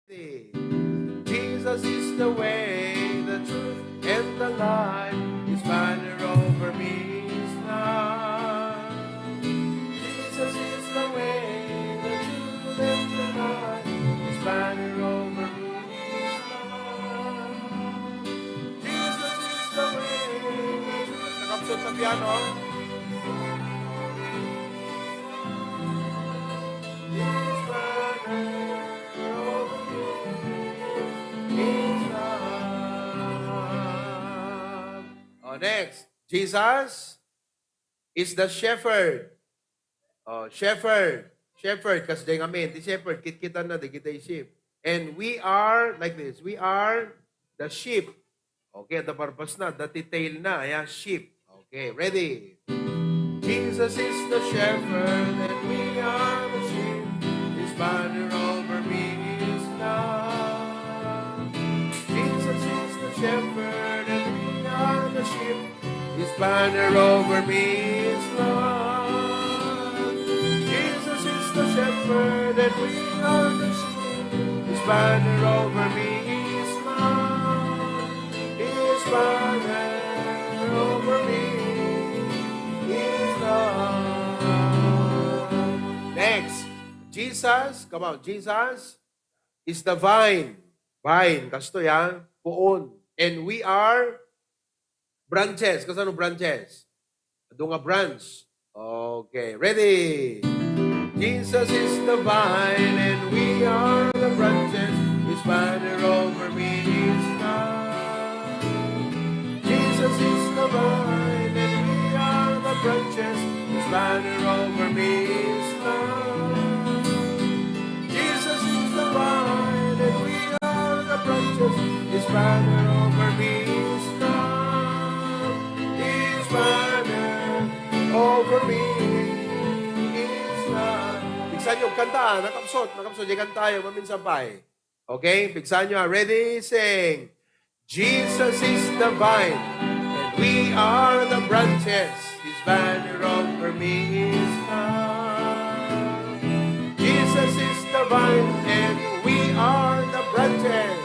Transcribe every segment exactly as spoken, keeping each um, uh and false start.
Jesus is the way, the truth, and the life. His banner over me is love. Jesus is the way, the truth, and the life. His banner over me is love. Jesus is the way, the truth. Nakapsot na piano. His banner over me is love. Oh, next. Jesus is the shepherd. Oh, shepherd. Shepherd, kas di ngamin, the shepherd, kitkitan na, di kita sheep. And we are, like this, we are the sheep. Okay, the barbas na, the detail na, yeah, sheep. Okay, ready? Jesus is the shepherd and we are the sheep. His banner over me is love. Jesus is the shepherd and we are the sheep. His banner over me is love. Jesus is the shepherd and we are the sheep. His banner over me is love. His banner over me is love. Next, Jesus, come on, Jesus is the vine. Vine, kastoy, ha? Puon. And we are branches. Kasano branches? Adu nga branch. Okay, ready? Jesus is the vine and we are the branches. His banner over me is love. Jesus is the vine and we are the branches. His banner over me is love. Jesus is the vine and we are the branches. His banner over me is love. His banner over me is love. Pigsaanyo, kanta, nakapsot, nakapsot, di kantayo, maminsan pay. Okay, pigsaanyo, ha? Ready, sing. Jesus is the vine, and we are the branches. His banner over me is love. Jesus is the vine, and we are the branches.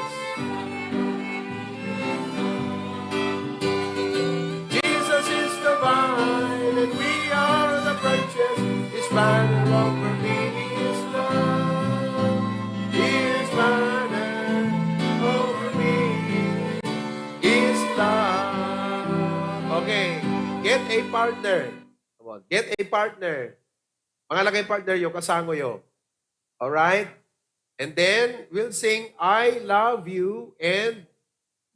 Jesus is the vine, and we are the branches. His banner over me is love. His banner over me is love. Okay. Get a partner. Come on. Get a partner. Mangalagay partner yo, kasango yo. Alright? And then, we'll sing, "I love you and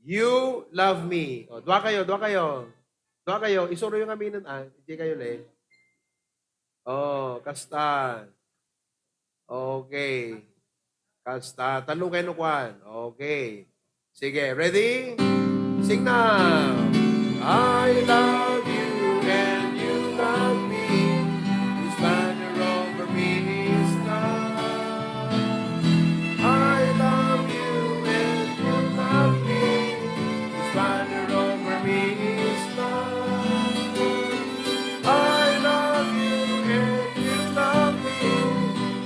you love me." O, dua kayo, dua kayo. Dua kayo. Isuro yung aminan, ah. Hindi kayo, le. Oh, kasta. Okay. Kasta. Talo kayo no kwan. Okay. Sige, ready? Sing na. I love you and you love me. His banner over me is love. I love you and you love me. His banner over me is love. I love you and you love me.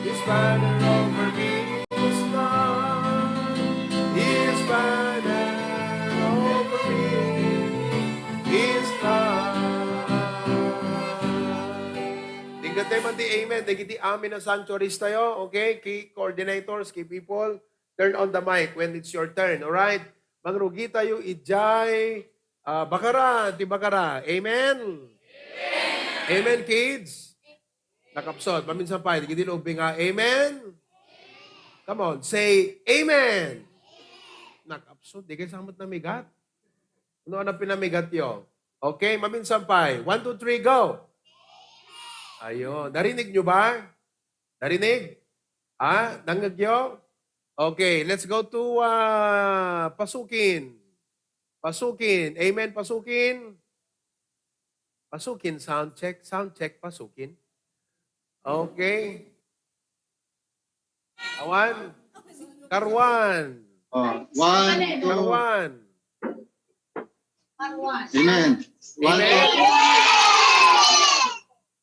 His banner over me is love. His banner over me is love. Inggan tayo man ti amen. Dagiti amin a sanctuaries tayo, okay? Key coordinators, key people, turn on the mic when it's your turn, alright? Mangrugi tayo, ijay, ah, bakara, ti bakara. Amen? Amen, kids? Nakapsot. Maminsan pay, dagiti loob nga, amen? Come on, say, amen. Nakapsot. Di kayo samot namigat? Ano, ano pinamigat yo? Okay, maminsan pay. One, two, three, go. Ayun. Narinig nyo ba? Narinig? Ha? Nangngeg yo? Okay, let's go to, ah, Pasukin. Pasukin. Amen, Pasukin. Pasukin, sound check, sound check, Pasukin. Okay. Awan. Karuan. Oh, one, two. Karuan. Amen. One, two. Amen.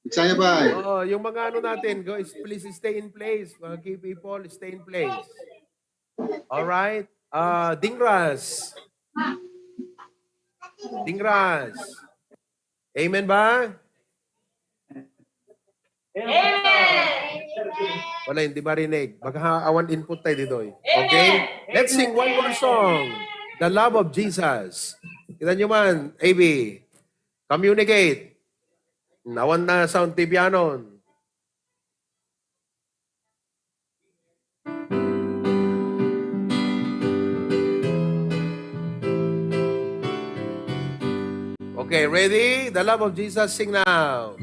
Excited ba? Oh, yung mga ano natin, go, is-, please stay in place. Mga key people, stay in place. All right. Ah, Dingras. Dingras. Amen ba? Amen. Wala, hindi marinig. Baka awan input tayo ditoy. Okay? Let's sing one more song. The Love of Jesus. Kita nyo man, A B. Communicate. Awan na sound ti pianon. Okay, ready? The love of Jesus, sing now.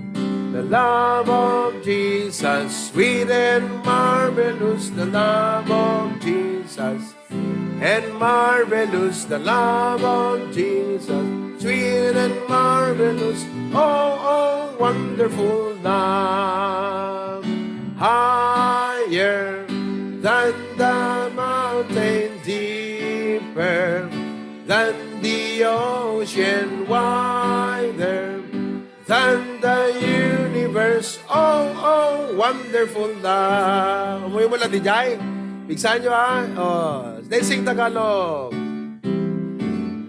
The love of Jesus, sweet and marvelous, the love of Jesus, and marvelous, the love of Jesus, sweet and marvelous, oh, oh, wonderful love. Higher than the mountain, deeper than the ocean, wider than the universe. Oh, oh, wonderful love. Umuwi mo lang, D J. Bigsan nyo, ha? Oh, let's sing Tagalog.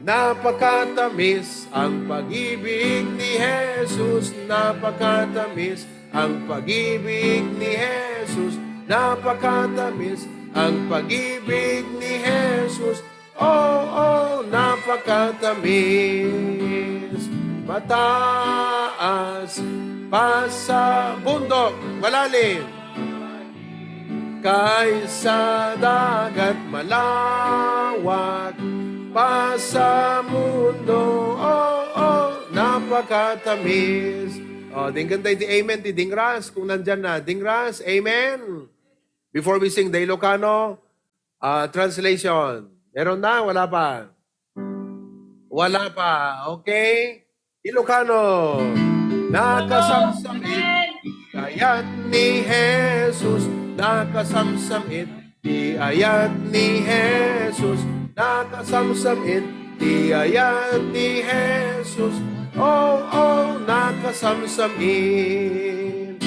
Napakatamis ang pag-ibig ni Jesus. Napakatamis ang pag-ibig ni Jesus. Napakatamis ang pag-ibig ni Jesus. Oh, oh, napakatamis. Mataas pa sa bundok, malalim. Kaysa dagat, malawak pa sa mundo. Oh, oh, napakatamis. Oh, dinggan tayo ti amen ti Dingras, kung nandyan na. Dingras, amen. Before we sing the Ilocano, ah, translation. Meron na? Wala pa? Wala pa. Okay? Ilocano. Nakasamsamit ti ayat ni Jesus. Nakasamsamit ti ayat ni Jesus. Nakasamsamit ti ayat ni Jesus. Oh, oh, nakasamsamit.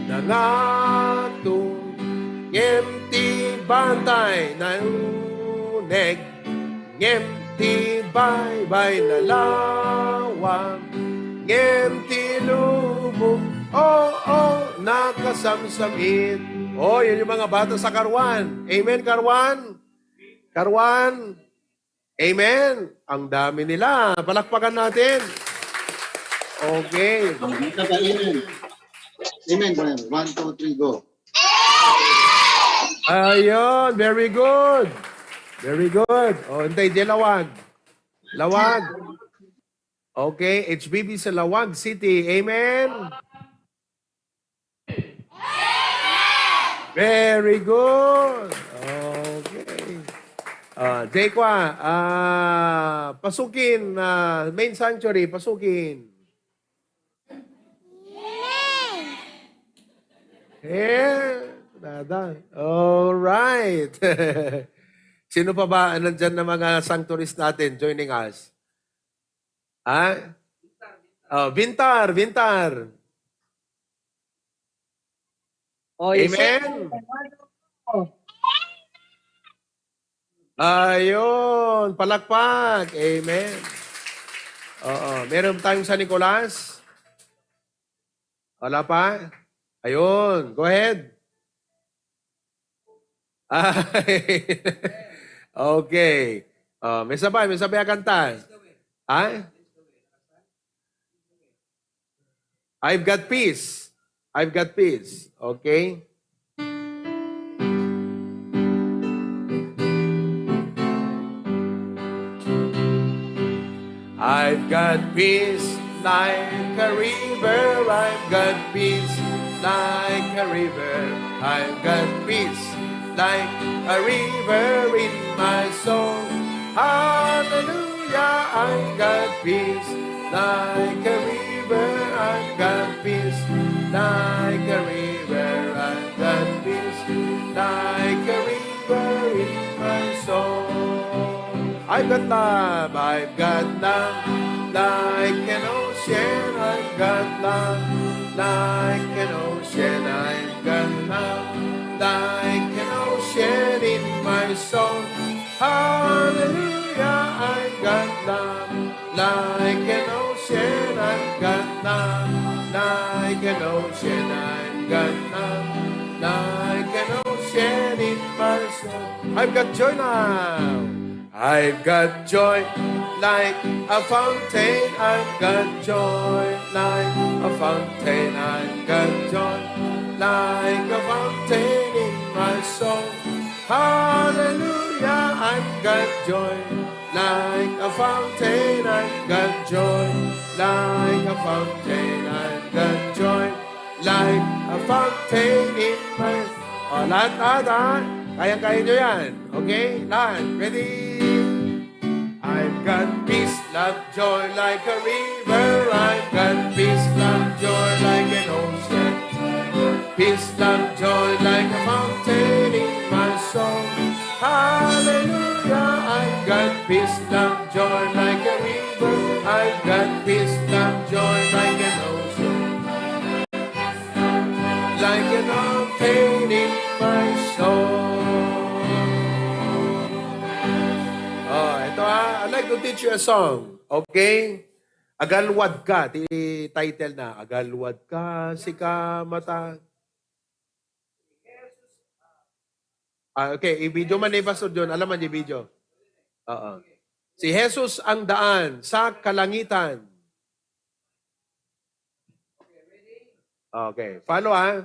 Nangato ngem ti bantay nauneg, ngem ti baybay nalawag, ngem ti lubong, oh, oh, nakasamsamit. Oh, yun yung mga bata sa Karuan. Amen, Karuan? Karuan? Amen. Ang dami nila. Palakpakan natin. Okay. Ang dami ka, amen. Amen, amen. One, two, three, go. Ayun, very good. Very good. O, hintay, di Lawag. Lawag. Okay, H B B sa Lawag City. Amen. Very good. Okay. Ah, Jayqua, ah, pasukin, ah, main sanctuary, pasukin. Eh, nada. All right. Sino pa ba nandyan na mga sanctuaries natin joining us? Ha? Oh, Vintar, Vintar. Oh, yes, sir. Amen. Ayun, palakpak. Amen. Oo, meron tayong San Nicolas. Wala pa? Ayun, go ahead. Ay. Okay. Oh, may sabay, may sabay a kanta. Ha? I've got peace. I've got peace. Okay? I've got peace like a river. I've got peace like a river. I've got peace like a river in my soul. Hallelujah, I've got peace like a river. I've got peace like a river. I've got peace like a river in my soul. I've got love, I've got love like an ocean. I've got love like an ocean. I've got love like an ocean in my soul. Hallelujah, I've got love. Like an ocean, I've got love. Like an ocean, I've got love. Like an ocean in my soul. I've got joy now. I've got joy like a fountain. I've got joy like a fountain. I've got joy like a fountain in my soul. Hallelujah, I've got joy like a fountain. I've got joy like a fountain. I've got joy like a fountain in my... Oh, lahat, lahat, ha? Kayang-kaya nyo yan. Okay? Lahat. Ready? I've got peace, love, joy like a river. I've got peace, love, joy like an ocean. Peace, love, joy like a fountain in my soul. Hallelujah, I've got peace, love, joy like a river. I've got peace, love, joy like an ocean. Like an fountain in my soul. Oh, ito ha. I'd like to teach you a song. Okay? Agalwad ka. Ti title na. Agalwad ka, sika mata. Ah, okay. I-video man ni Pastor John. Alam man yung video. Oo. Si Jesus ang daan sa kalangitan. Okay, follow, ha.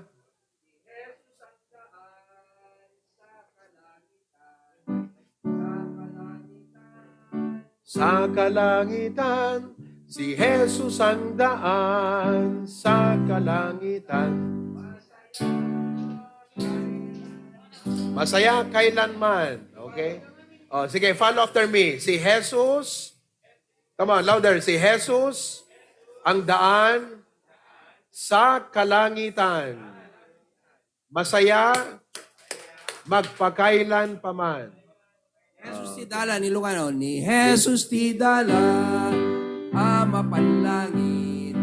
Sa kalangitan, si Jesus ang daan sa kalangitan. Masaya kailanman, okay? Oh, sige, follow after me. Si Jesus, come on, louder. Si Jesus ang daan sa kalangitan. Masaya magpakailan pa man. Jesus ti dalan, Ilocano. Ni Jesus ti dalan a mapanlangit.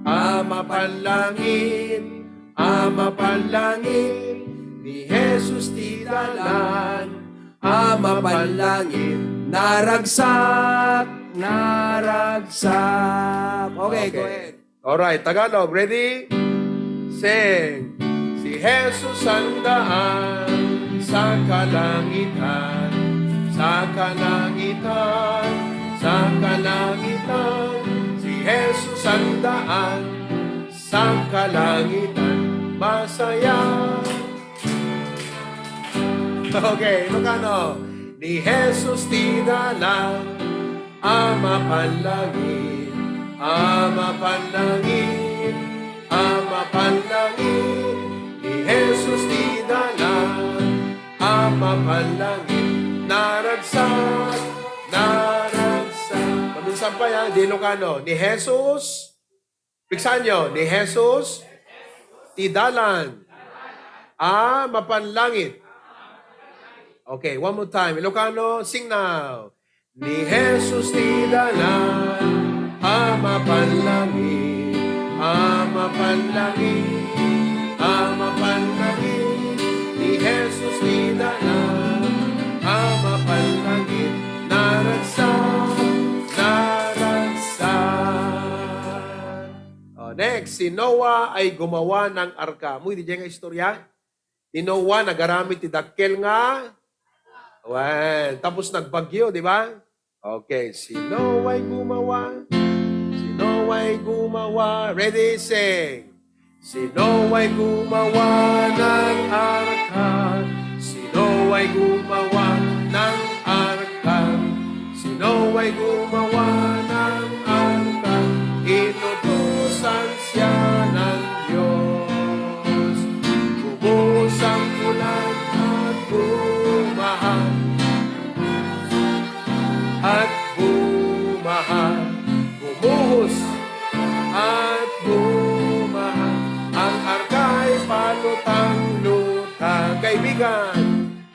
A mapanlangit, a mapanlangit. Ni Jesus ti dalan a mapanlangit. Naragsak, naragsak. Okay, okay, go ahead. Alright, Tagalog, ready? Sing. Si Jesus ang daan sa kalangitan, sa kalangitan, sa kalangitan. Si Jesus ang daan sa kalangitan. Masaya. Okay, Ilocano. Ni Jesus ti dalan a mapanlangit, a mapanlangit, a mapanlangit. Ni Jesus ti dalan a mapanlangit. Naragsak, naragsak. Paminsan pa yan, di Ilocano. Ni Jesus, piksan nyo, ni Jesus ti dalan a mapanlangit. Okay, one more time. Ilocano, sing now. Ni Jesus ti dalan a mapanlangit, a mapanlangit, a mapanlangit. Ni Jesus ti dalan a mapanlangit. Naragsak, naragsak. Oh, next, si Noah ay gumawa ng arka. Ammom diay nga istorya? Ni Noah nagaramid ti dakkel nga wen. Tapos nagbagyo, di ba? Okay, si Noah ay gumawa. Si Noah ay gumawa. Ready, sing. Si Noah ay gumawa ng arka. Si Noah ay gumawa ng arka. Si Noah ay gumawa ng arka. Inutusan siya ng Diyos. Bumuhos ang ulan at bumaha. At bumaha. Bumuhos at bumaha. Ang arkay palutang-lutang. Kaibigan,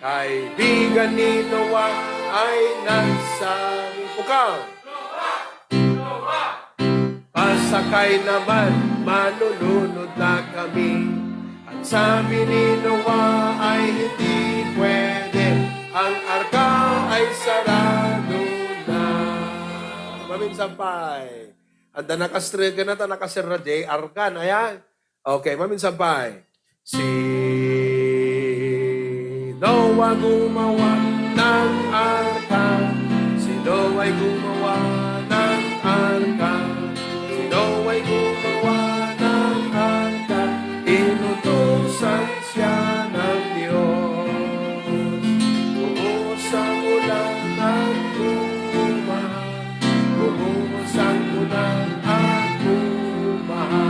kaibigan ni Noah ay nagsabi, pukaw. Pasakay naman, malulunod na kami. Ang sabi ni Noah ay hindi pwede. Ang arka ay sarado na. Maminsan pay. Anda nakastrega na ta nakaserra, J R kan, aya? Okay, maminsan pay. Si Noah gumawa ng arka. Si Noah ay gumawa ng arka. Si Noah ay gumawa ng arka. Inutusan siya ng Diyos. Bumuhos ang ulan at bumaha. Bumuhos ang ulan at bumaha.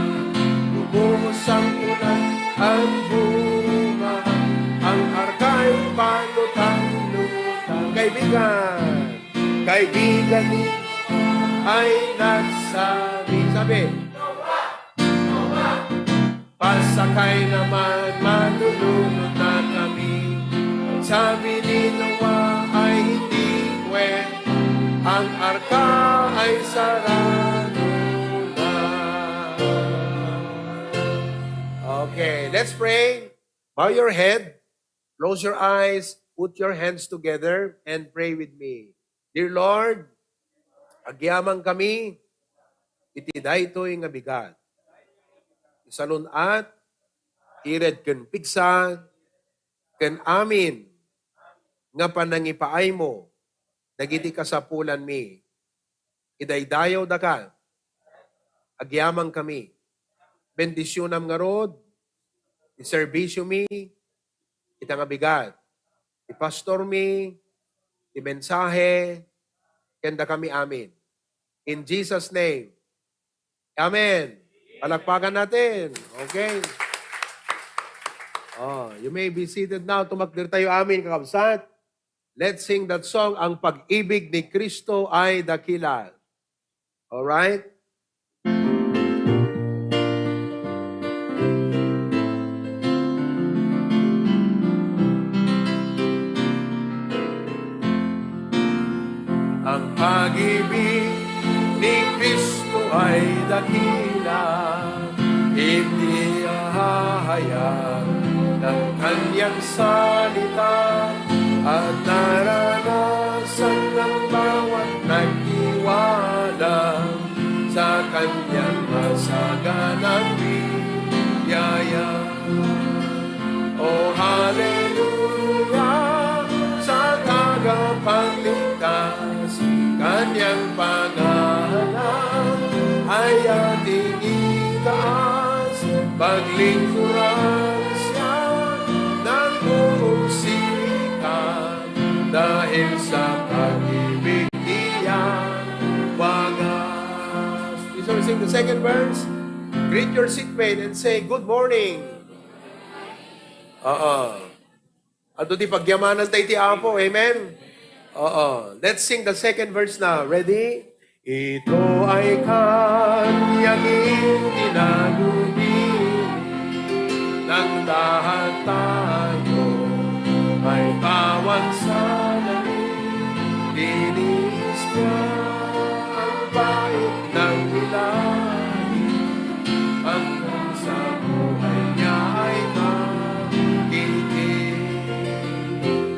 Bumuhos ang ulan at bumaha. Ang arka'y panutang-lutang. Kaibigan, kaibigan ni ay nagsabi, sabi, "Pasakay naman, malulunod na kami." Sabi ni Noah ay hindi pwede, ang arka ay sarado na. Okay, let's pray. Bow your head, close your eyes, put your hands together, and pray with me. Dear Lord, agyamankami iti daytoy nga bigat. Isalun-at, ired ken pigsa, ken amin nga panangipaaymo dagiti kasapulanmi. Idaydayawdaka. Agyamankami. Bendisionam ngarud ti serbisiomi, ita nga bigat. Ti pastormi, ti mensahe, ken dakami amin. In Jesus' name. Amen. Palakpakan natin. Okay. Oh, you may be seated now. Tumakder tayo amin, kakabsat. Let's sing that song, Ang Pag-ibig ni Kristo ay Dakila. All right? Ang pag-ibig ni Kristo ay dakila, hindi ahahayag ng kanyang salita, at naranasan ng bawat nagtiwala sa kanyang masaganang biyaya. O haleluya sa tagapagligtas, kanyang pangalan ay ating itaas. Paglingkuran siya ng buong sikap, dahil sa pag-ibig niya wagas. Please all sing the second verse. Greet your seatmate and say, "Good morning." Oo. Adu ti pagyamanan tayo ti Apo. Amen? Oo. Let's sing the second verse na. Ready? Ito ay kanyang itinaguni, nang lahat tayo ay bawang salamin. Tiniis niya ang pait ng ilalim, hanggang sa buhay niya ay magiting.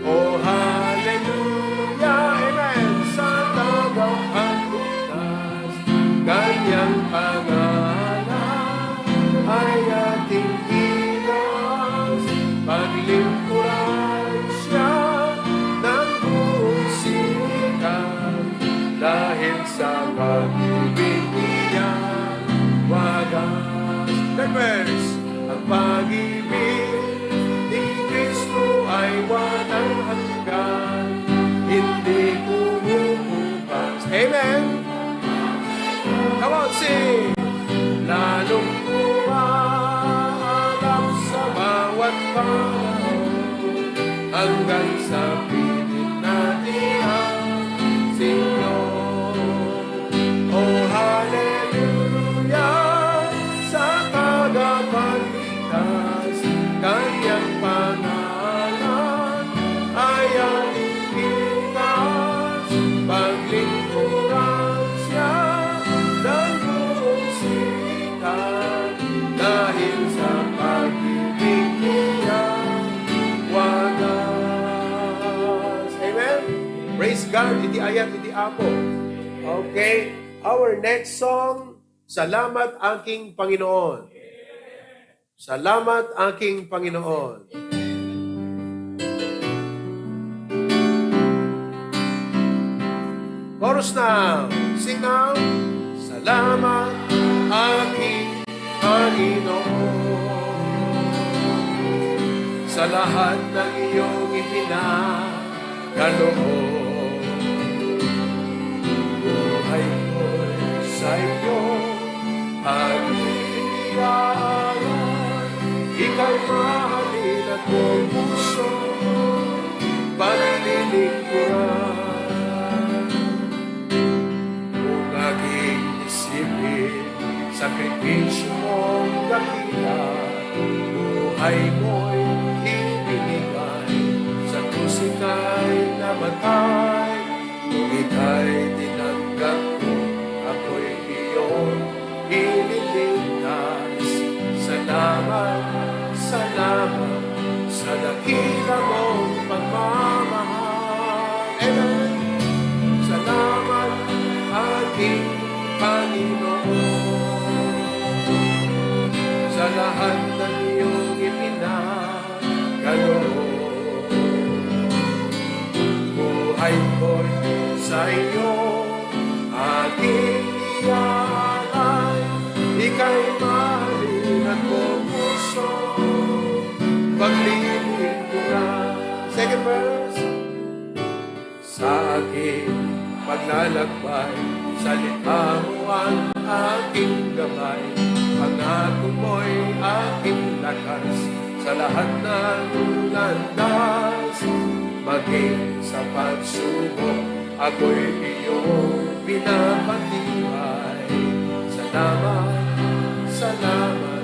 O haleluya, amen, sa tagapagligtas, kanyang pangalan ay ating itaas. Paglingkuran siya ng buong sikap, dahil sa pag-ibig niya wagas. Third verse. Ang pag-ibig ni Kristo ay walang hanggan, hindi kumukupas. Amen? Come on, sing! Lalong umaagap sa bawat panahon, hanggang sa piling natin ang Señor. O haleluya sa tagapagligtas, kanyang pangalan ay ating itaas. Paglingkuran siya ng buong sikap, dahil sa pag-ibig niya wagas. Yan, iti ayat iti Apo. Okay. Our next song, Salamat Aking Panginoon. Salamat Aking Panginoon. Chorus na. Sing now. Salamat aking Panginoon, sa lahat ng iyong ipinag- kaloob. Buhay ko'y sa iyo, aking iaalay. Ika'y mahalin at kong puso, paglilingkuran. Kung aking isipin, sakripisyo mong dakila, buhay mo'y ibinigay, sa krus ika'y namatay. Kung ika'y tinanggap ko, ako'y iyong ililigtas. Salamat, salamat sa dakila mong pagmamahal. Amen. Salamat, aking Panginoon, sa lahat ng iyong ipinagkaloob. Buhay ko'y sa iyo aking iaalay. Ika'y mahalin at kong puso, paglilingkuran. Second verse. Sa aking paglalakbay, salita mo ang aking gabay. Pangako mo'y aking lakas sa lahat ng landas. Maging sa pagsubok, ako'y iyong pinapatibay. Salamat, salamat,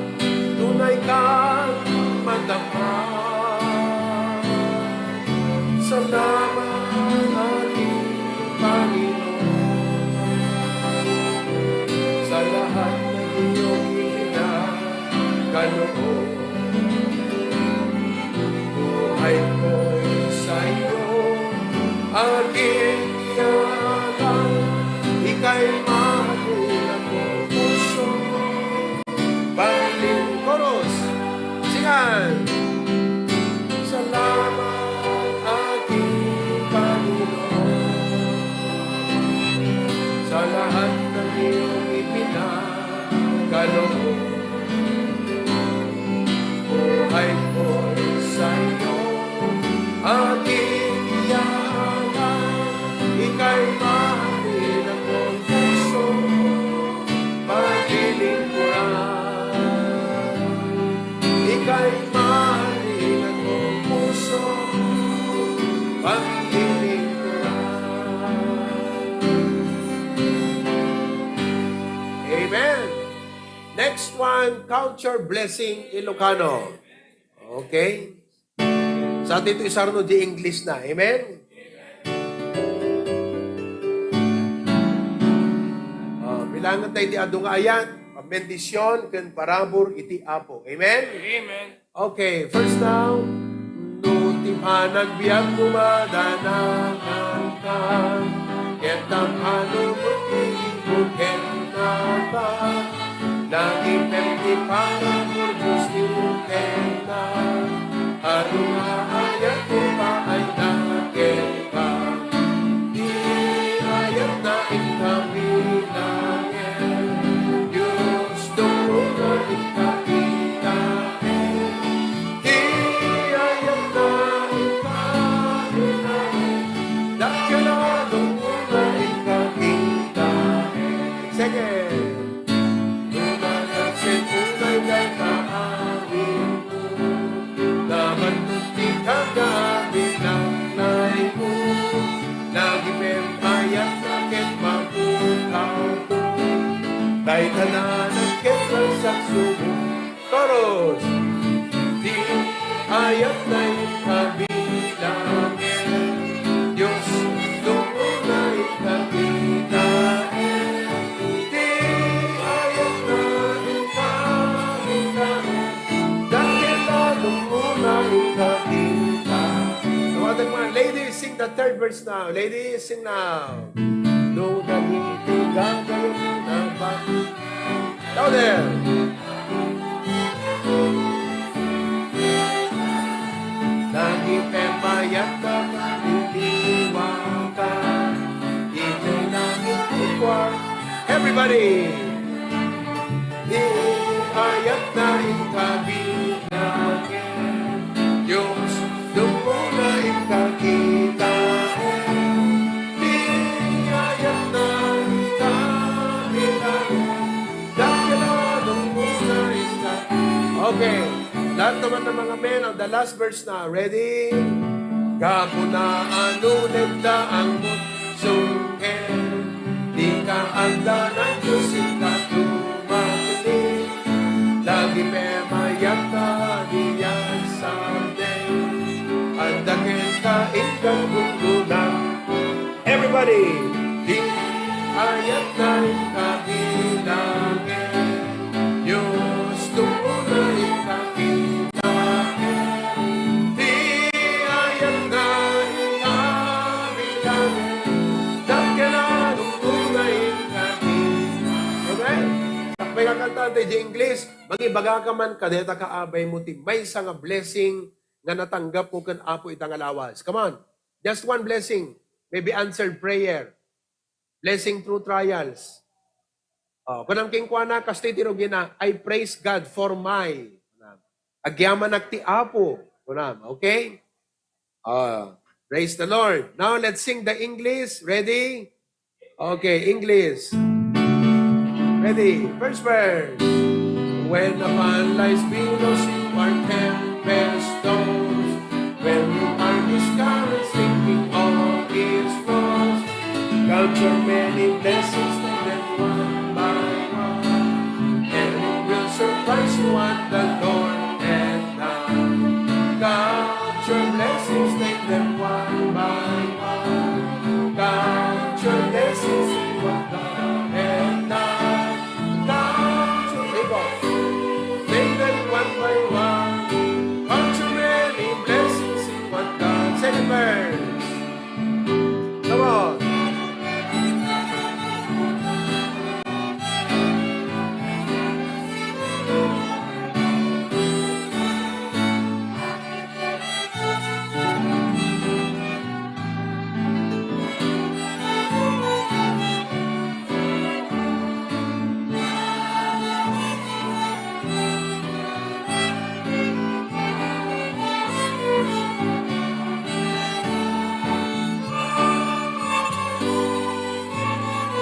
tunay kang matapat. Salamat, aking Panginoon, sa lahat ng iyong ipinagkaloob. Buhay ko'y sa iyo, aking iaalay. Ika'y mahalin at kong puso, Panginoon. Chorus. Singan. Salamat, aking Panginoon, sa lahat ng iyong ipinagkaloob. Buhay ko sa iyo, aking iaalay. Ika'y mahalin at kong puso, paglilingkuran. Ika'y mahalin at kong puso, paglilingkuran. Amen. Next one, Count Your Blessing, Ilocano. Okay. Sa dito isarno di English na. Amen? Ah, bilangan tayo di adu nga ayat, pambendision ken parabur iti Apo. Amen? Amen. Okay, first now. No ti panagbiag mo madanagan ka, ket tapano mo ti ibuken nata. Nagipem ti parabur Dios ti utengna. Adu nga ayat ti paayda kenka. Ti ayatna inka bilangen, Dios, dumteng nga inka kitaen. Ti ayatna inka bilangen, dakkel a dumteng nga inka kitaen. Sige. Lumagan sen unay dayta amin. Nabantuk ti kagabilangnay mo, nagipem ayatna ket mapukaw. Dayta nanak ket ragsak subong. Chorus. Ti ayatna inka bilangen, Dios, dumteng nga inka kitaen. Ti ayatna inka bilangen, dakkel a dumteng nga inka kitaen. Tawag mga ladies, sing The third verse now. Ladies, sing now. No dagiti gagayyemna ba? Louder. Dagiti mayat a kaliliwaka, iti langit ti kua. Everybody! Ti ayatna inka bilangen, Dios, dumuna inka kitaen. Ti ayatna inka bilangen, dakkel a dumuna inka. Okay. Lahat naman ng mga men, ang the last verse na. Ready? Gapu na ano nagdaang mo, sungke. Di ka anda ng Diyos, ita tumangli. Lagi pe mayat a diyan sa Diyos. Anda ken ka inggag gunggungan. Everybody, di ayat na ikabilangen. Diyos, tumuna ikakitaen. Di ayat na ikabilangen. Dakkel a tumuna ikakitaen. Amen? Sakbay nga kantante, di English, mangibaga ka man kadeta kaabay mo ti maysa nga blessing nga natanggap mo ken Apo ita nga lawas. Come on. Just one blessing. Maybe answered prayer. Blessing through trials. Oh, kunam kenkuana, kastoy ti rugina, "I praise God for my." Agyamanak ti Apo. Kunam, okay? Ah, praise the Lord. Now, let's sing the English. Ready? Okay, English. Ready? First verse. When upon life's billows you are tempest tossed, when you are discouraged, thinking all is lost, count your many blessings, name them one by one, and it will surprise you what the Lord has done. Count your blessings, name them one by one. Count your blessings, see what God has done. Count your, ikaw. Name them one by one. Count your many blessings, see what God. Second verse. Come on.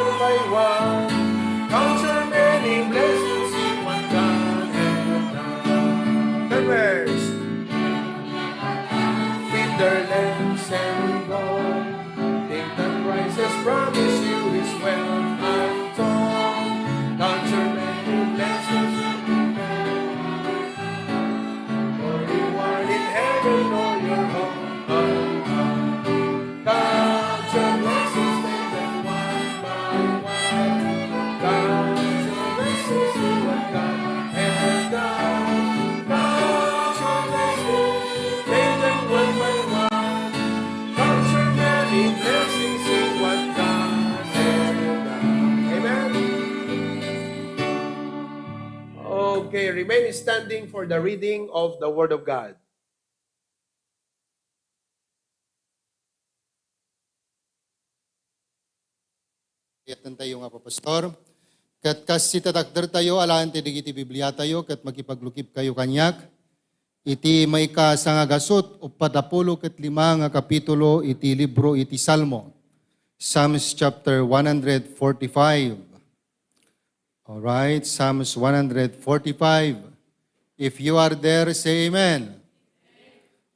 One by one, count your many blessings, see what God has done. Ten verse. With their lambs and gold, Satan rises, promise you his wealth untold. Count your many blessings, for reward in heaven or your home. Count your blessings, name them one by one. Count your blessings, see what God has done. Count your blessings, name them one by one. Count your many blessings, see what God has done. Amen. Okay, remain standing for the reading of the Word of God. Kayatentayo nga papastor. Ket kas iti takdertayo, alaen ti dagiti Bibliatayo, ket makipaglukipkayo kaniak iti maikasanga gasut, uppat a pulo ket lima nga kapitulo iti libro iti Salmo. Psalms chapter one hundred forty-five. All right, Psalms one hundred forty-five. If you are there, say amen.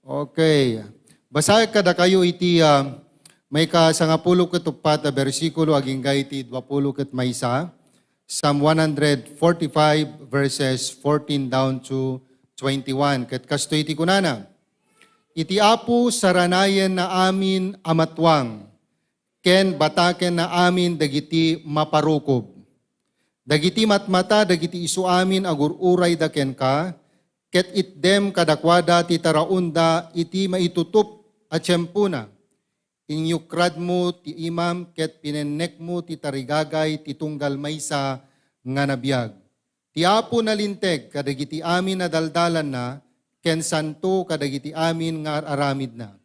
Okay. Basaek kadakayo iti, ah, maikasangapulo ket uppat a bersikulo agingga iti duapulo ket maysa. Psalm one hundred forty-five, verses fourteen down to twenty-one. Ket kastoy ti kunana, "Iti Apo saranayenna amin a matuang, ken batakenna amin dagiti maparukob. Dagiti matmata dagiti isuamin agur-urayda kenka, ket itdem kadakuada ti taraonda iti maitutup a tiempona. Inyukradmo ti imam ket pinennekmo ti tarigagay ti tunggal maysa nga nabiag. Ti Apo nalinteg kadagiti amin a daldalanna ken santo kadagiti amin nga ar-aramidna.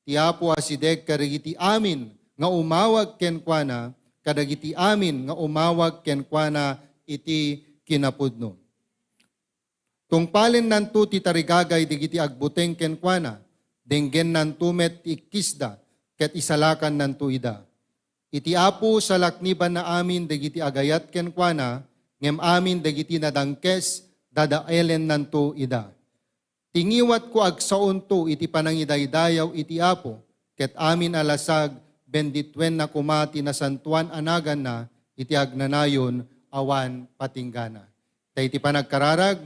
Ti Apo asideg kadagiti amin nga umawag kenkuana, kadagiti amin nga umawag kenkuana iti kinapudno. Tungpalennanto ti tarigagay dagiti agbuteng kenkuana, denggennanto met ti ikkisda, ket isalakannanto ida. Iti Apo, salaknibanna amin dagiti agayat kenkuana, ngem amin dagiti nadangkes, dadaelennanto ida. Ti ngiwatko agsaonto iti panangidaydayaw iti Apo, ket amin a lasag, bendituenna koma ti nasantoan a naganna iti agnanayon awan patinggana. Ta iti panagkararag,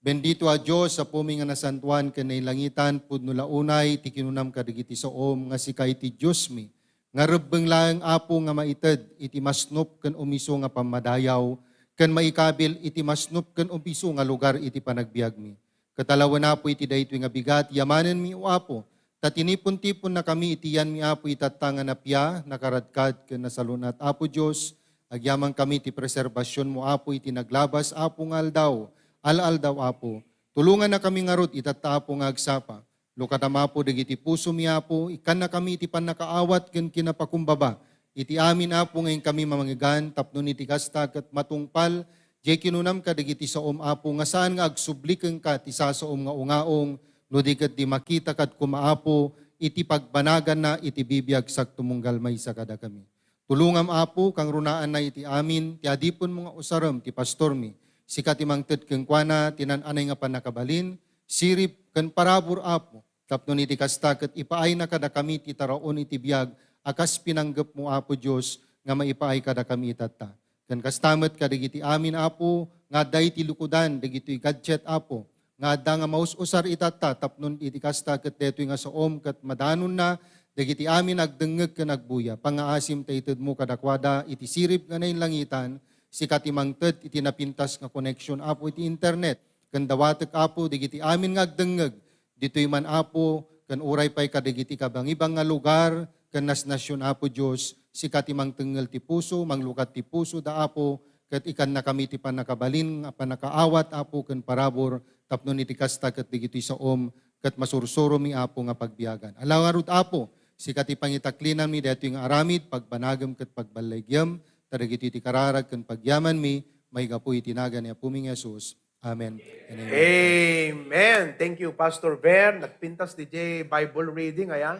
bendito a Dios, Apomi nga nasantoan ken nailangitan, pudno la unay ti kinunam kadagiti saom nga sika iti Diosmi, nga rebbeng laeng, Apo, nga maited iti masnop ken umiso nga pammadayaw, ken maikabil iti masnop ken umiso nga lugar iti panagbiagmi. Ket alawen, Apo, iti daytoy nga bigat, yamanenmi, O Apo, ta tinipon-tiponnakami iti yanmi, Apo, itatta nga napia, nakaradkad, ken nasalun-at. Apo Dios, agyamankami iti preserbasionmo, Apo, iti naglabas, Apo, nga aldaw, al-aldaw, Apo. Tulongannakami ngarud itatta, Apo, nga agsapa. Lukatam, Apo, dagiti pusomi, Apo, ikkannakami iti pannakaawat ken kinapakumbaba. Iti amin, Apo, nga inkami mamangigan, tapno iti kasta ket matungpal, diay kinunam kadagiti saom, Apo, nga saan nga agsubli kenka ti sasaom nga ungaong, no di ket di makita kad koma, Apo, iti pagbanaganna iti bibiag sakto munggal maysa kadakami. Tulongam, Apo, kangrunaanna iti amin ti adipenmo nga usarem ti pastormi. Sika ti mangted kenkuana ti naan-anay nga pannakabalin, sirib, ken parabur, Apo, tapno iti kasta ket ipaayna kadakami ti taraon iti biag a kas pinanggepmo, Apo Dios, nga maipaay kadakami itatta. Ken kasta met kadagiti amin, Apo, nga adda iti lukodan dagitoy gadget, Apo, nga adda nga maus-usar itatta tapno iti kasta ket daytoy nga saom ket madanonna dagiti amin agdengngeg ken agbuya. Pangngaasim ta itedmo kadakuada iti sirib nga nainlangitan, sika ti mangted iti napintas nga connection, Apo, iti internet. Ken dawatek, Apo, dagiti amin nga agdengngeg ditoy man, Apo, ken uray pay kadagiti kabangibang nga lugar ken nasnasion, Apo Dios, sika ti mangtengngel ti puso, manglukat ti pusoda, Apo, ket ikkannakami ti pannakabalin a pannakaawat, Apo, ken parabur, tapno iti kasta ket dagitoy saom ket masursuromi, Apo, nga pagbiagan. Ala ngarud, Apo, sika ti pangitaklinanmi daytoy nga aramid, pagbanagem ket pagballigyem, ta dagitoy ti kararag ken pagyamanmi, maigapu iti nagan ni Apomi nga Jesus. Amen. And amen. Amen. Thank you, Pastor Ver. Nagpintas diay Bible reading, aya?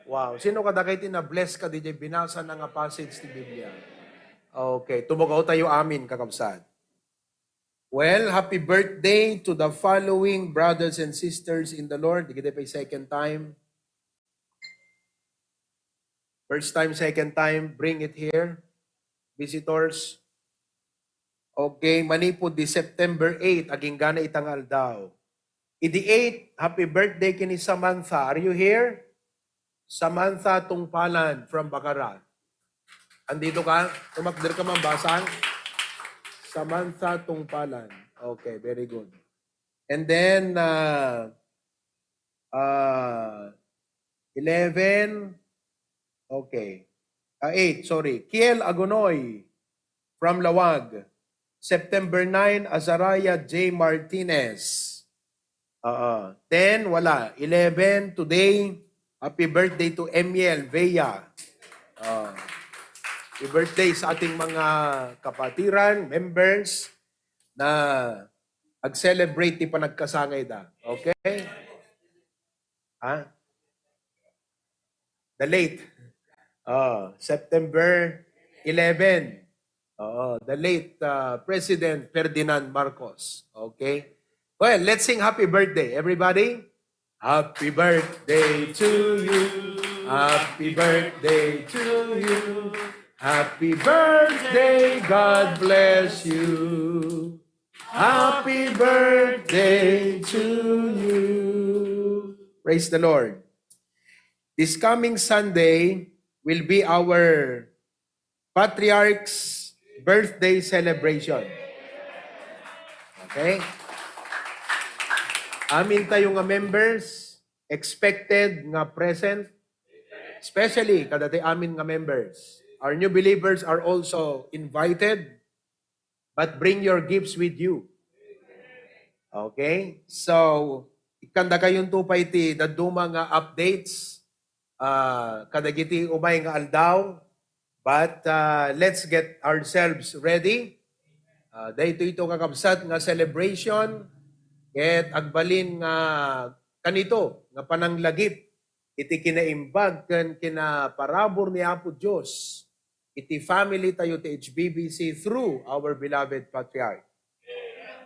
Wow. Sino kadagiti na-bless kadi diay binasana nga passage ti Biblia? Okay. Tumugaw tayo amin, kakabsat. Well, happy birthday to the following brothers and sisters in the Lord. Dagiti pay second time. First time, second time, bring it here. Visitors. Okay, manipud di September eight, agingga na ita nga aldaw. Idi eight, happy birthday kini Samantha. Are you here? Samantha Tungpalan from Bacara. Andito ka? Tumakder ka, ma'am, basang? Samantha Tungpalan. Okay, very good. And then, uh, uh, eleven, okay. Ah, eight, sorry. Kiel Agonoy from Lawag. September nine, Azariah J Martinez. Oo. Ten, wala. Eleven, today, happy birthday to Emiel Vea. Ah, happy birthday sa ating mga kapatiran, members, na ag-celebrate ti panagkasangayda. Okay? Ha? The late. Oh, September eleven. Oh, the late, uh, President Ferdinand Marcos. Okay? Well, let's sing happy birthday, everybody. Happy birthday to you. Happy birthday to you. Happy birthday, God bless you. Happy birthday to you. Praise the Lord. This coming Sunday will be our Patriarch's birthday celebration. Okay? Amin tayo nga members, expected nga present. Especially kadatayo amin nga members. Our new believers are also invited, but bring your gifts with you. Okay? So, ikandakayonto pay ti dadduma nga updates, ah, kadagiti umay nga aldaw. But, ah, let's get ourselves ready. Ah, daytoy ito, kakabsat, nga celebration, ket agbalin nga kanito nga pananglagip iti kinaimbag ken kinaparabur ni Apo Dios iti family tayo ti H B B C through our beloved patriarch.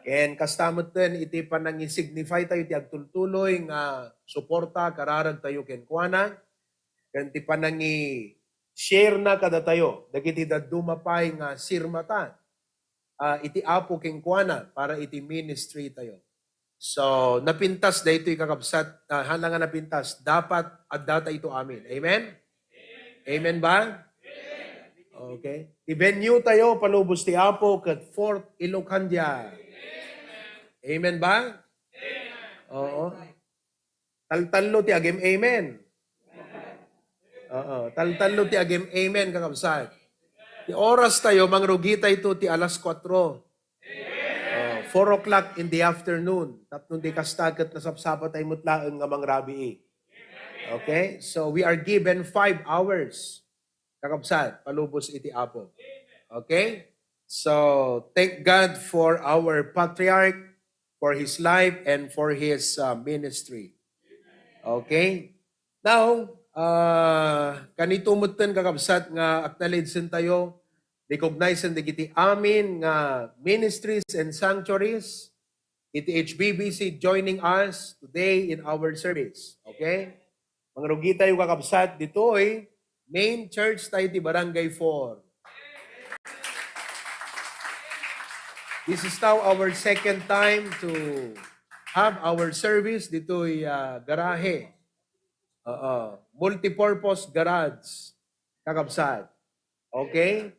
Ken kasta metten iti panangisignify tayo ti agtultuloy nga suporta, kararag tayo kenkuana, ken ti panangi-share na kadatayo dagiti dadduma pay nga sirmata, ah, iti Apo kenkuana para iti ministry tayo. So, napintas daytoy, kakabsat, ah, haan la nga napintas, dapat adda tayo ito amin. Amen? Amen ba? Okay. Ti venue tayo, palubos ti Apo, ket Fort Ilocandia. Amen ba? Oo. Taltallo ti agim-amen. Oo, taltallo ti agim-amen, kakabsat. Ti oras tayo, mangrugi tayo ito ti alas kuatro. Oh, four o'clock in the afternoon. Tapno di kasta ket nasapsapa tayo met laeng nga mangrabii. Okay? So, we are given five hours. Kakabsat, palubos iti Apo. Okay? So, thank God for our patriarch, for his life, and for his, uh, ministry. Okay? Now, uh, kanito metten, kakabsat, nga acknowledge tayo, recognize dagiti amin nga ministries and sanctuaries, iti H B B C joining us today in our service. Okay? Mangrugi tayo, kakabsat, ditoy main church tayo ti Barangay four. This is now our second time to have our service ditoy, ah, garahe. Oo. Multipurpose garage, kakabsat. Okay?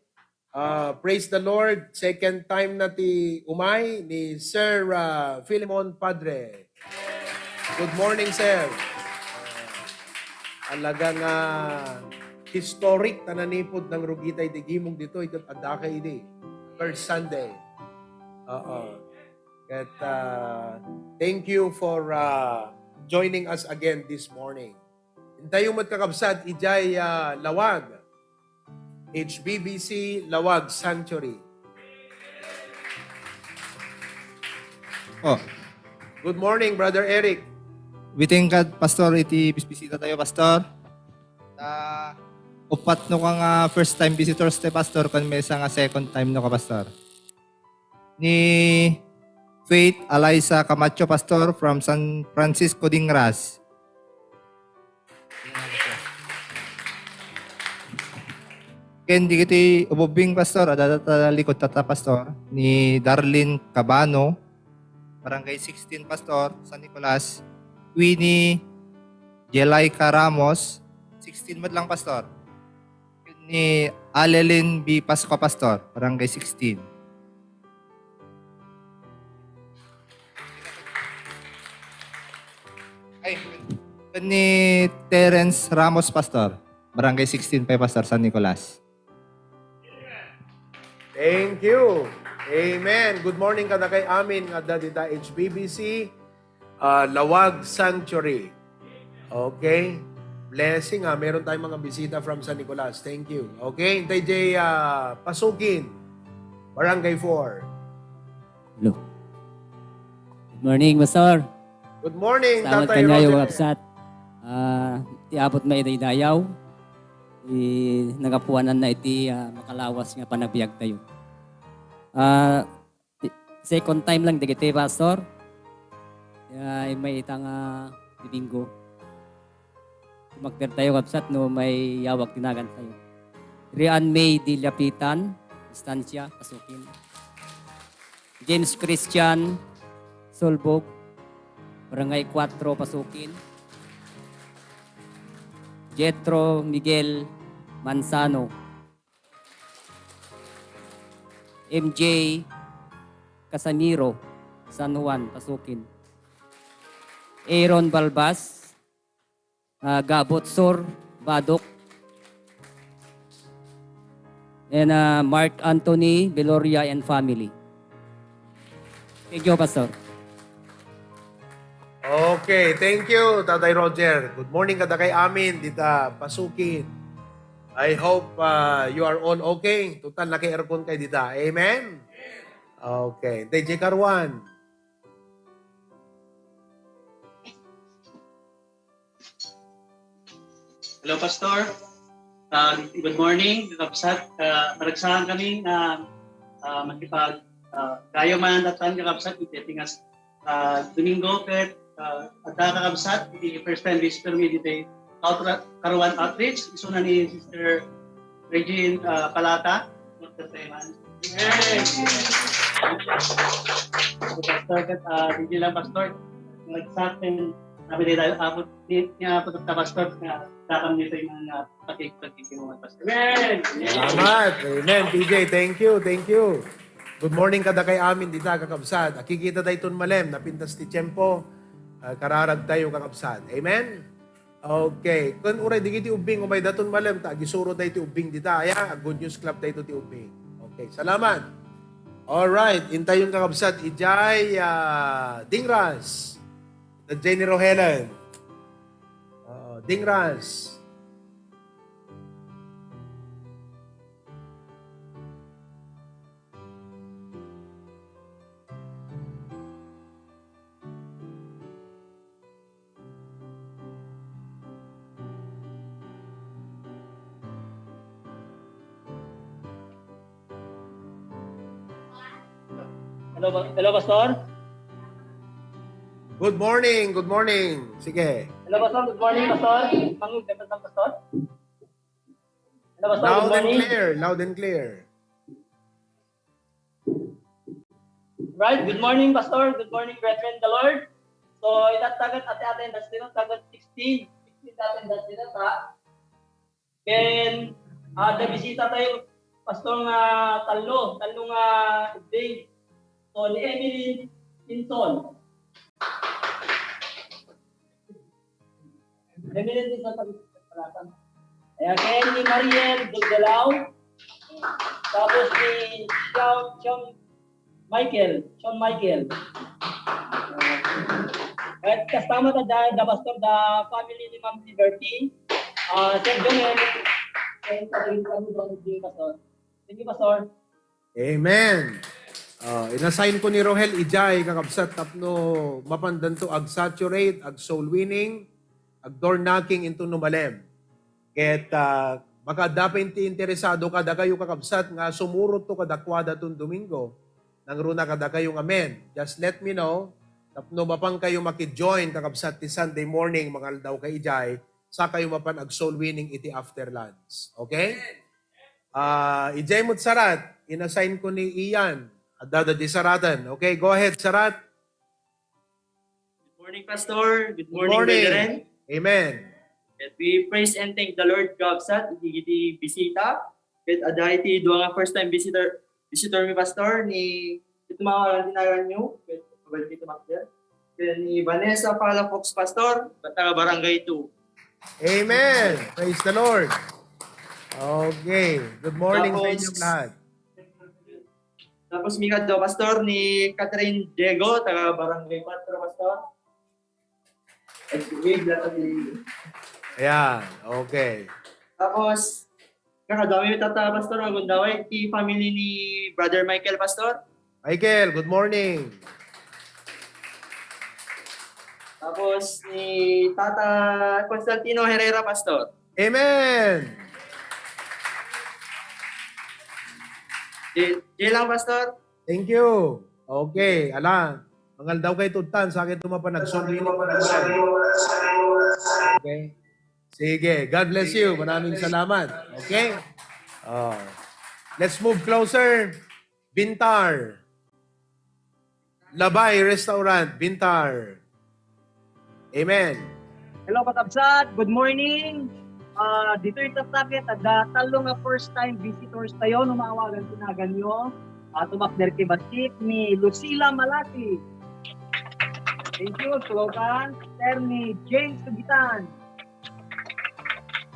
Ah, praise the Lord. Second time na ti umay ni Sir, ah, Filemon Padre. Good morning, sir. Ah, alaga nga historic ta nanipud nangrugitay ti gimong ditoy ket adda kay idi. First Sunday. Oo. Ket, ah, thank you for, ah, joining us again this morning. Intayo met, kakabsat, idiay, ah, Lawag. H B B C Lawag Sanctuary. Oh. Good morning, Brother Eric. Witing kad, Pastor, iti bisbisita tayo, Pastor. Ta, upat no ka nga first time visitors te, Pastor, ken maysa nga second time no ka, Pastor. Ni Faith Eliza Camacho, Pastor, from San Francisco Dingras. Ken dagiti ububbing, Pastor, adda ta likud tata, Pastor, ni Darlene Cabano, Barangay sixteen, Pastor, San Nicolas, Queenie Jelaika Ramos, sixteen met lang, Pastor. Ni Alelin B. Pascua, Pastor, Barangay sixteen. Ay, ni Terence Ramos, Pastor, Barangay sixteen pay, Pastor, San Nicolas. Thank you. Amen. Good morning kadakay amin nga adda dita H B B C, ah, Lawag Sanctuary. Okay. Blessing, ah. Meron tayong mga bisita from San Nicolas. Thank you. Okay. Tay J, ah, Pasukin, Barangay four. Hello. Good morning, Pastor. Good morning, Salamat Tatay kanyayo, Roger. Absat. Ah, ti Apo't maidaydayaw, ti nagapuanan na iti, ah, makalawas nga panagbiag tayo. Ah, ti-, second time lang dagiti, Pastor. Kaya may ita nga Domingo. Makder tayo, kabsat, no may yawag ti nagan tayo. Rian May Dillapitan, Estancia, Pasukin. James Christian Solbog, Barangay Cuatro, Pasukin. Jetro Miguel Manzano, M J Casamiro, San Juan, Pasukin. Aaron Balbas, ah, Gabot Sur, Badok, and, ah, Mark Anthony Veloria and family. Thank you, Pastor. Okay, thank you, Tatay Roger. Good morning kadakay amin dita Pasukin. I hope, ah, you are all okay. Total, naki-aircon kay dita. Amen? Okay. Tay J. Caruan. Hello, Pastor. Ah, good morning, kakabsat. Ah, maragsakan kami nga, ah, makipag, ah, gayo man ang datan, kakabsat, iti tingas, ah, Domingo, ket, ah, adda, kakabsat, iti first time visitor mi ditoy Outra-, Caruan Outreach, isuna ni Sister Regine, ah, Palata. Pastor, ket, ah, di lang, Pastor. Nagsakin, sabi nila, abot ni, ni Apo ta, Pastor, nga dakam nito yung mga pakikipagkikita, Pastor. Amen. Salamat. Amen, T J. Thank you, thank you. Good morning kadakay amin dita, kakabsat. Akikita dayton malem, napintas ti tiempo. Ah, kararag tayo, kakabsat. Amen? Okay. Kun uray digiti ubbing, umay daton malem, ta agisuro daytoy ubbing dita. Aya, Good News Club daytoy ti ubbing. Okay, salamat. All right, intayon, kakabsat, ijay, ah, Dingras. The Jenny Rohelan. Oo, Dingras. Hello, Pa-, hello, Pastor. Good morning, good morning. Sige. Hello, Pastor. Good morning, Pastor. Pangulog ka, Pastor. Hello, Pastor. Good Loud and morning. Clear, loud and clear. Right. Good morning, Pastor. Good morning, brethren in the Lord. So, ita tagat ati attendance dito, tagat sixteen. Sixteen attendance dito, ha? Ken, ah, adda bisita tayo, Pastor, nga tallo, tallo nga ubbing. So, ni Emily Pinson. Emily Pinson, ayan, ken ni Mariel Dugdalaw. Tapos ni Xiao, Xiao Michael, Shawn Michael. At kasama ta da, da Pastor, da family ni Ma'am Liberty. Ah, Sir Jonel, and Pastor. Thank you, Pastor. Amen. Ah, inassign ko ni Rohel ijay, kakabsat, tapno mapandanto ag-saturate, ag-soul winning, ag-door knocking inton no malem. Ket, ah, baka adda pay ti interesado kadakayo, kakabsat, nga sumurotto kadakuada ton Domingo, nangruna kadakayo nga men. Just let me know. Tapno mapan kayo maki-join, kakabsat, ti Sunday morning, mangaldaw kay ijay, sa kayo mapan ag-soul winning iti after lunch. Okay? Ah, ijay met sarat, inassign ko ni Ian. Adda di saratan. Okay, go ahead, sarat. Good morning, Pastor. Good Good morning, morning. Brethren. Amen. And we praise and thank the Lord, kabsat, iti, iti bisita. Ket adda iti dua nga first time visitor, visitor mi, Pastor, ni iti mga tinagan nyo. Ket mabalik ito, Master. Ken ni Vanessa Palafox, Pastor, taga Barangay two. Amen. Praise the Lord. Okay. Good morning sa Tapos, inyong lahat. Tapos, mikadua, Pastor, ni Catherine Diego, taga Barangay four, Pastor. Wave lang kami. Ayan. Okay. Tapos, kakadami yung tata, Pastor, ang gundaway, ti family ni Brother Michael, Pastor. Michael, good morning. Tapos, ni Tata Constantino Herrera, Pastor. Amen. Di, di lang, Pastor. Thank you. Okay, ala. Mangaldaw kay tuttan, sa akin tumapan nagsundo. Okay. Sige, God bless you. Maraming salamat. Okay? Oh. Let's move closer. Bintar. Labay Restaurant, Bintar. Amen. Hello, kakabsat. Good morning. Ah, dito yung tatakit, ada talo nga first time visitors tayo, no maawagan tinagan nyo. Ah, tumakder kay Batik ni Lucila Malati. Thank you, Slogan. Sir ni James Sugitan.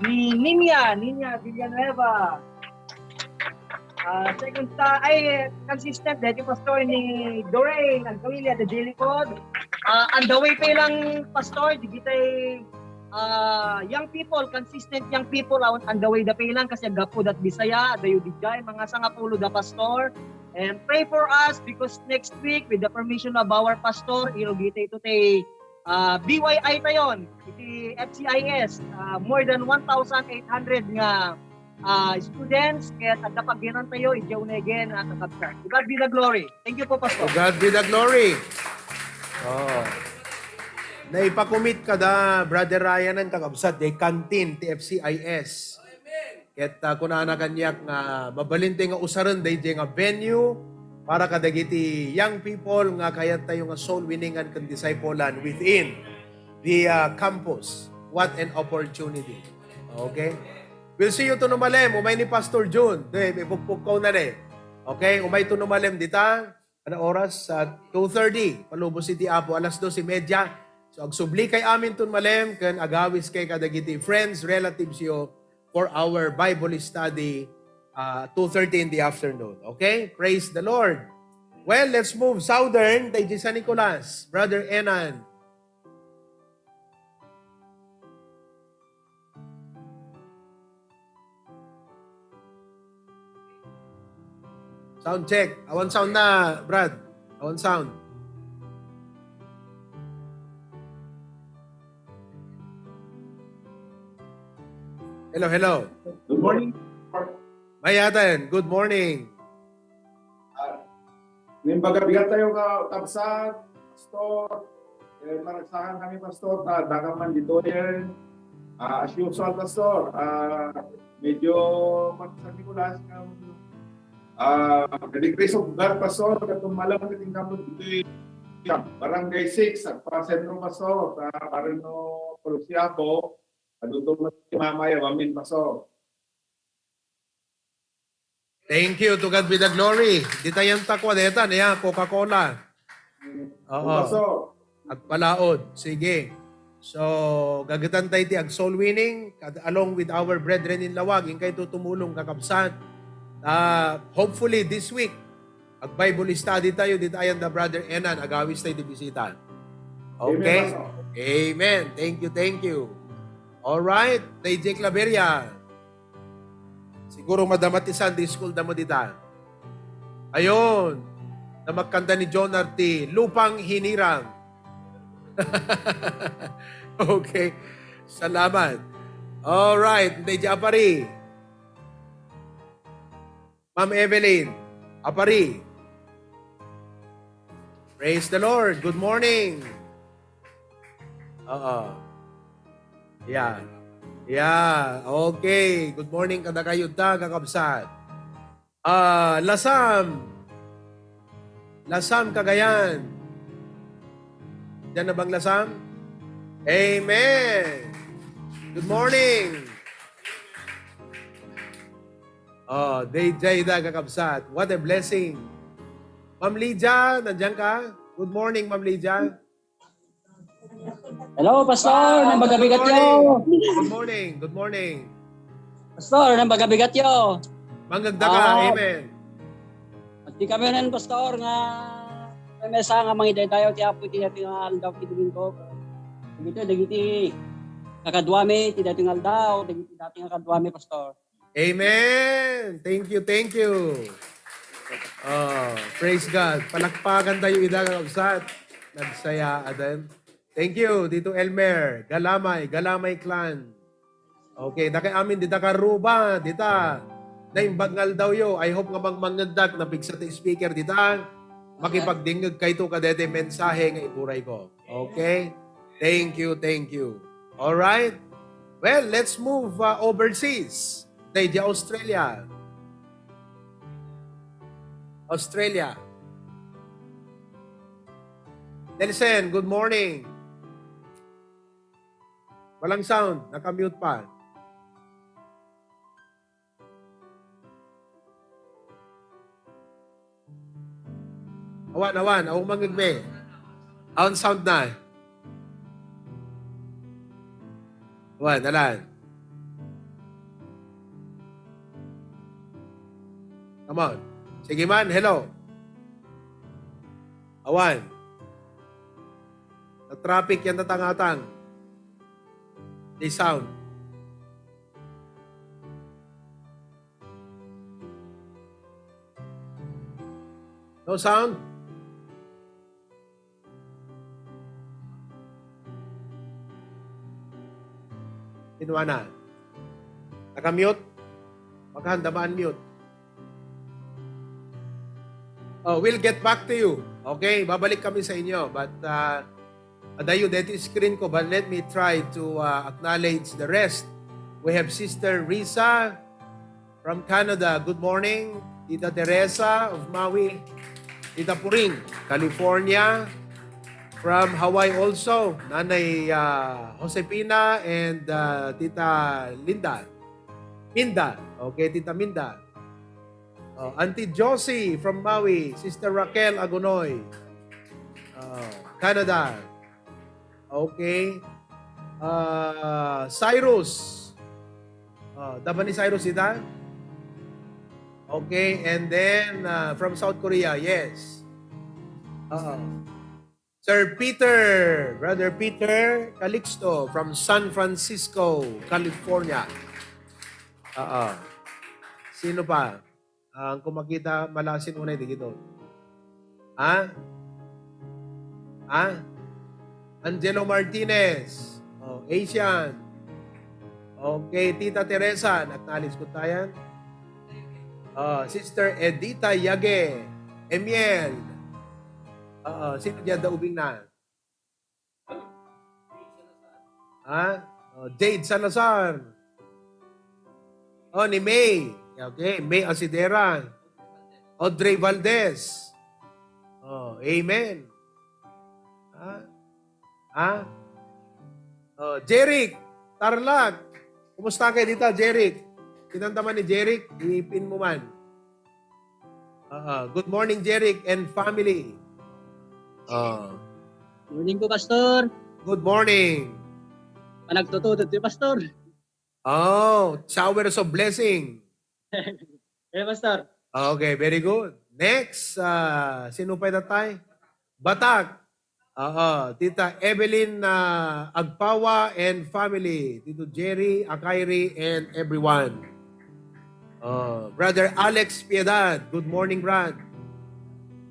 ni Ninia, Ninia Villanueva. Ah, second sa, ay, consistent, dahil yung pastor ni Doreen Alcamilla de Jilicod. Ah, on the way pa lang, pastor, di kita, ah, young people, consistent young people, on, on the way da pa lang, kasi gapu dat Bisaya, dayo di jay, mga sangapulo da pastor. And pray for us because next week, with the permission of our pastor, irugita ito tay, ah, B Y I tayon, iti F C I S, ah, more than one thousand eight hundred nga, ah, students, kaya adda pagyanan tayo, idiyaw na again, ah, kakabsat. To God be the glory. Thank you po, Pastor. To God be the glory. Oh. Naipakumit kada, Brother Ryan, ang kakabsat, day canteen ti F C I S. Ket, ah, kunana kaniak nga mabalin ti nga usaren daydiay nga venue para kadagiti young people nga kayat tayo nga soul winningan ken discipulan within the, ah, campus. What an opportunity. Okay? We'll see you to Numalem. Umay ni Pastor Jun. Di, ipukpukkaw na ni. Okay? Umay to Numalem dita. Ano oras? Sa two thirty. Palubos iti Apo. Alas dos y media. So, agsubli kay amin to Numalem, ken agawis kay kadagiti friends, relatives yo for our Bible study, uh, two thirty in the afternoon. Okay? Praise the Lord. Well, let's move southern. Tayo San Nicolas. Brother Enan. Sound check. Awan sound na, Brad. Awan sound. Hello, hello. Good morning. Mayatan, good morning. Ah, naimbag a bigat tayo, kakabsat, Pastor. Eh, maragsakan kami, Pastor, ta adda man ditoyen. Ah, as usual, Pastor, ah, medyo San Nicolas nga, ah, the grace of God, Pastor, katong malam kating kamo ditoy Barangay six, agpasentro, Pastor, ta para no Polisiapo, adunto man ti mamaya, amin, Pastor. Thank you. To God be the glory. Ditayan ta kua deta, niya, Coca-Cola. Oo. Pastor. Agpalaod. Sige. So, gagetan tayo ti ag-soul winning kad-, along with our brethren in Laoag. Inkay to tumulong, kakabsat. Ah, hopefully this week, ag-Bible study tayo, ditayan da Brother Enan, agawis tayo ti bisita. Okay? Amen, Pastor. Amen. Thank you, thank you. All right. Tay Jake Laveria. Siguro madama ti Sunday school da mo dita. Ayun. Na magkanta ni Jonar ti Lupang Hinirang. Okay. Salamat. All right. Tay Jay Apari. Ma'am Evelyn Apari. Praise the Lord. Good morning. Oo. Yeah. Yeah. Okay. Good morning kadakayo ta, kakabsat. Ah, Lasam. Lasam, Cagayan. Diyan na bang Lasam? Amen. Good morning. Oh, day jay da, kakabsat. What a blessing. Ma'am Lydia, nandiyan ka? Good morning, Ma'am Lydia. Hello, Pastor. Wow, naimbag a bigat yo. Good morning. Good morning. Good morning. Pastor, naimbag a bigat yo. Mangngegda ka. Ah. Amen. Iti kami nen, Pastor, nga may mesa nga mangidaydayaw ti Apo iti daytoy nga aldaw ti Domingo. Dagiti, dagiti kakaduami ti daytoy nga aldaw, dagiti daytoy nga kakaduami, Pastor. Amen. Thank you, thank you. Oh, praise God. Palakpakan tayo ida, kakabsat. Nagsaya, aden. Thank you, Tito Elmer. Galamay, Galamay clan. Okay, dakay amin, dita karuba, dita. Naimbag nga aldaw yo. I hope nga mangmangngegdak, napigsa ti speaker, dita. Makipagdingngeg kayto kadete mensahe nga iburay ko. Okay? Thank you, thank you. All right? Well, let's move, uh, overseas. Daydi Australia. Australia. Nelson, good morning. Walang sound, naka-mute pa. Awan, awan, awan mangngegmi. Awan sound na. Awan, alan. Come on. Sige man, hello. Awan. Na-traffic yan natangatang. Di sound. No sound? Kinuha na. Naka-mute? Baka handa ma-unmute. Oh, we'll get back to you. Okay? Babalik kami sa inyo. But, uh, adayo dito screen ko, but let me try to uh, acknowledge the rest. We have Sister Risa from Canada. Good morning. Tita Teresa of Maui. Tita Puring, California. From Hawaii also, Nanay uh, Josepina and uh, Tita Linda. Minda. Okay, Tita Minda. Oh, Auntie Josie from Maui, Sister Raquel Agunoy, uh, Canada. Okay. Uh, Cyrus. Uh, daba ni Cyrus ita? Okay, and then uh, from South Korea, yes. Uh, Sir Peter, Brother Peter Calixto from San Francisco, California. Oo. Sino pa? Ang kumakita, malasin unay, di gito. Ha? Ha? Angelo Martinez. Oh, Asian. Okay, Tita Teresa, acknowledge ko tayan. Oh, Sister Edita Yage. Emiel. Oo, sino diyan da ubing na? Ha? Oh, Jade Salazar. Oh, ni May. Okay, May Asidera. Audrey Valdez. Oh, amen. Ha? Ha? Oh, Jeric Tarlac. Kumusta kayo dita, Jeric? Kinanta man ni Jeric, ipin mo man. Ah, good morning, Jeric and family. Ah. Morning po, Pastor. Good morning. Panagtutudot po, Pastor. Oh, showers of blessing. Eh, Pastor. Okay, very good. Next, ah, sino pa itatay? Batak. Oo, Tita Evelyn ah, Agpawa and family. Tito Jerry, Akairi, and everyone. Oh, Brother Alex Piedad, good morning, Brad.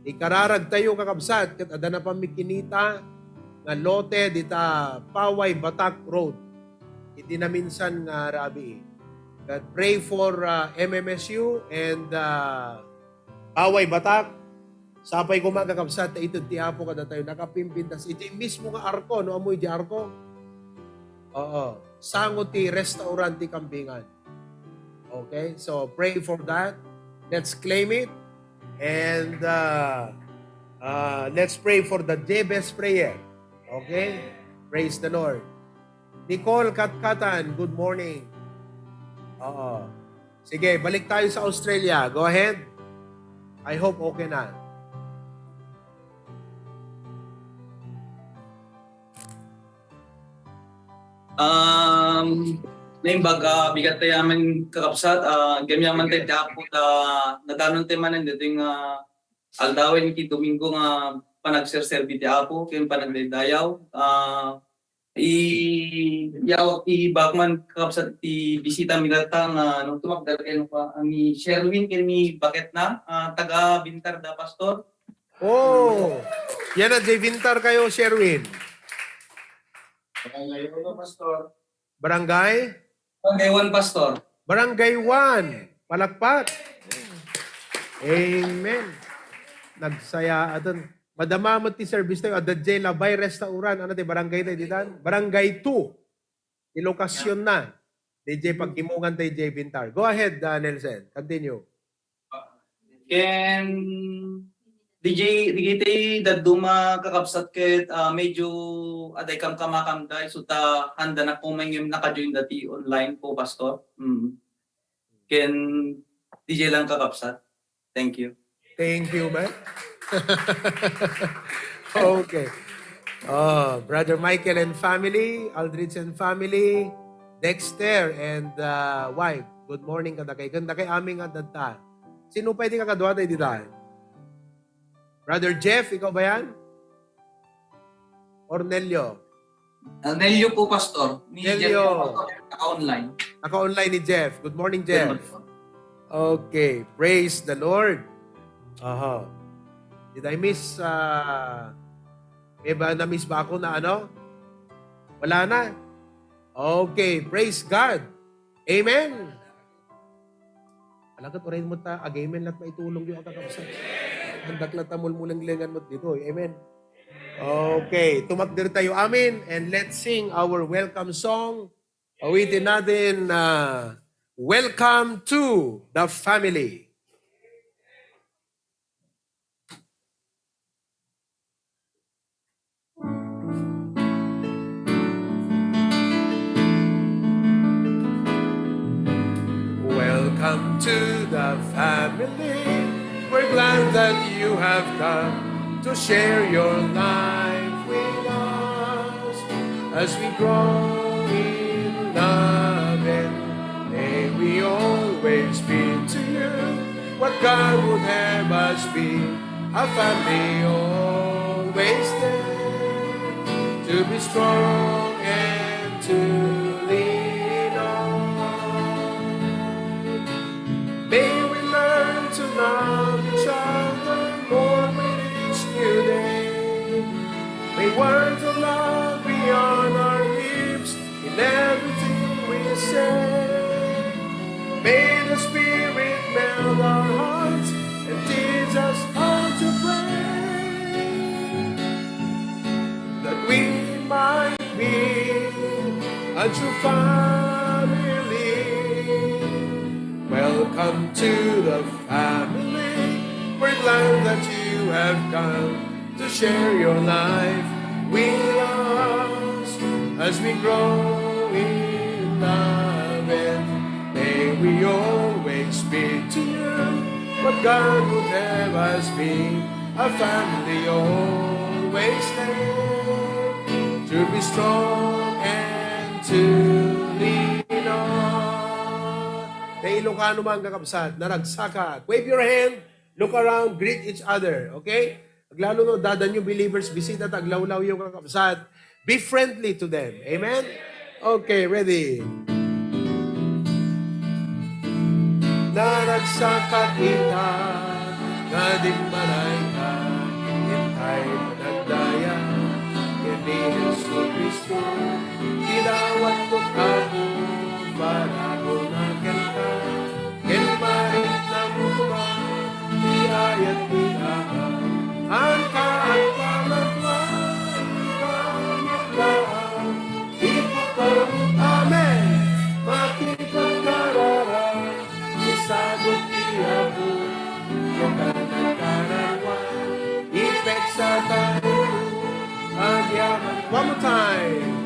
Ikararag tayo, kakabsat, ket adda na pamikinita nga lote dita Paway Batak Road. Iti naminsan nga rabii. But pray for uh, M M S U and uh, Paway Batak. Sapay koma, kakabsat, ta ited ti Apo kadatayo nakapimpintas iti mismo nga arko, no? Ammo iti arko. Oo. Sango ti restaurant ti Kambingan. Okay? So pray for that. Let's claim it. And uh, uh, let's pray for the Jabez prayer. Okay? Praise the Lord. Nicole Katkatan, good morning. Oo. Sige, balik tayo sa Australia. Go ahead. I hope okay na. Um, naimbag, ah, bigat tayo amin kakabsat, ah, gamyaman tayo ti Apo, ta nadanon tayo man dito yung ah, aldawen ki Domingo nga panagserserbi ti Apo, ken panagdaydayaw. Ah, i yaw i bakman kakabsat ti bisita mi data nga no tumakdal ken pa ni Sherwin ken ni Baketna, ah, taga Bintar da, Pastor. Oh, yan na, Jay Vintar kayo, Sherwin. Ngayon, Pastor. Barangay? Barangay one, Pastor. Barangay one. Palakpak. Amen. Nagsaya aton. Madama mo ti service tayo. Adda J Labay Restaurant. Ano ti barangay tayo ditan? Barangay two. Ti lokasyon na. D J pagkimungan tayo, J Vintar. Go ahead, uh, Nelson. Continue. Ken D J, digiti dadduma kakabsat ket ah, medyo aday kamkamakam da isu ta handa na kung may ngem naka-join dati online po, Pastor. Mm. Ken D J lang kakabsat. Thank you. Thank you, man. Okay. Oh, Brother Michael and family, Aldrich and family, Dexter and uh, wife. Good morning kadakay. Kadakay aming adadta. Sino pa iti kakaduatayo dita? Brother Jeff, ikaw ba yan? Or Nelio? Ah, Nelio po, Pastor. Ni Nelio. Jeff po, Pastor. Naka-online. Naka-online ni Jeff. Good morning, Jeff. Good morning. Okay. Praise the Lord. Aha. Did I miss, ah, may ba na-miss ba ako na ano? Wala na. Okay. Praise God. Amen. Alagad, uray mo ta, ag-amen la't maitulong yu a kakabsat. Handak la't ta mulmulenglengan mo ditoy. Amen. Okay, tumakder tayo. Amen. And let's sing our welcome song. Awitin natin, ah, Welcome to the Family. Welcome to the family. We're glad that you have come to share your life with us. As we grow in love, and may we always be to you what God would have us be, a family always there to be strong and to lean on. May we learn to love each other more with each new day. May words of love be on our lips in everything we say. May the Spirit melt our hearts and teach us how to pray, that we might be a true family. Welcome to the family. We're glad that you have come to share your life with us as we grow in love. And may we always be to you what God would have us be, a family always there to be strong and to lean on. Kay Ilocano man, kakabsat, naragsaka. Wave your hand, look around, greet each other, okay? Aglalo no, dada nyo believers, bisita, ta aglawlaw yo, kakabsat. Be friendly to them. Amen? Okay, ready? Naragsakat ita, nga dimmaray ka, intay panagdaya, ken ni Jesu-Cristo, ti dawatko, Apo, para agona kenka, ken maritna met ti ayat ti Ama, anta agpamagua, ipukawmo. Amen. Makipagkararag, isagut ti Apo, no kanakanarwa, ipegsatayo, agyaman. One more time.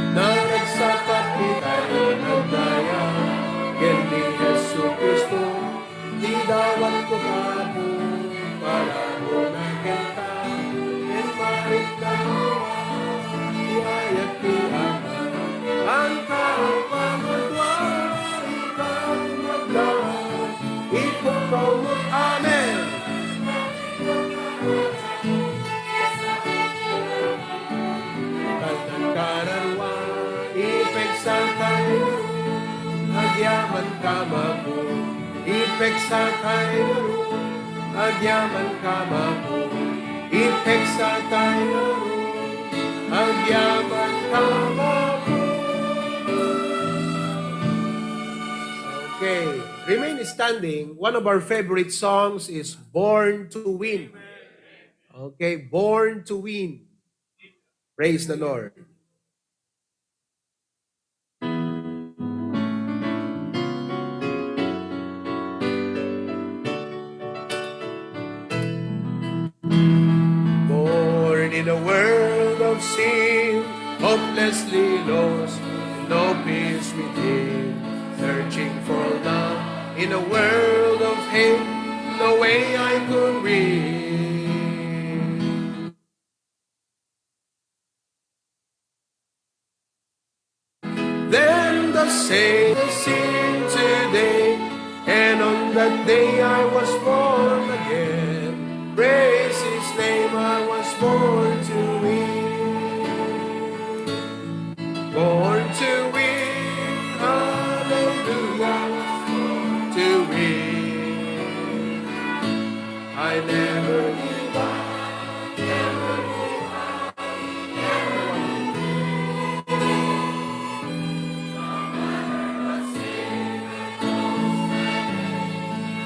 Naragsakat ita, agdaya, ken ni Jesu-Cristo, ti dawatko, Apo, para agona kenka, ken maritna met ti ayat ti Ama, anta agpamagua, ita ti magdaan, ipukawmo. Amen. Kanakanarwa, ipegsatayo, agyaman ka, Apo, ipegsatayo, agyaman ka, Apo, ipegsatayo, agyaman ka, Apo. Okay, remain standing. One of our favorite songs is Born to Win. Okay, Born to Win. Praise the Lord. Born in a world of sin, hopelessly lost, no peace within, searching for love in a world of hate, no way I could win. There I was born again. Praise his name, I was born to win. Born to win, hallelujah, to win. I never give up, never give up, never give up.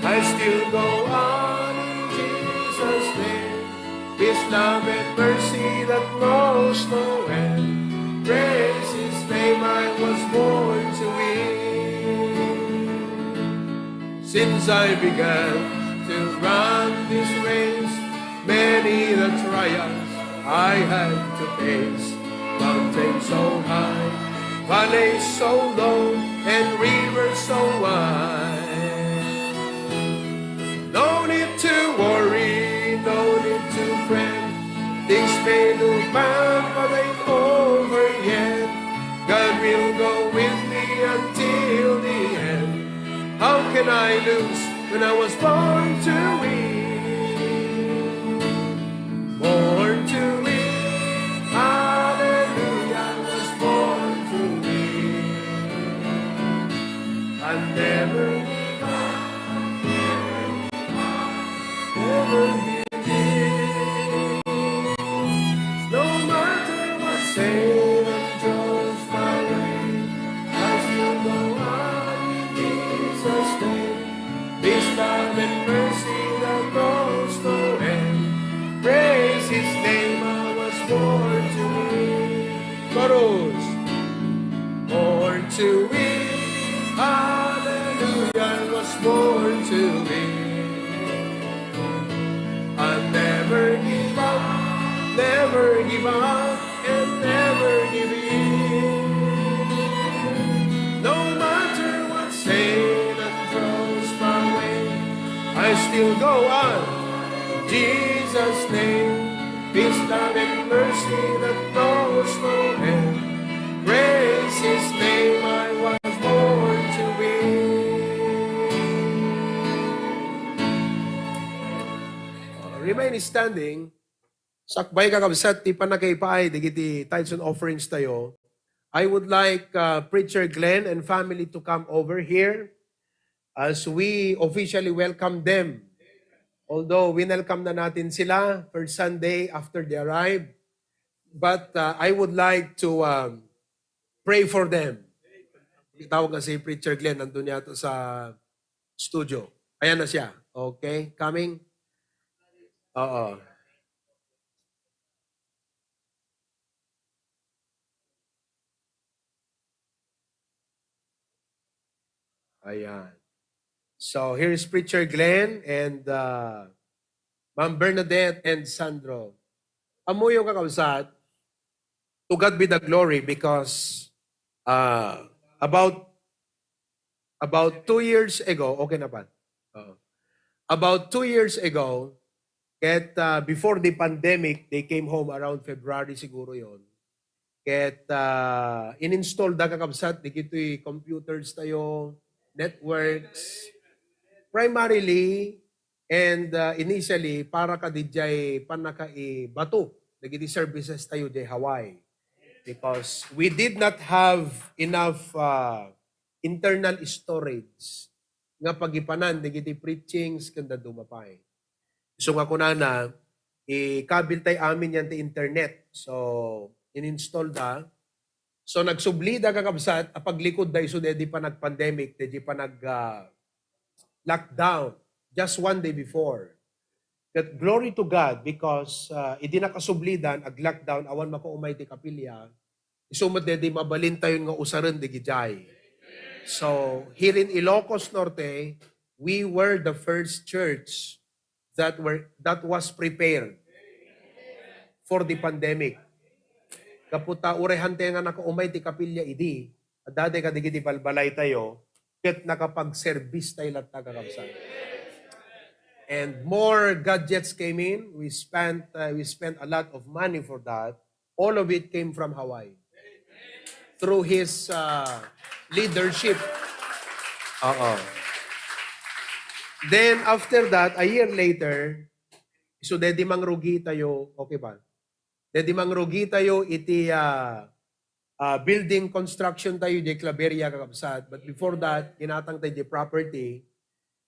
I still go on in Jesus' name. His love and mercy that knows no end. Praise his name, I was born to win. Since I began to run this race, many the trials I had to face. Mountains so high, valleys so low, and rivers so wide. No need to worry, no need to fret. Things may look bad, but ain't over yet. God will go with me until the end. How can I lose when I was born to win? Born to win. Hallelujah, I was born to win. I never give up, never give up, never give in. No matter what Satan throws my way, I still go on in Jesus' name. His love and mercy that knows no end. Praise his name, I was born to win. Chorus. Born to win. Hallelujah, I was born to win. I'll never give up, never give up, and never give in. No matter what Satan throws my way, I still go on. Jesus' name, his love and mercy that knows no end. Praise his name, I was born to win. Remain standing. Sakbay, kakabsat, ti pannakaipaay dagiti tithes and offerings tayo. I would like, uh, Preacher Glenn and family to come over here as we officially welcome them. Although winelcome na natin sila first Sunday after they arrived, but, uh, I would like to, um, pray for them. Tawag nga si Preacher Glenn, nandun yata sa studio. Ayan na siya. Okay, coming? Oo. Ayan. So, here is Preacher Glenn and, uh, Ma'am Bernadette and Sandro. Ammoyo, kakabsat, to God be the glory because, uh, about, about two years ago, okay na ba? Oo. About two years ago, ket, uh, before the pandemic, they came home around February siguro yon. Ket, ah, in-install da, kakabsat, dagitoy computers tayo, networks. Primarily and, ah, initially, para kadidiay pannakaibato dagiti services tayo diay Hawaii. Because we did not have enough, ah, internal storage nga pagipanan dagiti preachings ken dadduma pay. So nga kunana, ikabiltay amin yan ti internet. So, in-install da. So, nagsubli da, kakabsat, a paglikod da isu daydi panag-pandemic, daydi panag, ah, lockdown, just one day before. But glory to God because, ah, idi nakasublidan, ag-lockdown, awan makaumay ti kapilya, isu met daydi mabalintayon nga usaren dagidiay. So, here in Ilocos Norte, we were the first church that were, that was prepared for the pandemic. Gapu ta uray hantay nga nakaumay ti kapilya idi, adda daydi kadagiti balbalay tayo, ket nakapagservice tayo latta, kakabsat. And more gadgets came in. We spent, uh, we spent a lot of money for that. All of it came from Hawaii. Through his, uh, leadership. Oo. Then after that, a year later, so dedi mangrugitayo, okay ba? Dedi mangrugitayo iti ah, ah, building construction tayo di Claveria, kakabsat. But before that, ginatang tayo di property.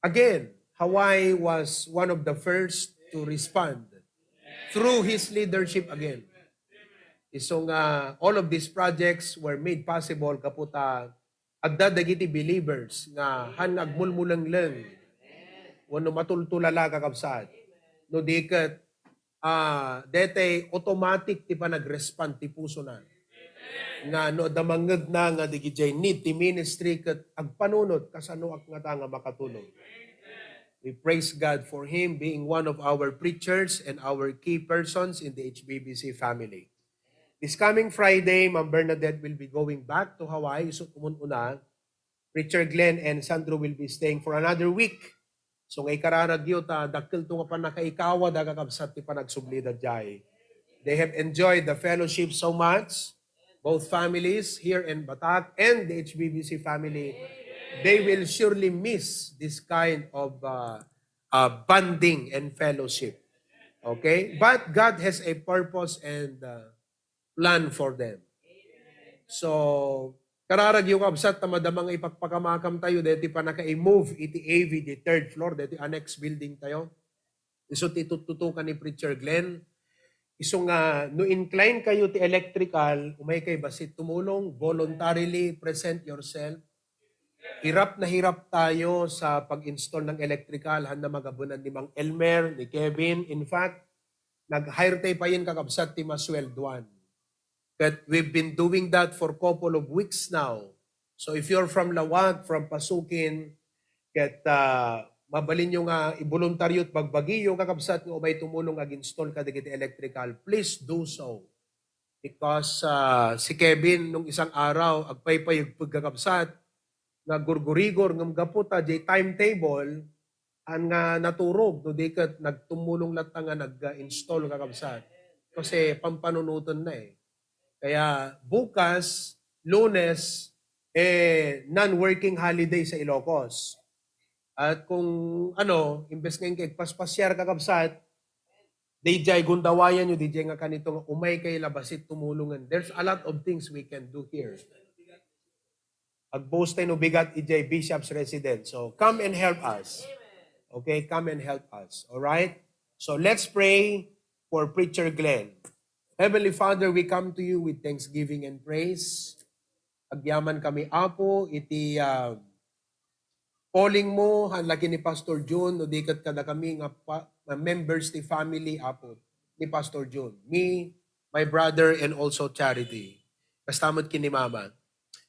Again, Hawaii was one of the first to respond through his leadership again. Isu nga all of these projects were made possible gapu ta adda dagiti believers nga han nga agmulmulengleng wenno matultulala, kakabsat. No di ket ah, detay automatic ti panagrespond ti pusona. Nga no adda mangngegna nga dagiti need ti ministry ket agpanunot, kasanoak ngata nga makatulong? We praise God for him being one of our preachers and our key persons in the H B B C family. This coming Friday, Ma'am Bernadette will be going back to Hawaii. So, umun-una, Preacher Glenn and Sandro will be staying for another week. So, nga ikararagyo ta dakkel to nga pannakaikawa da, kakabsat, ti panagsublida jay. They have enjoyed the fellowship so much. Both families here in Batak and the H B B C family, they will surely miss this kind of uh, uh, bonding and fellowship. Okay? But God has a purpose and uh, plan for them. So, kararagyo, kabsat, ta madama nga ipakpakamakam tayo deti pannaka-move iti A V, the third floor, deti annex building tayo. Isu ti tuttutukan ni Preacher Glenn. Isu nga, no incline kayo ti electrical, umay kay bassit tumulong, voluntarily present yourself. Hirap na hirap tayo sa pag-install ng electrical, han na magabunan ni Mang Elmer, ni Kevin. In fact, nag-hire tayo pa yun, kakabsat, ti masweldoan. But we've been doing that for couple of weeks now. So if you're from Laoag, from Pasukin, ket ah, mabalin nyo nga ibuluntaryo at bagbagiyo, kakabsat, nga umay tumulong ag-install kadagiti electrical, please do so. Because ah, si Kevin, nung isang araw, agpaypayagpag, kakabsat, nga gurgurigor, ngem gapu ta jay timetable, an nga naturog, no di ket nagtumulong latta nga nag-install, kakabsat. Kasi pampanunutan na eh. Kaya bukas, Lunes, eh, non-working holiday sa Ilocos. At kung ano, imbes nga igpaspasyar, kakabsat, D J, gundawayan nyo, D J, nga kanito nga umay kay la bassit tumulong. There's a lot of things we can do here. Agboast tayo no bigat idiay Bishop's Residence. So, come and help us. Okay, come and help us. All right? So, let's pray for Preacher Glenn. Heavenly Father, we come to you with thanksgiving and praise. Agyaman kami, Apo, iti ah, calling mo, han laki ni Pastor Jun, no di ket kada kami nga pa, nga members ti family, Apo, ni Pastor Jun. Me, my brother, and also Charity. Kasta met ken ni Mama,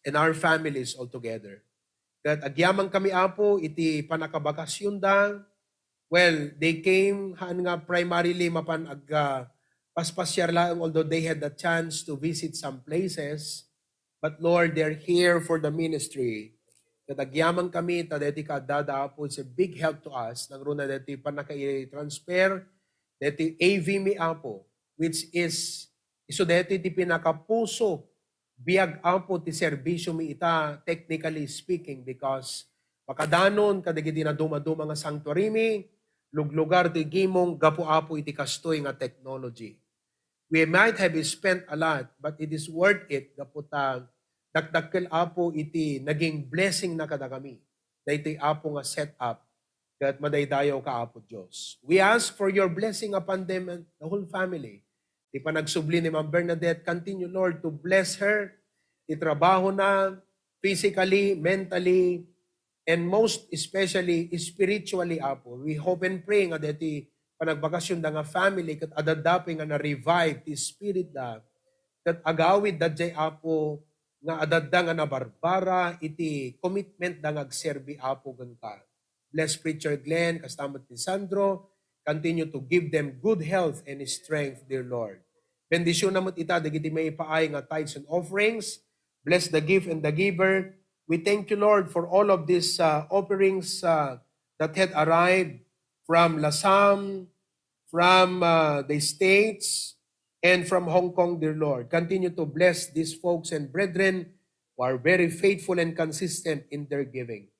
and our families all together. Ket agyaman kami, Apo, iti pannakabakasyonda. Well, they came, han nga primarily mapan ag, ah, paspasyar laeng, although they had the chance to visit some places. But Lord, they're here for the ministry. Ket agyaman kami, ta deti kaaddada, Apo, it's a big help to us. Nangruna deti pannakaitransfer, deti A V mi, Apo, which is, isu deti ti pinakapuso, biag, Apo, ti serbisyo mi ita, technically speaking, because makadanon kadagiti nadumaduma nga sanctuary mi, luglugar ti gimong gapu, Apo, iti kastoy nga technology. We might have spent a lot, but it is worth it gapu ta dakdakkel, Apo, iti naging blessing na kadakami. Daytoy, Apo, nga set up ket madaydayaw ka, Apo Dios. We ask for your blessing upon them and the whole family. Ti panagsubli ni Ma'am Bernadette, continue, Lord, to bless her, ti trabaho na, physically, mentally, and most especially spiritually, Apo. We hope and pray nga deti panagbakasyonda nga family ket adda dapay nga na-revive ti spirit da ket agawid da jay, Apo, nga adda nga nabarbara iti commitment da nga agserbi, Apo, kenka. Bless Preacher Glenn, kasta met ni Sandro. Continue to give them good health and strength, dear Lord. Bendisyona met ita dagiti maipaay nga tithes and offerings. Bless the gift and the giver. We thank you, Lord, for all of these uh, offerings uh, that had arrived from Lasam, from uh, the States, and from Hong Kong, dear Lord. Continue to bless these folks and brethren who are very faithful and consistent in their giving.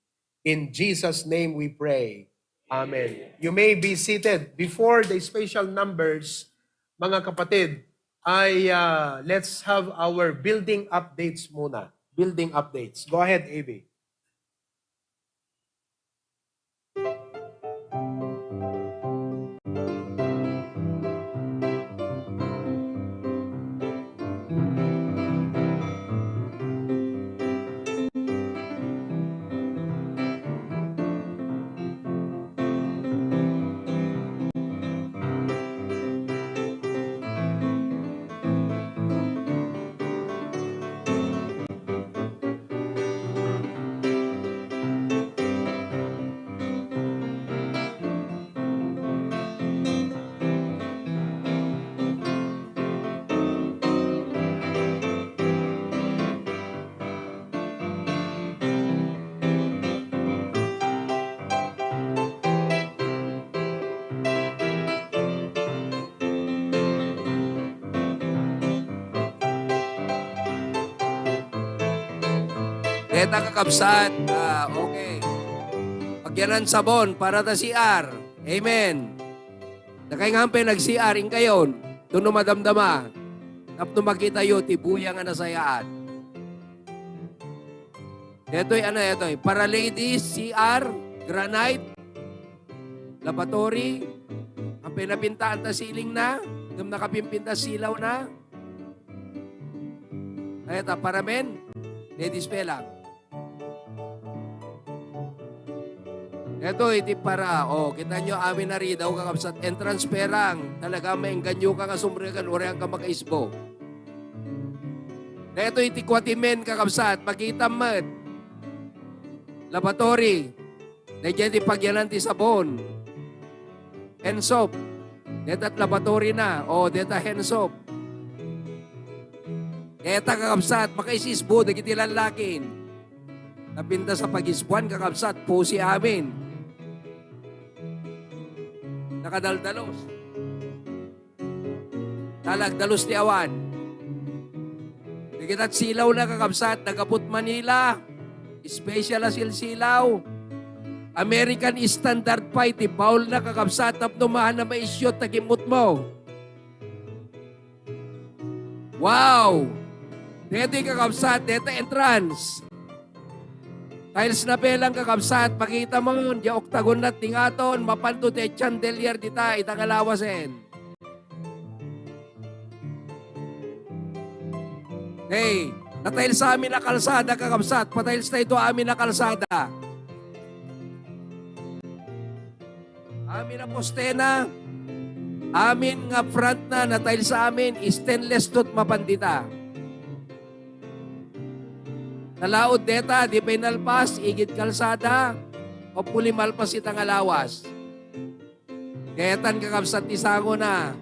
In Jesus' name we pray. Amen. You may be seated. Before the special numbers, mga kapatid, ay, ah, let's have our building updates muna. Building updates. Go ahead, A B. Deta, kakabsat. Ah, okay. Pagyanan sabon para ta C R. Amen. Dakay nga pay nag-C R, inkayon. Tuno madamdama. Tapno makitayo ti buyang a nasayaat. Detoy, ano, detoy? Para ladies, C R, granite, lavatory, ang pinapintaan ta ceiling na, ngem nakapimpinta silaw na. Ay, ta, para men, ladies pa lang. Detoy, iti para, o, kita nyo, amin a ridaw, kakabsat, entrance fee lang. Talaga, maengganyo ka nga sumrekkan, uray ka makaisbo. Detoy, iti kuatimen, kakabsat, makita met. Lavatory. Daydiay ti pagyanan ti sabon. Hand soap. Deta ti lavatory na. O, deta hand soap. Deta, kakabsat, makaisisbo dagiti lallakin. Napintas a pagisbuan, kakabsat, pusi amin. Nakadaldalos. Talagdalus ti awan. Dagita silaw na, kakabsat, nagaput Manila. Special a silsilaw. American standard pa iti bowl na, kakabsat, tapno maana maisyot ta gimmutmo. Wow! Deti, kakabsat, deta entrance. Tiles na pelang, kakabsat, makita mo, dia octagon na tingaton, mapanto ti chandelier dita, ita nga lawasen. Hey, natiles amin a kalsada, kakabsat. Patiles tayo amin a kalsada. Amin a postena, amin nga front na, natiles amin, stainless tooth mapan dita. Nalaod deta, di pay nalpas, igid kalsada, hopefully malpas ita nga lawas. Detan, kakabsat, ti sango na.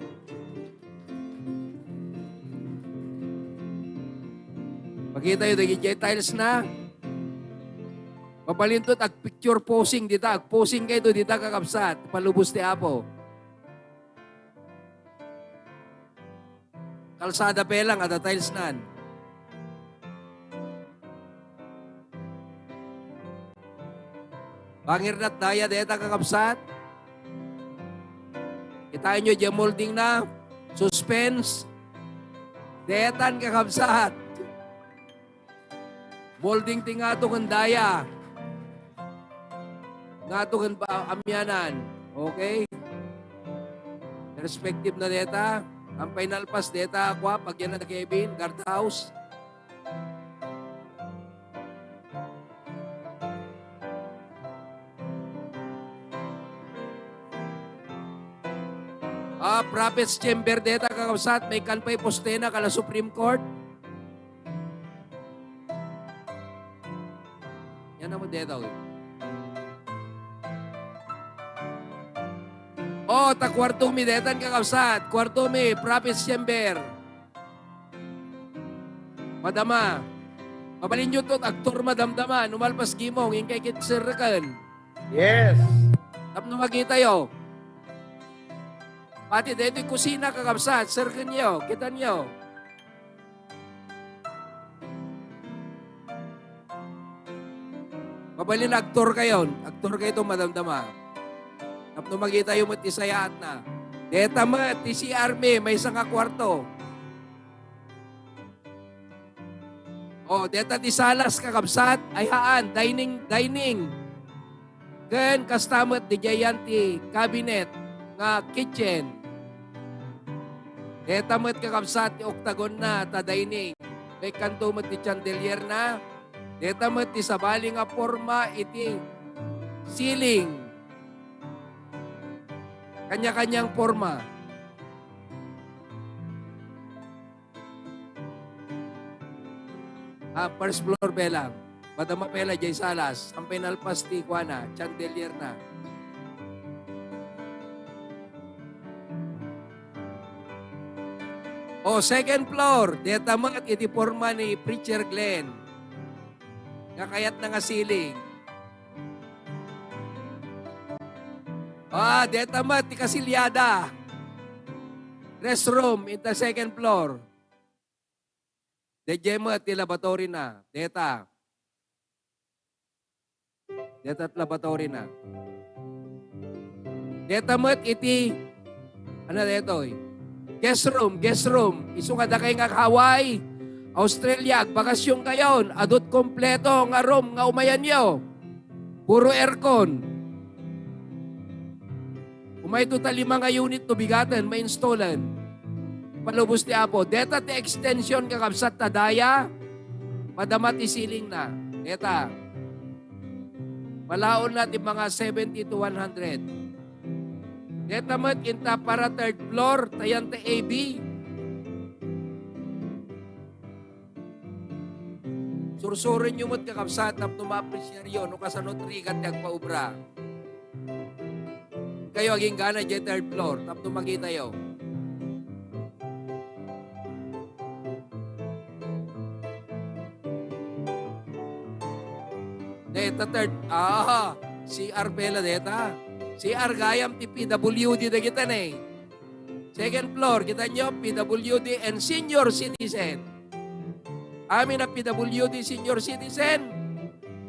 Makita yu, dagiti tiles na. Mabalintot, ag-picture posing dita. Ag-posing kayo dita, kakabsat. Palubos ti Apo. Kalsada pelang, adda tiles nan. Bangir nat daya deta, kakabsat. Kitaenyo, dia molding na. Suspense. Detan, kakabsat. Molding ti ngato ken daya. Ngato ken ba-, amianan. Okay? Perspective na deta. Ang final pass deta, kwa, pagyan na Kevin, guardhouse. Ah, Prophet's Chamber deta, kakabsat, may kanpay postena kala Supreme Court. Yan naman deta, oy. Oh, ta kwarto mi detan, kakabsat. Kwarto mi, Prophet's Chamber. Madama. Mabalin yo to, agtor madamdama. Numalpas gimong, inkay kit serreken. Yes. Tapno makita yo. Pati detoy kusina, kakabsat, serken yo, kitan yo. Mabalin agtor kayo. Agtor kayo to madamdama. Tapno makitayo met ti sayaatna. Deta met ti C R mi, maysa nga kuarto. O, deta ti salas, kakabsat, ay haan, dining, dining. Ken kasta met, didiay ti cabinet nga kitchen. Deta met, kakabsat, ti octagon na ta dining. Maikkanto met ti chandelier na. Deta met ti sabali nga porma iti ceiling. Kanya-kanyang porma. Ah, first floor pela. Madama pela jay salas. Ampay nalpas ti kuana, chandelier na. O, second floor. Deta met iti porma ni Preacher Glenn. Nga kayatna nga ceiling. Ah, deta met ti kasilyada. Restroom in the second floor. Daydiay met ti lavatory na. Deta. Deta ti lavatory na. Deta met iti, ano detoy? Guest room, guest room. Isu nga dakay nga Hawaii, Australia, agbakasyon kayon, adut kompleto nga room nga umayanyo. Puro aircon. Umayto ta lima nga unit no bigaten, ma-installen. Palubos ti Apo. Deta ti extension, kakabsat, ta daya, madama ti ceiling na. Deta. Malaon na ti mga seventy to one hundred. Deta met inta para third floor, ta yan ti A B. Sursurenyo met, kakabsat, tapno maapresiaryo no kasano ti rigat ti agpaubra. Kayo aginggana diay third floor, tapno makitayo. Deta third, ah, C R pela deta. C R gayam ti P W D dagita ne. Second floor, kitanyo, P W D and senior citizen. Amin a P W D, senior citizen.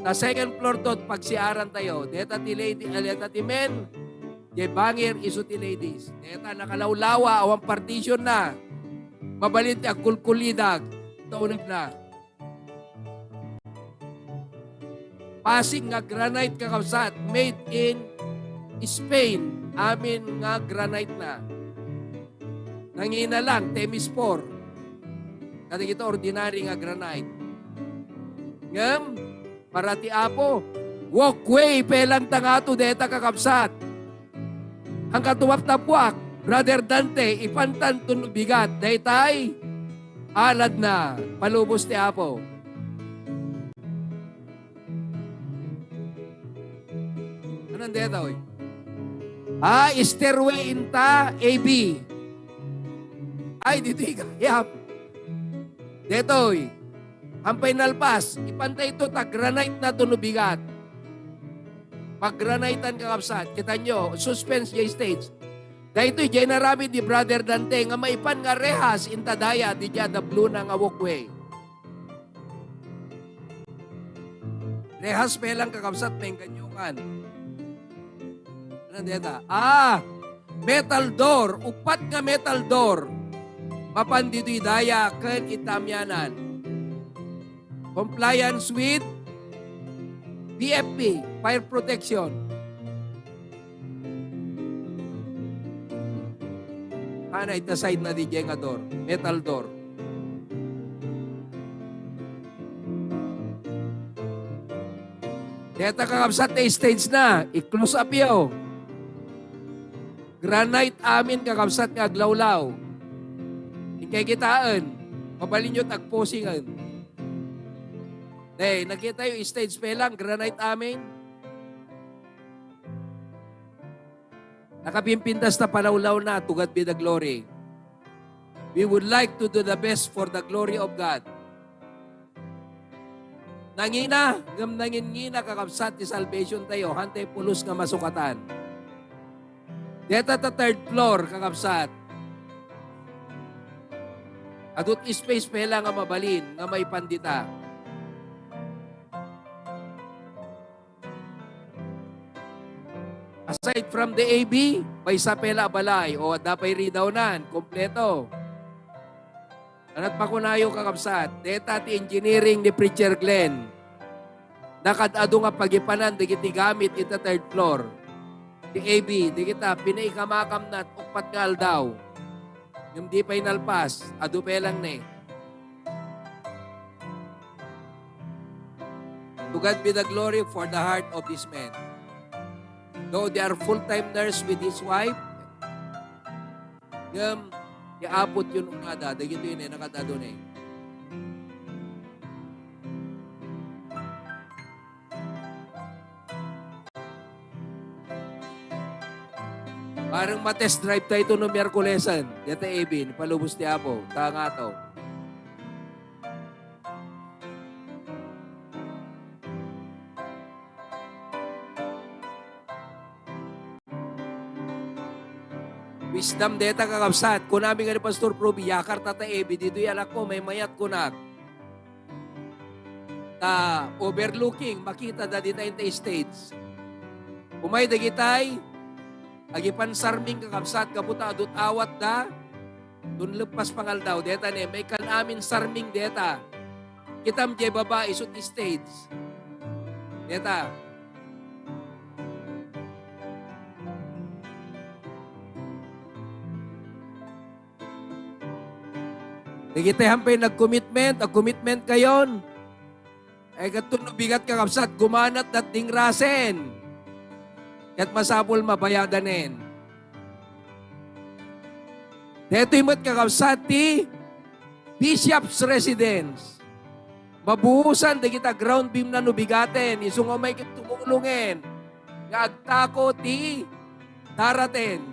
Ta second floor to, pagsiaran tayo. Deta ti lady, ah, deta ti men. Jay bangir, isu ti ladies. Deta nakalawlawa, awan partition na. Mabalin ti agkulkulidag. Taunag na. Pasig nga granite, kakabsat, made in Spain. Amin nga granite na. Nangina lang, Temis four. Kadagita ordinary nga granite. Ngem, para ti Apo, walkway pay lang ta ngato deta, kakabsat. Ang katupaptapuak, Brother Dante, ipantan to no bigat, daytay, aladna, palubos ti Apo. Anan deta, oy? Ah, stairway inta, A B. Ay, ditoy gayam. Detoy. Ampay nalpas, ipantay to ta granite na to no bigat. Pag-granitean, kakabsat, kitanyo, suspense jay stage. Daytoy jay inaramid ni Brother Dante nga maipan nga rehas inta daya, diay adda blue na nga walkway. Rehas pay lang, kakabsat, mainganyongan. Ano deta? Ah, metal door. Upat nga metal door. Mapan ditoy daya ken ita amianan. Compliance with P F P, fire protection. Ana, ita side na diay nga door, metal door. Deta, kakabsat, ti stage na. I-close up yo. Granite amin, kakabsat, nga aglawlaw. Inkay kitaen, mabalinyo ti agposingen. Hey, nakita yo, stage pay lang, granite amin. Nakapimpintas ta palawlaw na, to God be the glory. We would like to do the best for the glory of God. Nangina, ngem nangingina, kakabsat, ti salvation tayo, hantay pulos nga masukatan. Deta ta third floor, kakabsat. Adut space pay lang nga mabalin, nga maipan dita. As aside from the A B, maysa pay la a balay. O, adda pay ridawnan, kompleto. Ket makunayo, kakabsat, deta ti engineering ni Preacher Glenn. Nakaad-adu nga pagipanan dagiti gamit ita third floor. Ti A B, dagita, pinaikamakamna uppat nga aldaw. Ngem di pay nalpas, adu pay lang ne. To God be the glory for the heart of this man. Though they are full-time nurse with his wife, ngem ti Apo ti un-unada, dagitoy ne, nakaad-adu ne. Parang ma-test drive tayo to no Miyerkulesen. Deta A B, palubos ti Apo. Tanga to. Wisdom deta, kakabsat. Kunami nga ni Pastor Proby, yakar tata A B, ditoy anakko, maymayat kunak. Ta overlooking, makita da dita inta stage. Umay dagitay, agipansarming, kakabsat, gapu ta adut awat da, dunleppas pangaldaw, deta ne, may kan amin sarming deta. Kitam jay baba, isut stage. Deta. Dagiti hampay nag-commitment, ag-commitment kayon. Ay, ket no bigat, kakabsat, gumanat dat dingrasen. Ket masapul mabayadanen. Detoy met, kakabsat, ti Bishop's Residence. Mabuosan dagita ground beam na no bigaten, isu nga umay ket tumulongen nga agtako ti daraten.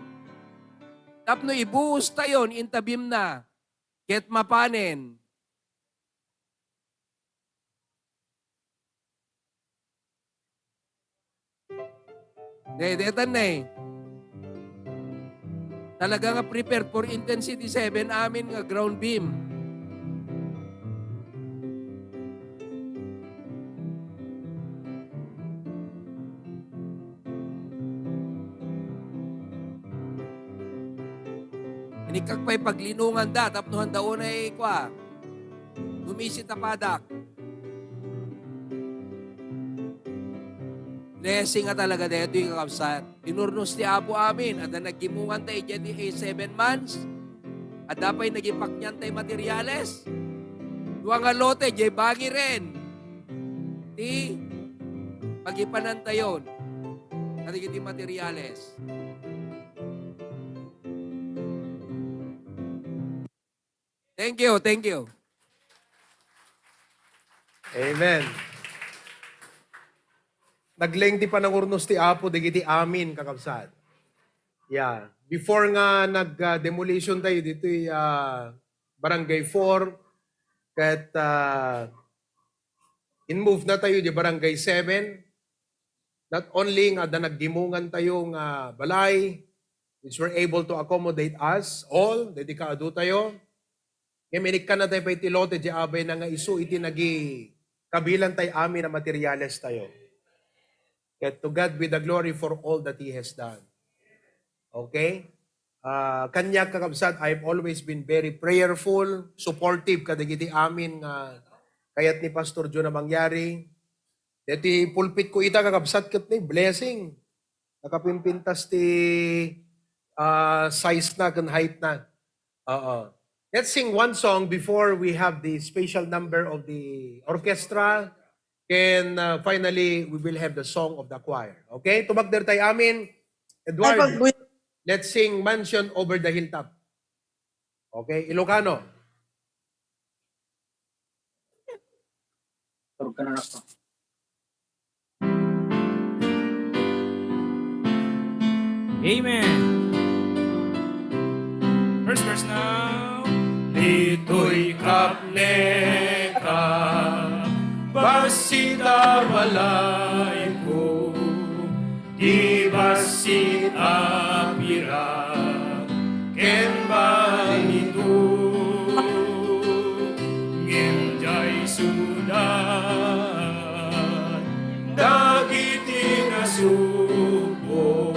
Tapno ibuos tayon inta beam na, ket mapanen. Daydiay tan ne. Talaga nga prepared for intensity seven amin nga ground beam. Inikak pay paglinongan da, tapno handa unay kua. Gumisita padak. Blessing nga talaga daytoy, kakabsat. Inurnos ti Apo amin, adda naggimongan ta idiay ti seven months. Adda pay nagipaknian tay materials. Dua nga lote, diay bangiren. Ti pagipanan tayon. Kadagiti materials. Thank you, thank you. Amen. Naglaeng ti panangurnos ti Apo dagiti amin, kakabsat. Yeah. Before nga nag, ah, demolition tayo ditoy, ah, Barangay four, ket, ah, in-move na tayo di Barangay seven. Not only nga adda naggimongan tayo nga balay, which were able to accommodate us all, daydi kaadu tayo. Ngem inikkan na tayo pay ti lote, di abay na nga isu iti nagi kabilan tayo amin a materials tayo. Ket to God be the glory for all that He has done. Okay? Ah, kaniak, kakabsat, I've always been very prayerful, supportive kadagiti amin nga kayat ni Pastor Jun a mangyari. Deti pulpit ko ita, kakabsat, ket ni blessing. Nakapimpintas ti, ah, size na ken height na. Oo. Let's sing one song before we have the special number of the orchestra. Ken, uh, finally, we will have the song of the choir. Okay? Tumagder tayo amin. Edward, let's sing Mansion Over the Hilltop. Okay? Ilocano. Turog ka na lang. Amen. First verse now. Ditoy kapneka, bassit a balayko, di bassit a pirak ken balitok, ngem diay suda dagiti nasubok.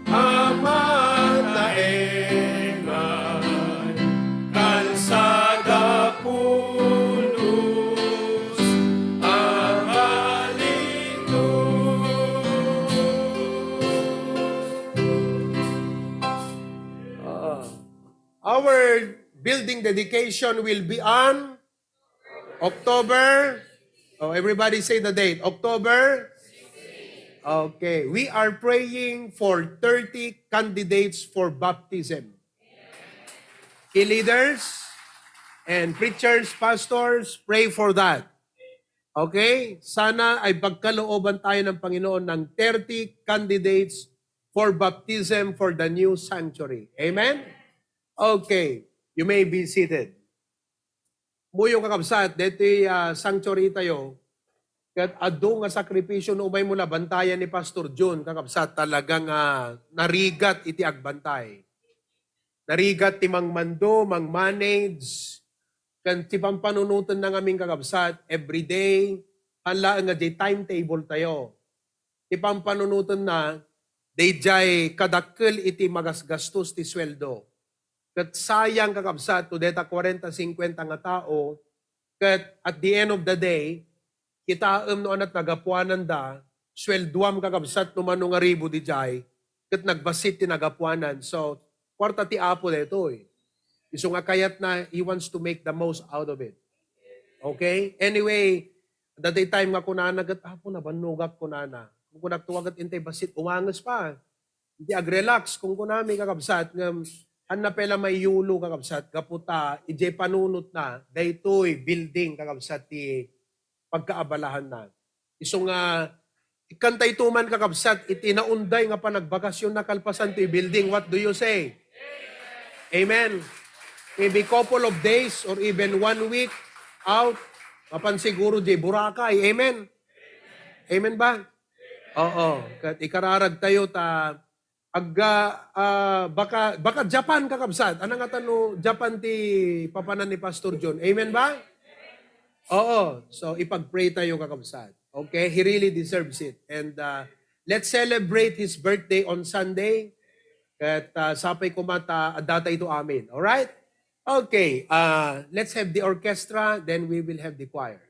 Amataengan, kalsada pulos, agalitos. Ah. Our building dedication will be on October. Oh, everybody say the date. October. Okay, we are praying for thirty candidates for baptism. Key leaders and preachers, pastors, pray for that. Okay? Sana ay pagkalooban tayo ng Panginoon ng thirty candidates for baptism for the new sanctuary. Amen? Okay. You may be seated. Muyo, kakabsat, detoy, ah, sanctuary tayo, ket adu nga sakripisyo no umay mo la bantayan ni Pastor Jun, kakabsat, talagang, ah, narigat iti agbantay. Narigat ti mangmando, mangmanage, ken ti pampanunotenna ngamin, kakabsat, everyday, haan laeng nga diay timetable tayo. Ti pampanunotenna, daydiay kadakkel iti magasgastos ti sueldo. Ket sayang, kakabsat, no deta kwarenta, singkwenta nga tao, ket at the end of the day, kitaem no ania ti nagapuananda, sueldoam, kakabsat, no mano nga ribu didiay, ket nagbassit ti nagapuanan. So, kuarta ti Apo daytoy. Isu nga kayatna, he wants to make the most out of it. Okay? Anyway, daytoy time nga kunana ket, "Apo, nabannogak," kunana. Kunkunak, "Tuwaget intay bassit, umanges pa." Iti agrelax, kunkunami, kakabsat, ngem haan pay la maiyulo, kakabsat, gapu ta idiay panunotna, daytoy building, kakabsat, ti pagkaabalahanna. Isu nga, ikkantayto man, kakabsat, iti naunday nga panagbakasyonna kalpasan toy building. What do you say? Amen. Maybe couple of days or even one week out, mapan siguro diay Boracay. Amen. Amen ba? Oo. Ket ikararag tayo ta agga, ah, baka, baka Japan, kakabsat. Ania ngata no Japan ti papanan ni Pastor Jun? Amen ba? Oo. So, ipag-pray tayo, kakabsat. Okay? He really deserves it. And, ah, let's celebrate his birthday on Sunday. Ket, ah, sapay koma ta adda tayo amin. Alright? Okay. Ah, let's have the orchestra, then we will have the choir.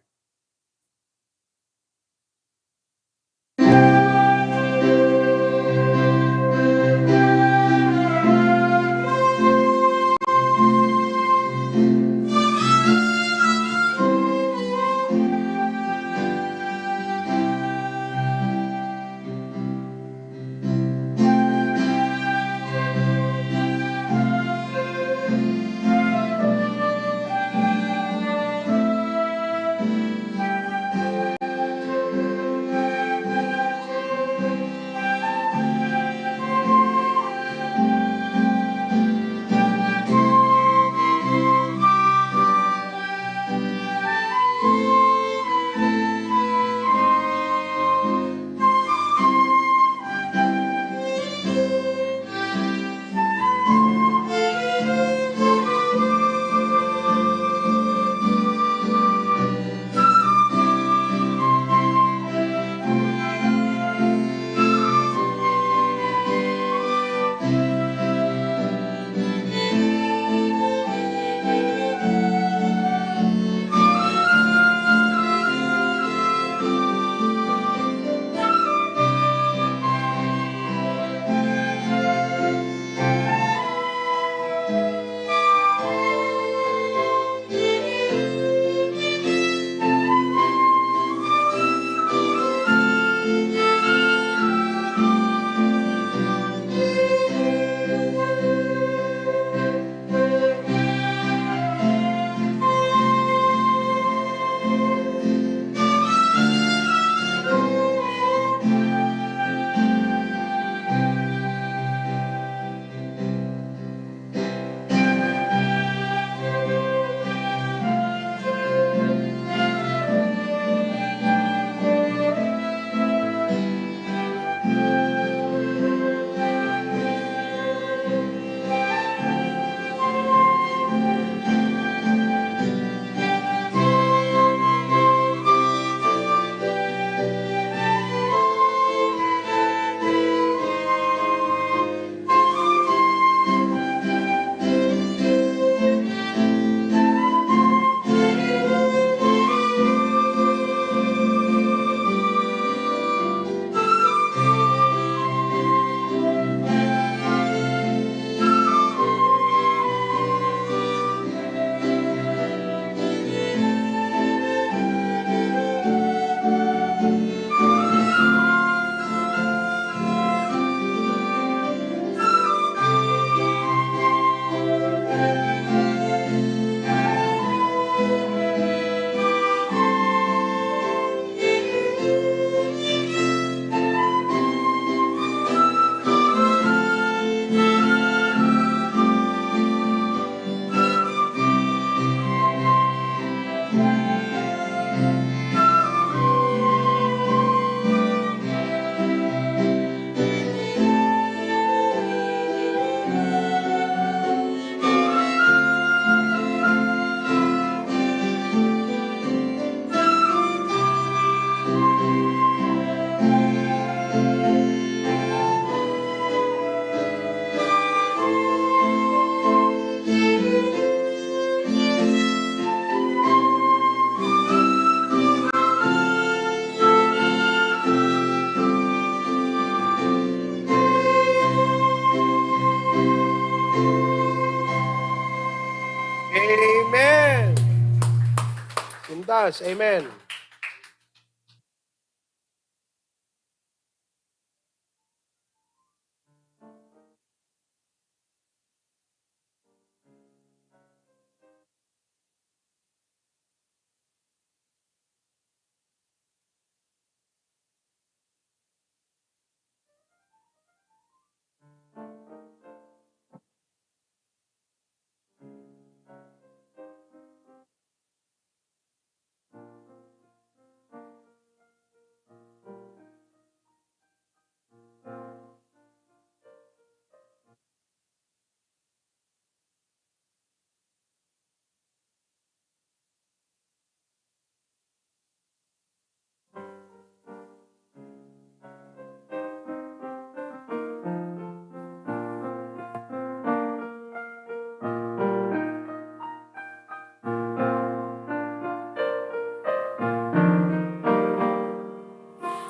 Amen.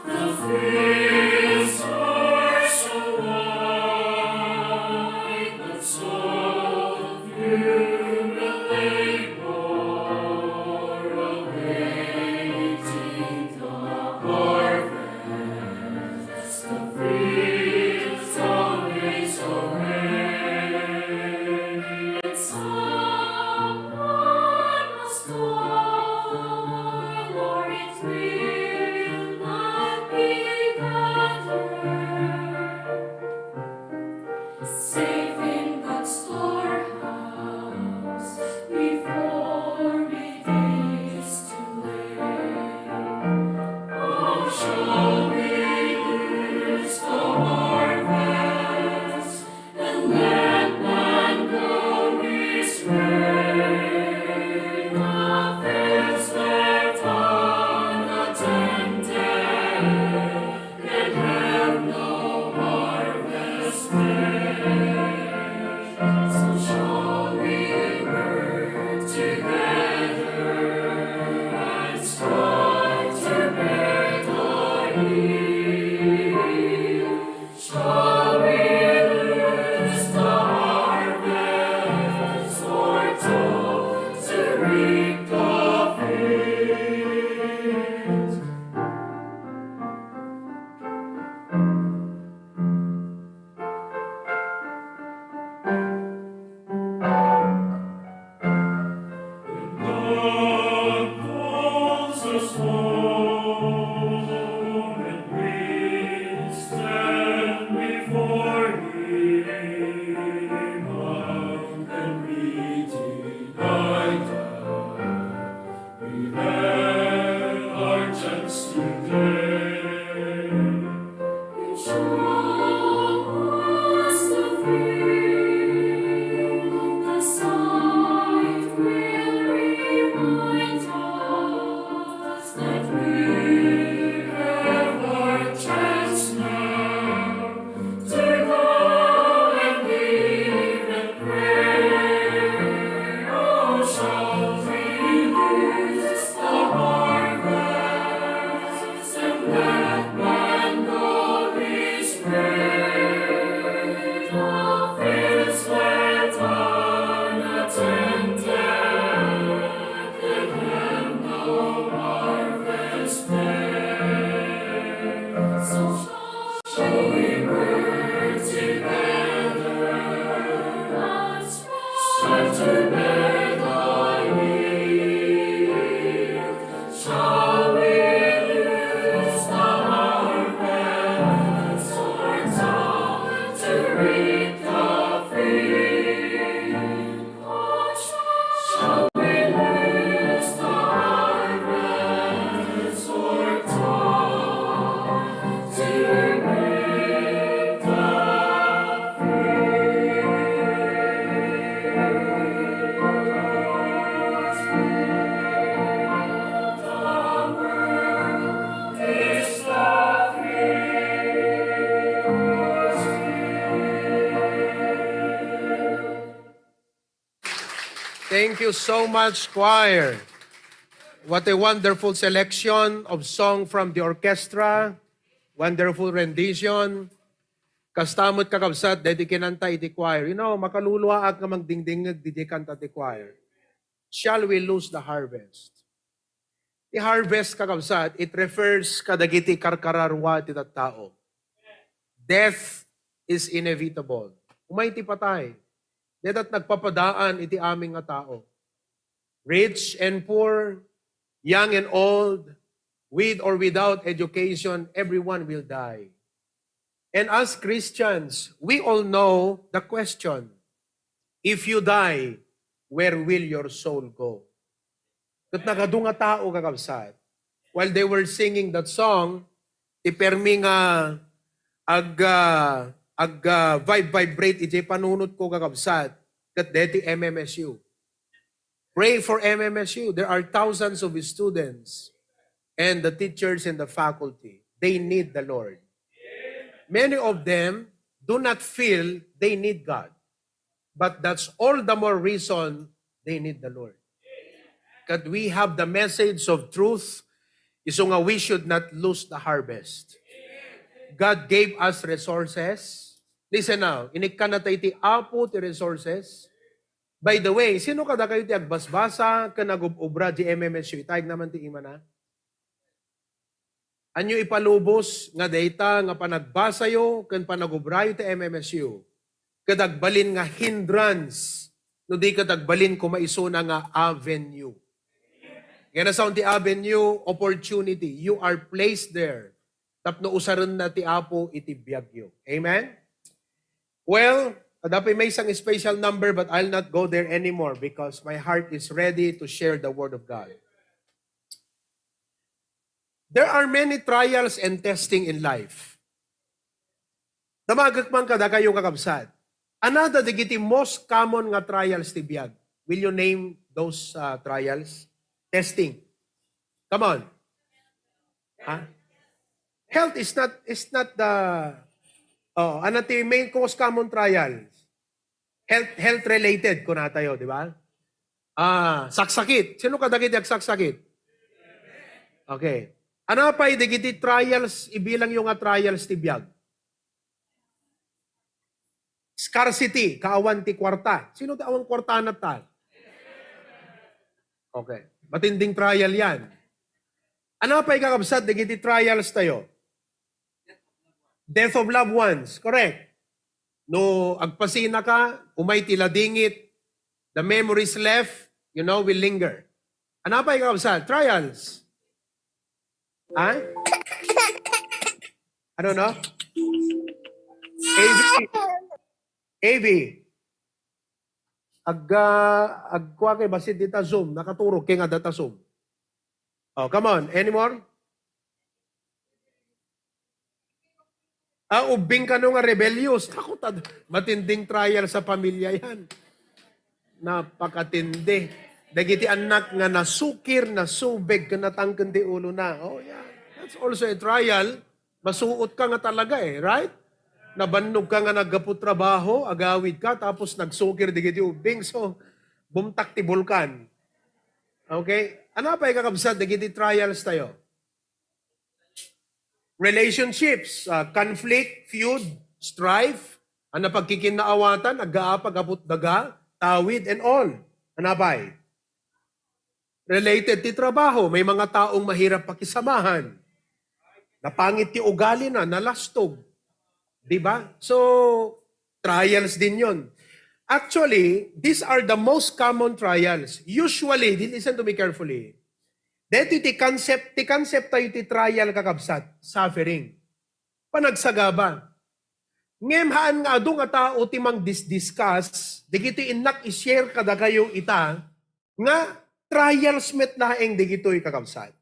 The fields are so wide, but so few will labor, awaiting the harvest. The fields are made so wide, and someone must toil, or it will not be gathered. Safe in God's storehouse before many days delay. Oh, shall we lose the harvest and let man go his way? The fields left unattended can have no harvest day. So shall we work together and strive to bear the yield? Shall we lose the harvest or toil to reap the field? God calls us home, and we stand before Him. How can we deny that? We had our chance today. Show us the field, the sight will remind us that we have our chance now. To go and live and pray. Oh, shall we lose the harvest and let man go his way? The fields left unattended can have no harvest day. So shall we work together and strive to bear the yield? Shall we lose the harvest or toil to reap the field? Shall we lose the harvest or toil to reap the field? The world is the field's field. Thank you so much, choir. What a wonderful selection of song from the orchestra. Wonderful rendition. Kasta met, kakabsat, daydi kinanta iti choir. You know, makaluluaak nga mangdingdingngeg diay kanta ti choir. Shall we lose the harvest? Ti harvest, kakabsat, it refers kadagiti karkararua ti tattao. Death is inevitable. Umay ti patay. Dayta ti nagpapadaan iti amin nga tao. Rich and poor, young and old, with or without education, everyone will die. And as Christians, we all know the question, "If you die, where will your soul go?" Ket nagadu nga tao, kakabsat, while they were singing that song, ti permi nga ag, ah, ag, ah, vibe-vibrate iti panunot ko, kakabsat, ket deti M M S U. Pray for M M S U. There are thousands of students and the teachers and the faculty. They need the Lord. Many of them do not feel they need God. But that's all the more reason they need the Lord. That we have the message of truth, isu nga we should not lose the harvest. God gave us resources. Listen now, inikkan na tayo ti Apo ti resources. By the way, sino kadakayo ti agbasbasa ken agub-ubra di M M S U? Itayeg naman ti imana. Anyo ipalubos nga dayta nga panagbasayo ken panagubrayo ti M M S U ket agbalin nga hindrance, no di ket agbalin koma isuna nga avenue. Kaya nasaon ti avenue, opportunity. You are placed there tapno usarenna ti Apo iti biagyo. Amen? Well, adda pay maysa nga special number, but I'll not go there anymore because my heart is ready to share the word of God. There are many trials and testing in life. Damagek man kadakayo, kakabsat. Another dagiti most common nga trials ti biag. Will you name those, uh, trials? Testing. Come on. Ha? Health is not, is not the, oh, ano ti main, most common trials? Health, health related, kunatayo, di ba? Ah, saksakit. Sino kadagiti agsaksakit? Okay. Ano pay dagiti trials, ibilangyo nga trials ti biag? Scarcity, kaawan ti kuarta. Sino ti awan kuarta na ta? Okay. Matinding trial yan. Ano pay, kakabsat, dagiti trials tayo? Death of loved ones, correct. No agpasina ka, umay ti ladingit, the memories left, you know, will linger. Ano pay, kakabsat? Trials. Ha? Ano, no? A V. A V. Ag, ah, agkua kay basit dita Zoom, nakaturog kay nga data Zoom. Oh, come on. Anymore? Ah, ubbing kano nga rebellious. Ako, tad-, matinding trial sa pamilya yan. Napakatindi. Dagiti anak nga nasukir, nasubeg, ken natangken ti ulo na. Oh, yeah. That's also a trial. Masuot ka nga talaga eh, right? Nabannog ka nga naggapu trabaho, agawid ka, tapos nagsukir digiti ubbing. So, bumtak ti bulkan. Okay? Ano pay, kakabsat, dagiti trials tayo? Relationships, ah, conflict, feud, strife, a napagkikinnaawatan, aggaapag aput daga, tawid, and all. Ano pay? Related ti trabaho, may mga taong mahirap pakisamahan. Napangit ti ugali na, nalastog. Di ba? So, trials din yon. Actually, these are the most common trials. Usually, di-, listen to me carefully. Dito ti concept, ti concept tayo ti trial, kakabsat, suffering. Panagsagaba. Ngem haan nga adu nga tao ti mangdisdiscuss, dagiti innak i-share kadakayo ita, nga trials met laeng dagitoy, kakabsat.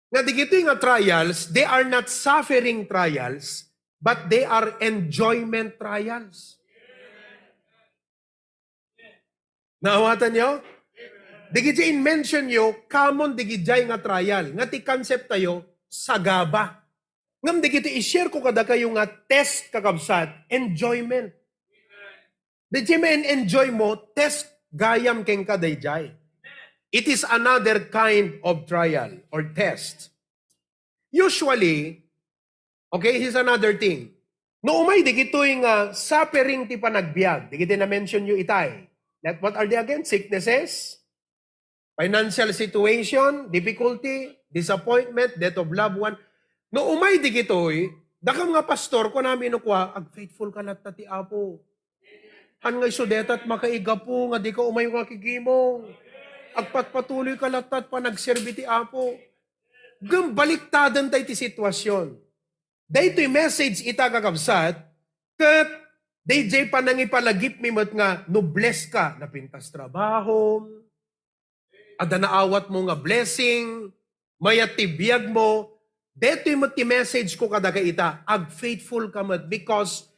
Nga dagitoy nga trials, they are not suffering trials, but they are enjoyment trials. Naawatan yo? Dagiti in-mention yo, common dagijay nga trial. Nga ti concept tayo, sagaba. Ngem dagiti i-share ko kadakayo nga test, kakabsat, enjoyment. Dagiti ma-enjoy mo, test gayam kenka dayjay. It is another kind of trial or test. Usually, okay, here's another thing. No umay dagitoy nga suffering ti panagbiag, dagiti na-mention yo itay. That, what are they again? Sicknesses, Financial situation, difficulty, disappointment, death of loved one. No umay digitoy, dakam nga pastor, kunam inukwa, "Agfaithful ka latta ti Apo. Han nga isu detat makaigapu nga dika umay nga kikimong. Agpatpatuloy ka latta panagserbi ti Apo." Ngem baliktaden tay ti sitwasyon. Daytoy message ita, kakabsat, ket dayjay panangipalagipmi met nga no bless ka, napintas trabahom, adda naawatmo nga blessing, mayat ti biagmo, daytoy met ti message ko kadagita, agfaithful ka met, because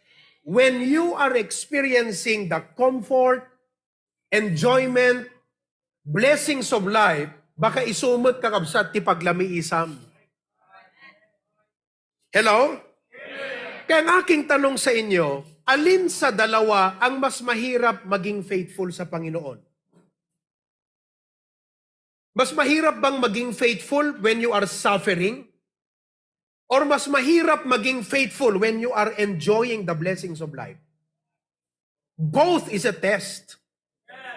when you are experiencing the comfort, enjoyment, blessings of life, baka isu met, kakabsat, ti paglamiisam. Hello? Kaya ang aking tanong sa inyo, alin sa dalawa ang mas mahirap maging faithful sa Panginoon? Mas mahirap bang maging faithful when you are suffering? Or mas mahirap maging faithful when you are enjoying the blessings of life? Both is a test.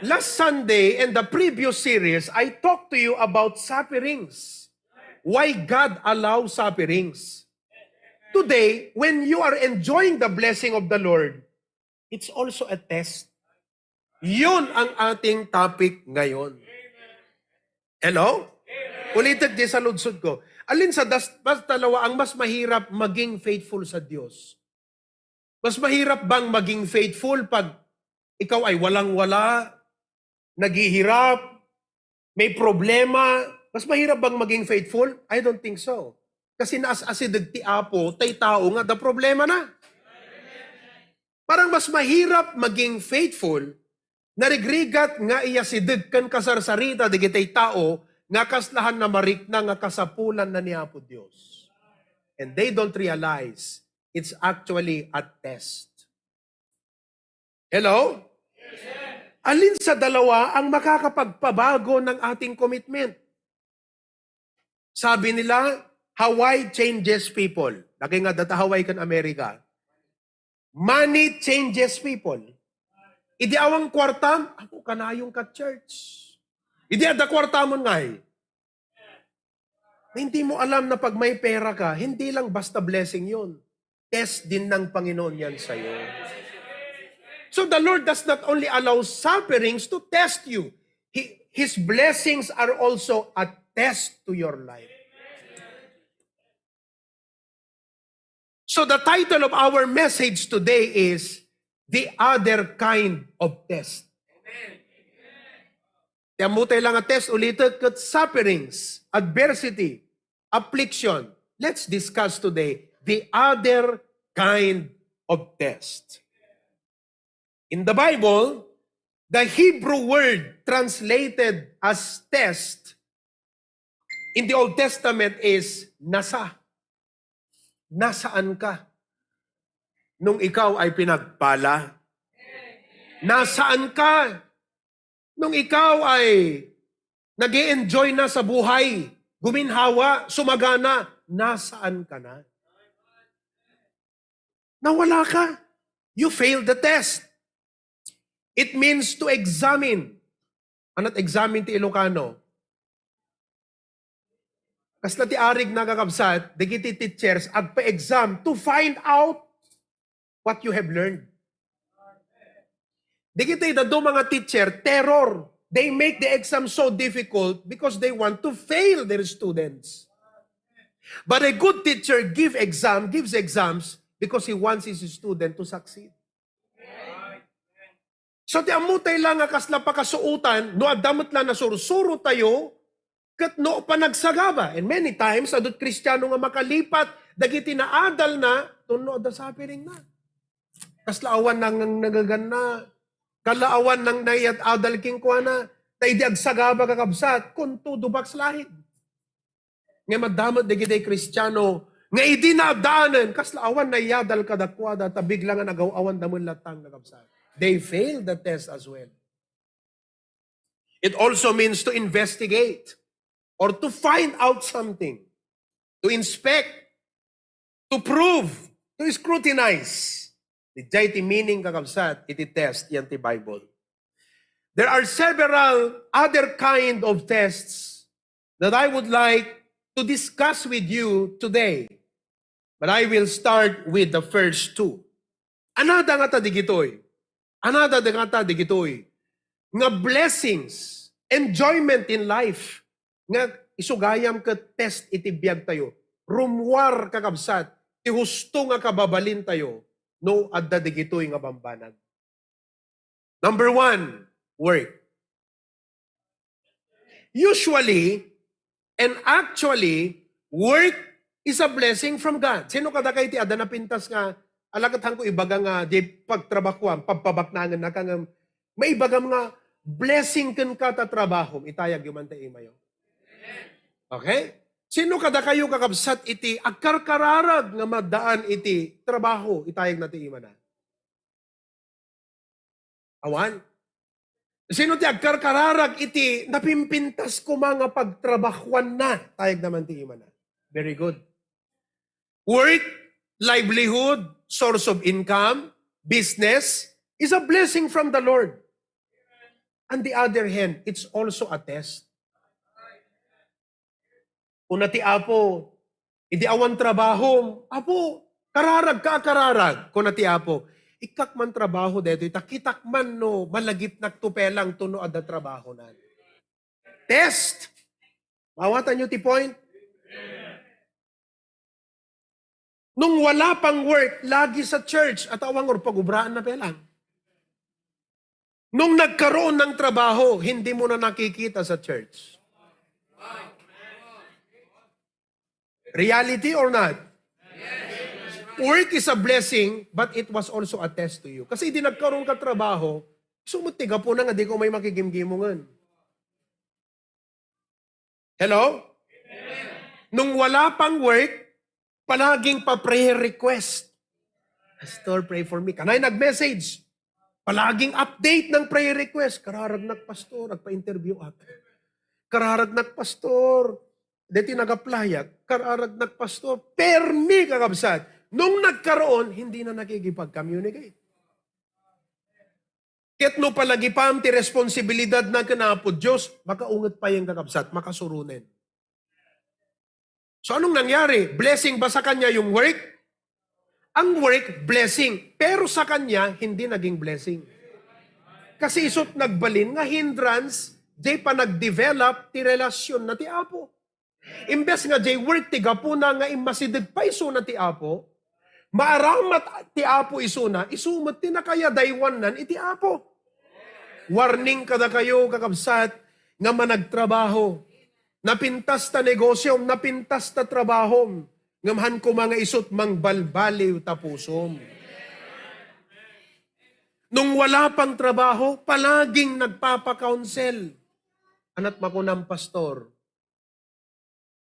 Last Sunday and the previous series, I talked to you about sufferings. Why God allows sufferings. Today, when you are enjoying the blessing of the Lord, it's also a test. Yun ang ating topic ngayon. Hello? Ulitek di sa ludsod ko. Alin sa das, mas dalawa ang mas mahirap maging faithful sa Diyos? Mas mahirap bang maging faithful pag ikaw ay walang-wala, naghihirap, may problema? Mas mahirap bang maging faithful? I don't think so. Kasi naas-asideg ti Apo, tay tao nga da problema na. Parang mas mahirap maging faithful, narigrigat nga iyasideg ken kasarsarita dagiti tao nga kaslahan na marikna nga kasapulanna ni Apo Dios. And they don't realize it's actually a test. Hello? Alin sa dalawa ang makakapagpabago ng ating commitment? Sabi nila, Hawaii changes people. Lagi nga data Hawaii kan Amerika. Money changes people. Idi awan kwartam, ako kanayon ka church. Idi adda kwartamon ngay. Na hindi mo alam na pag may pera ka, hindi lang basta blessing yun. Test din ng Panginoon yan sa'yo. So the Lord does not only allow sufferings to test you. He, His blessings are also a test to your life. So the title of our message today is The Other Kind of Test. Ti ammotay lang a test, ulitek, ket sufferings, adversity, affliction. Let's discuss today the other kind of test. In the Bible, the Hebrew word translated as test in the Old Testament is nasa. Nasaan ka nung ikaw ay pinagpala? Nasaan ka nung ikaw ay nag enjoy na sa buhay, guminhawa, sumagana? Nasaan ka na? Nawala ka. You failed the test. It means to examine. Ana't examine ti Ilocano? Kasla ti arig, nakakabsat, dagiti teachers, agpa-exam to find out what you have learned. Dagiti dadduma nga teacher, terror. They make the exam so difficult because they want to fail their students. But a good teacher give exam, gives exams because he wants his student to succeed. So, ti ammotay lang nga kasla pakasuotan, no adda met la nasursuro tayo, ket no panagsagaba. And many times, adut Kristiano nga makalipat dagiti naadalna, tapno adda suffering na. Kasla awan nang nagaganna, kasla awan nang naiad-adal kenkuana, ta idi agsagaba, kakabsat, con todo backslide. Nga maddamet dagiti Kristiano nga idi naaddaanen, kasla awan naiadal kadakuada, ta bigla nga nagaw-awan da met latta, kakabsat. They fail the test as well. It also means to investigate or to find out something, to inspect, to prove, to scrutinize. Diay ti meaning, kakabsat, iti test, yan ti Bible. There are several other kind of tests that I would like to discuss with you today. But I will start with the first two. Anada nga ta digitoy. Anada nga ta digitoy. Nga blessings, enjoyment in life. Nga isugayam ket test iti biag tayo. Rummuar, kakabsat, ti husto nga kababalin tayo no adda digitoy nga bambanag. Number one, work. Usually, and actually, work is a blessing from God. Sino kadakayo ti adda napintas nga, ala ket haanko ibaga nga, di pagtrabahuam, pabpabaknangen naka nga, maibagam nga, blessing kenka ta trabahom, itayag yo man ta imayo. Okay? Sino kadakayo, kakabsat, iti agkarkararag nga maddaan iti trabaho, itayag na ti imana? Awan. Sino ti agkarkararag iti napimpintas koma nga pagtrabahuanna? Tayag naman ti imana. Very good. Work, livelihood, source of income, business is a blessing from the Lord. On the other hand, it's also a test. Kuna ti Apo, "Idi awan trabahom, Apo, kararag ka a kararag," kuna ti Apo. "Ikkak man trabaho daytoy, ta kitak man no malagipnak to pelang to no adda trabahonan." Test. Maawatan niyo ti point? Nung wala pang work, lagi sa church, at awang or pagubraan na pelang. Nung nagkaroon ng trabaho, hindi mo na nakikita sa church. Reality or not? Work is a blessing, but it was also a test to you. Kasi di nagkaroon ka trabaho, sumot ti gapu na nga di ko may makigimgimongan. Hello? Nung wala pang work, palaging pa prayer request. "Pastor, pray for me." Kanay nag-message. Palaging update ng prayer request. "Kararagnak, Pastor, agpa-interview ak. Kararagnak, Pastor, deti nag-applyak. Kararagnak, Pastor." Permi, kakabsat. Nung nagkaroon, hindi na nakikipag-communicate. Ket no palagipam ti responsibilidad na ken Apo Dios, makaunget pay yen, kakabsat, makasuronen. So, anong nangyari? Blessing ba sa kanya yung work? Ang work, blessing. Pero sa kanya, hindi naging blessing. Kasi isut nagbalin nga hindrance, di pa nag-develop ti relasyon na ti Apo. Imbes nga jay work ti gapuna nga immasideg pay isuna ti Apo, maaramat ti Apo isuna, isu met ti nakayadaywannan iti Apo. Warning kadakayo, kakabsat, nga managtrabaho. Napintas ta negosiom, napintas ta trabahom, ngem han koma nga isut mangbalbaliw ta pusom. Nung wala pang trabaho, palaging nagpapakaunsel. Anat makunam, Pastor?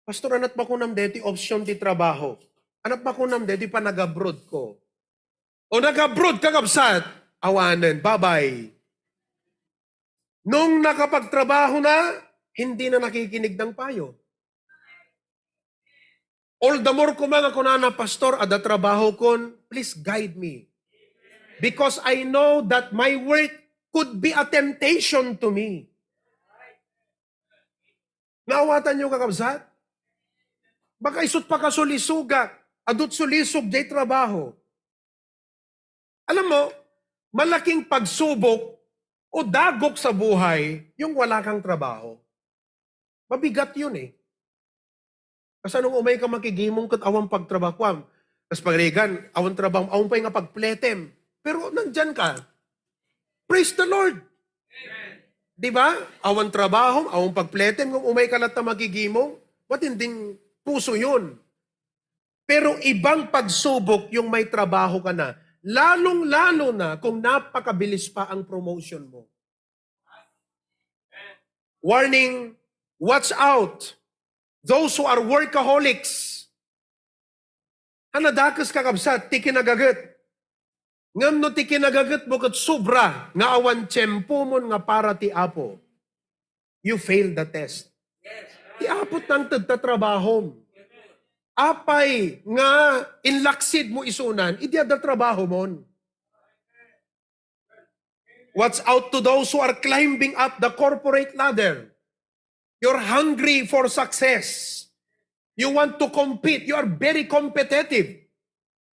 Pastor, anat makunam deti option ti trabaho? Anat makunam deti panag-abroad ko? O nag-abroad ka, kabsat? Awanen, babay. Nung nakapagtrabaho na, hindi na nakikinig ng payo. All the more koma nga kunana, "Pastor, adda trabaho kon, please guide me. Because I know that my work could be a temptation to me." Naawatan niyo, kakabsat? Baka isut pakasulisogak, adut sulisog jay trabaho. Alam mo, malaking pagsubok o dagok sa buhay yung wala kang trabaho. Mabigat yun eh. Kasano nga umay ka makigimong ket awan pagtrabahuam? Kas pagrigan, awan trabaho, awan pay nga pagpletem. Pero nandyan ka. Praise the Lord! Di ba? Awan trabaho, awan pagpletem, ngem umay ka latta makigimong, matinding puso yun. Pero ibang pagsubok yung may trabaho ka na, lalong-lalo na kung napakabilis pa ang promotion mo. Warning, watch out. Those who are workaholics. Hanadakes, kakabsat, ti kinagaget. Ngem no ti kinagaget mo ket sobra nga awan tiempo mon nga para ti Apo, you fail the test. Ti Apo nangted ta trabahom. Apay nga inlaksid mo isunan, idi adda trabaho mon. Watch out to those who are climbing up the corporate ladder. You're hungry for success. You want to compete. You are very competitive.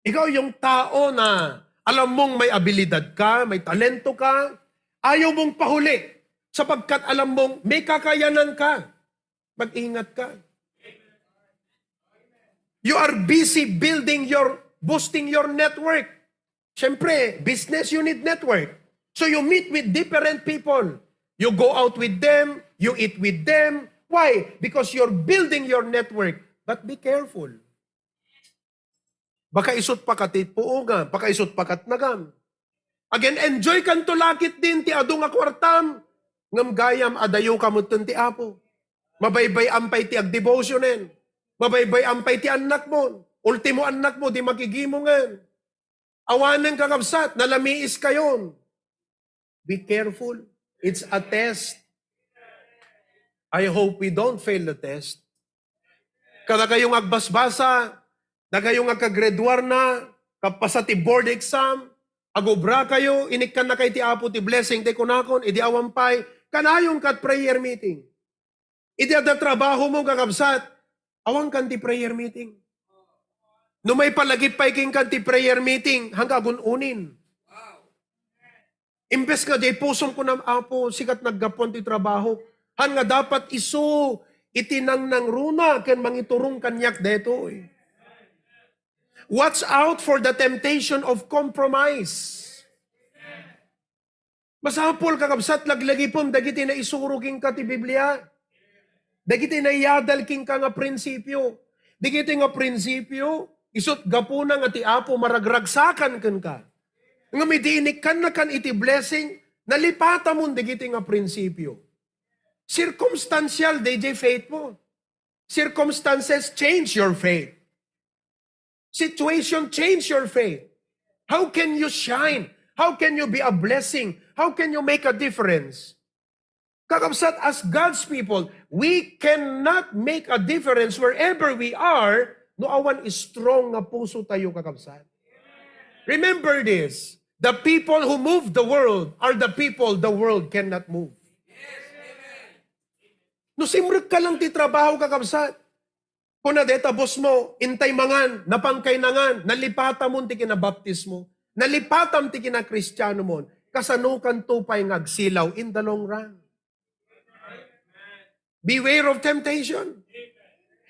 Ikaw yung tao na alam mong may abilidad ka, may talento ka, ayaw mong pahuli sapagkat alam mong may kakayanan ka. Mag-ingat ka. You are busy building your, boosting your network. Siyempre, business, you need network. So you meet with different people. You go out with them, you eat with them. Why? Because you're building your network. But be careful. Baka isut pa kat ti puongan, baka isut pa kat nagam. Again, enjoy kanto lakit din ti adu nga kuartam, ngem gayam adayo ka metten ti Apo. Mabaybay-am pay ti agdevotionen. Mabaybay-am pay ti annak mo. Ultimo annak mo, di makigimungen. Awanen kakabsat, nalamiis kayon. Be careful. It's a test. I hope we don't fail the test. Kada kayo nga agbasbasa, da kayo nga kagraduar na, kapasa ti board exam, agubra kayo, inikkan na kay ti Apo ti blessing, ti kunakon, idi awan pay, kanayon kat prayer meeting. Idi adda trabaho mo, kakabsat, awan kan ti prayer meeting. No may palagip pay ken kan ti prayer meeting, hangga agun-unin. Imbes nga diay pusom kunam, Apo, sikat naggapuan ti trabaho. Han nga dapat isu iti nangnangruna ken mangiturong kaniak detoy. Watch out for the temptation of compromise. Masapul, kakabsat, laglagipem dagiti naisuro kenka ti Biblia. Dagiti naiyadal kenka nga prinsipio. Dagiti nga prinsipio, isut gapuna nga ti Apo maragragsakan kenka. Ngem idi inikkannakan iti blessing, nalipatamon dagiti nga prinsipio. Circumstantial, D J, faith mo. Circumstances change your faith. Situation change your faith. How can you shine? How can you be a blessing? How can you make a difference? Kakabsat, as God's people, we cannot make a difference wherever we are no awan strong nga puso tayo, kakabsat. Remember this, the people who move the world are the people the world cannot move. No simrek ka lang ti trabaho, kakabsat, kuna deta boss mo, intay mangan, napangkay nangan, nalipatamon ti kinabaptismo, nalipatam ti kinakristianomon, kasano kanto pay nga agsilaw in the long run? Beware of temptation.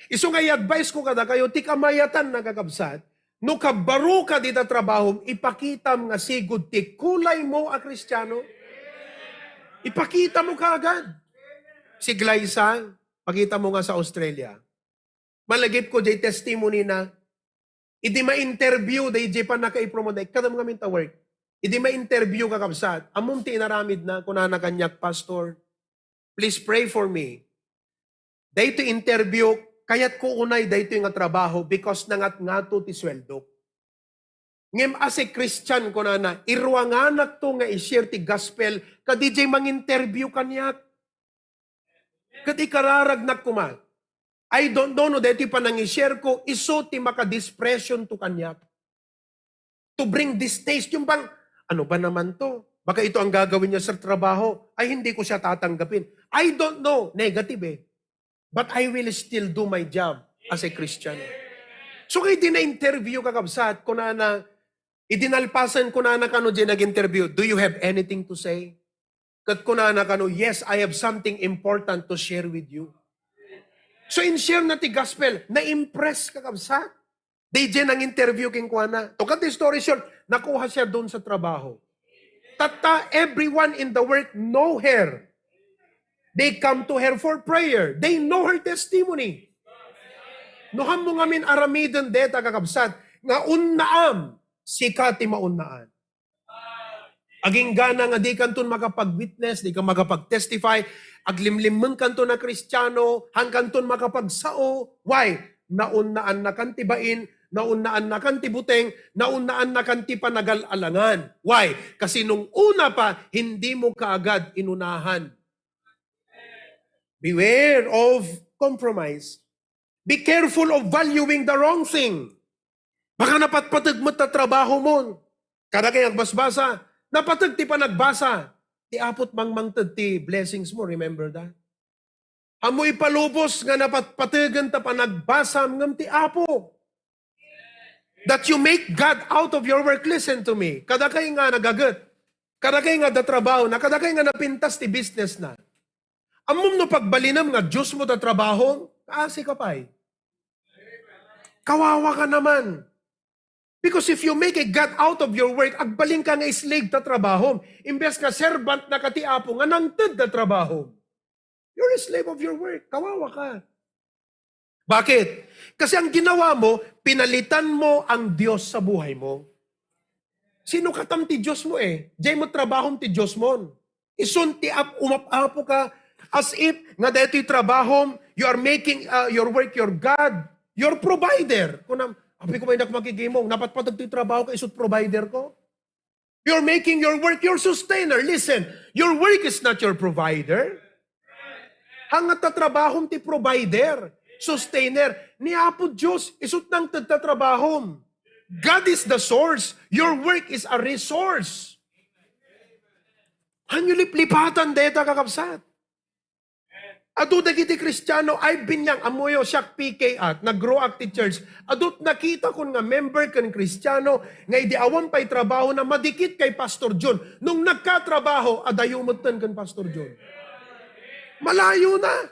Isu nga i-advise ko kadakayo, ti kamayatan, kakabsat, no kabaruka dita trabahom, ipakitam nga sigud ti kulay mo a Kristiano. Ipakita mo kaagad. Si Glyza, pakita mo nga sa Australia. Malagip ko jay testimony na, idi ma-interview, day jay pannakaipromote, kada mga minta work. Idi ma-interview, kakabsat, ammom ti inaramid na, kunana kaniak, "Pastor, please pray for me. Daytoy interview, kayat ko unay daytoy nga trabaho because nangatngato ti sueldo." Ngem as a Christian, kunana, iruanganakto nga i-share ti gospel kadi jay manginterview kaniak. Ket ikararagnak koma, I don't know no daytoy panangi-share ko, isu ti makadispresyon to kaniak. To bring distaste, yung bang, "Ano ba naman to? Baka ito ang gagawin niya sa trabaho. Ay, hindi ko siya tatanggapin." I don't know. Negative eh. But I will still do my job as a Christian. So, kay di na-interview, kakabsat, kunana, idi nalpasan, kunana kano di nag-interview, "Do you have anything to say?" Ket kunana kano, "Yes, I have something important to share with you." So, in-share na ti gospel, na-impress, kakabsat. D J nang-interview kenkuana. To cut the story short, nakuha siya doon sa trabaho. Tatta, everyone in the work know her. They come to her for prayer. They know her testimony. No, hammo ngamin aramiden deta, kakabsat, nga unnaam, sika ti maunnaan. Aginggana nga di kanton makapag-witness, di ka makapag-testify, aglimlimmen kanton a Kristiano, han kanton makapagsao. Why? Naunnaannakan ti bain, naunnaannakan ti buteng, naunnaannakan ti panagal-alangan. Why? Kasi nung una pa, hindi mo kaagad inunahan. Beware of compromise. Be careful of valuing the wrong thing. Baka napatpateg met ta trabaho mo. Kada kay agbasbasa, napateg ti panagbasa. Ti Apo't mangmangted ti blessings mo, remember that? Ammo ipalubos nga napatpategen ta panagbasam ngem ti Apo. That you make God out of your work. Listen to me. Kadakay nga nagaget. Kadakay nga da trabaho na. Kadakay nga napintas ti business na. Ammom no pagbalinem nga Diyos mo da trabaho, kaasi ka pay. Kawawa ka naman. Because if you make a God out of your work, agbalin ka nga slave ta trabaho. Imbes nga servant na ka ti Apo nga nangted da trabaho. You're a slave of your work. Kawawa ka. Bakit? Kasi ang ginawa mo, pinalitan mo ang Diyos sa buhay mo. Sino katam ti Diyos mo eh? Diay mo trabahom ti Diyos mo. Isun ti ap-, umap-apo ka as if nga daytoy trabahom, you are making uh, your work your God, your provider. Kunam, apay ko may nakmakigimong, napatpatag ti trabaho ka, isut provider ko. You're making your work your sustainer. Listen, your work is not your provider. Hangata trabahom ti provider, sustainer. Ni Apo Diyos, isut nangted ta trabahom. God is the source. Your work is a resource. Hanyo liplipatan deta, kakabsat. Adu dagiti Kristiano, I've been young, ammoyo, siak P K ak, nag-grow ak ti church. Adut nakita kon nga member ken Kristiano, nga idi awan pay trabaho na madikit kay Pastor John. Nung nagkatrabaho, adayo metten ken Pastor John. Malayo na.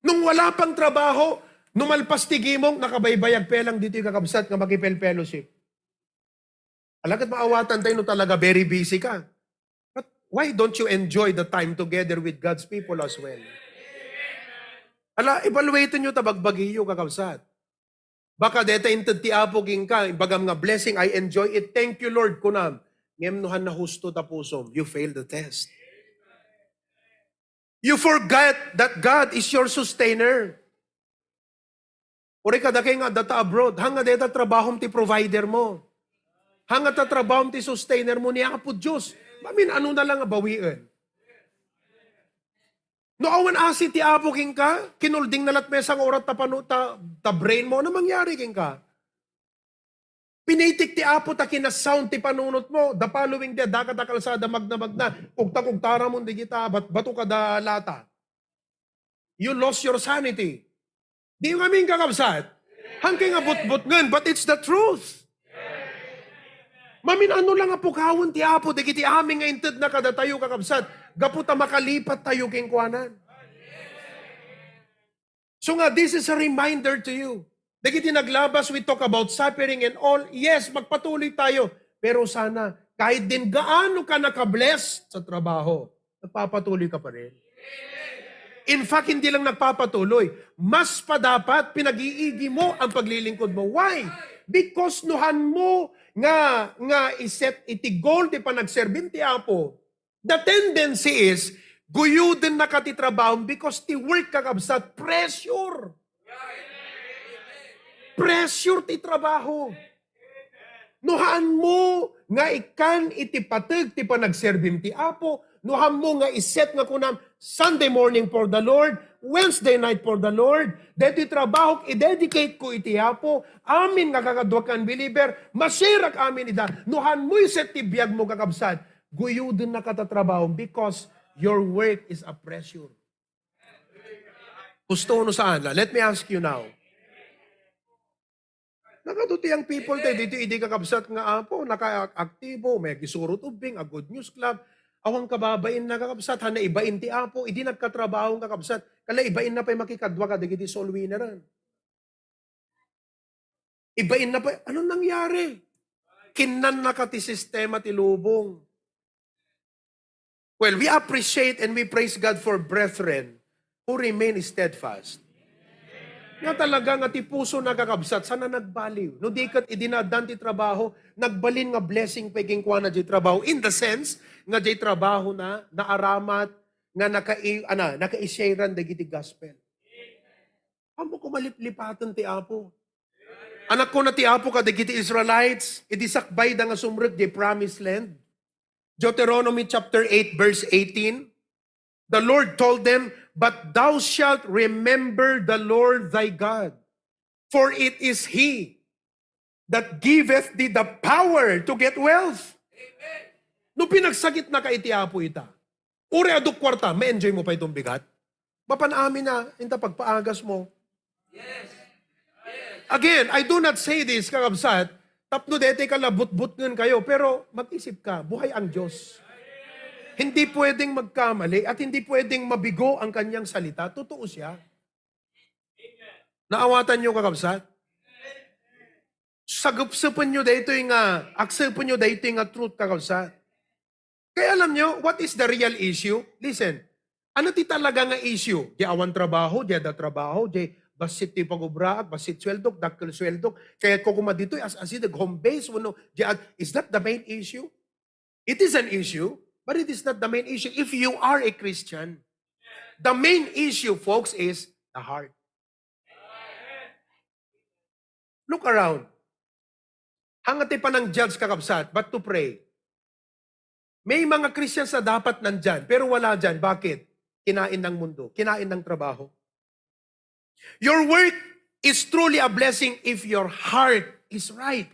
Nung wala pang trabaho, numalpas ti gimong, nakabaybayag pelang ditoy kakabsat nga makipel-fellowship. Alagad maawatan tayo no talaga very busy ka. But why don't you enjoy the time together with God's people as well? Ala, evaluate nyo ta bagbagiyo, kakabsat. Baka deta inted ti Apo king ka, ibagam nga blessing, I enjoy it. Thank you, Lord, kunam. Ngem no han nahusto ta pusom, you fail the test. You forget that God is your sustainer. Uray kadakay nga data abroad, hanga deta trabahom ti provider mo. Hanga ta trabahom ti sustainer mo ni Apo Dios. Mamin ano na lang nga bawien. No awan asi ti Apo king ka, kinulding na lat mesa nga orat ta pano ta, ta brain mo, ano mangyari king ka? Pinitik ti Apo ta kinasound ti panunot mo. The following day, daka ta kalsada, magna-magna, kugta-kugtara mo, di kita, bat-, bato ka da lata. You lost your sanity. Di ngamin kakabsat. Hangkay nga butbutngen, but it's the truth. Mamin ano lang nga pukawen ti Apo, dagiti amin nga inted na kadatayo kakabsat, gapu ta makalipat tayo kenkuanan. So nga, this is a reminder to you. Dagiti naglabas, we talk about suffering and all. Yes, magpatuloy tayo. Pero sana, kahit din gaano ka nakabless sa trabaho, nagpapatuloy ka pa rin. In fact, hindi lang nagpapatuloy. Mas pa dapat, pinag-iigi mo ang paglilingkod mo. Why? Because nuhan mo nga, nga iset iti goal ti panagserbim ti Apo, the tendency is, guyuden na ka ti trabaho because ti work kakabsat, pressure. Pressure ti trabaho. No haan mo nga ikkan iti pateg ti panagserbim ti Apo, no haan mo nga iset nga kunam, Sunday morning for the Lord, Wednesday night for the Lord, deti trabaho, i-dedicate ko iti Apo, amin nga kakaduakan believer, masirak amin ida. No haan mo iset ti biag mo kakabsat, guyuden na ka ta trabaho because your work is a pressure. Gusto no saan? Let me ask you now. Nagadu ti young people tayo, dito idi kakabsat nga Apo, nakaaktibo, may gisurot ubbing, a Good News Club. Awan kababain na kakabsat, hana ibain ti Apo, idi nagkatrabaho kakabsat, kala ibain na pay makikadua ka dagiti soul winner. Ibain na pay, anong nangyari? Kinnan na ka ti sistema ti lubong. Well, we appreciate and we praise God for brethren who remain steadfast. Nga talaga nga ti puso na kakabsat, sana nagbaliw. No di ket idi naaddan ti trabaho, nagbalin nga blessing pay kenkuana diay trabaho. In the sense, nga diay trabaho na, naaramat, nga nakai-, ana, nakaisyaran dagiti gospel. Amo ko maliplipaten ti Apo. Anak ko na ti Apo kadagiti Israelites, idi sakbayda nga sumrek diay promised land. Deuteronomy chapter eight, verse eighteen, the Lord told them, "But thou shalt remember the Lord thy God, for it is He that giveth thee the power to get wealth." No pinagsakit na ka iti Apo ita, Uray adu kuarta, ma-enjoy mo pay itong bigat? Mapan amin na, inta pagpaagas mo. Again, I do not say this, kakabsat, tapno dete ka labutbutngen kayo, pero mag-isip ka, buhay ang Diyos. Hindi pwedeng magkamali at hindi pwedeng mabigo ang kanyang salita. Totoo siya. Naawatan niyo, kakabsat? Sagupsupen niyo daytoy nga, aksupon niyo daytoy nga truth, kakabsat. Kaya alam niyo, what is the real issue? Listen, ano ti talaga nga issue? Di awan trabaho, di ada trabaho, di bassit ti pagubraak, bassit sweldok, dakkel sweldok. Kaya ko kuma ditoy as, as in, home base, wano, di ad-, is that the main issue? It is an issue, but it is not the main issue if you are a Christian. The main issue, folks, is the heart. Look around. Hanga ti panang-judge, kakabsat, but to pray. May mga Christians na dapat nandyan, pero wala dyan. Bakit? Kinain ng mundo, kinain ng trabaho. Your work is truly a blessing if your heart is right.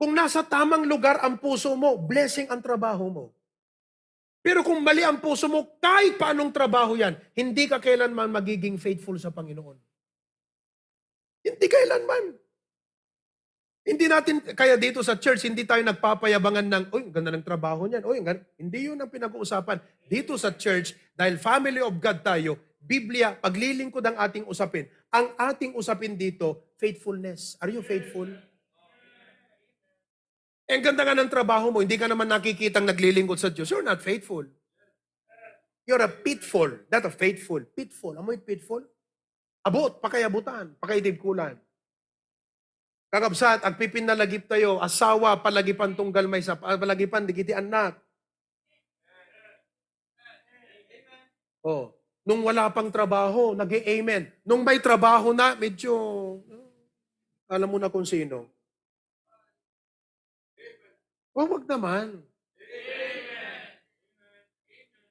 Kung nasa tamang lugar ang puso mo, blessing ang trabaho mo. Pero kung mali ang puso mo, kahit paanong trabaho yan, hindi ka kailanman magiging faithful sa Panginoon. Hindi kailanman. Hindi natin, kaya dito sa church, hindi tayo nagpapayabangan ng, "Uy, ang ganda ng trabaho niyan. Uy, ang ganda." Hindi yun ang pinag-uusapan. Dito sa church, dahil family of God tayo, Biblia, paglilingkod ang ating usapin. Ang ating usapin dito, faithfulness. Are you faithful? Eh, ang ganda nga ng trabaho mo, hindi ka naman nakikitang naglilingkod sa Diyos. You're not faithful. You're a pitfall, not a faithful. Pitfall. Amoy pitfall? Abot, pakaiabutan, pakaitibkulan. Kakabsat, agpipinnalagip tayo, asawa, palagipan tunggal maysa, ah, palagipan, digiti anak. Oh, nung wala pang trabaho, nag-amen. Nung may trabaho na, medyo, alam mo na kung sino. Oh, wag naman.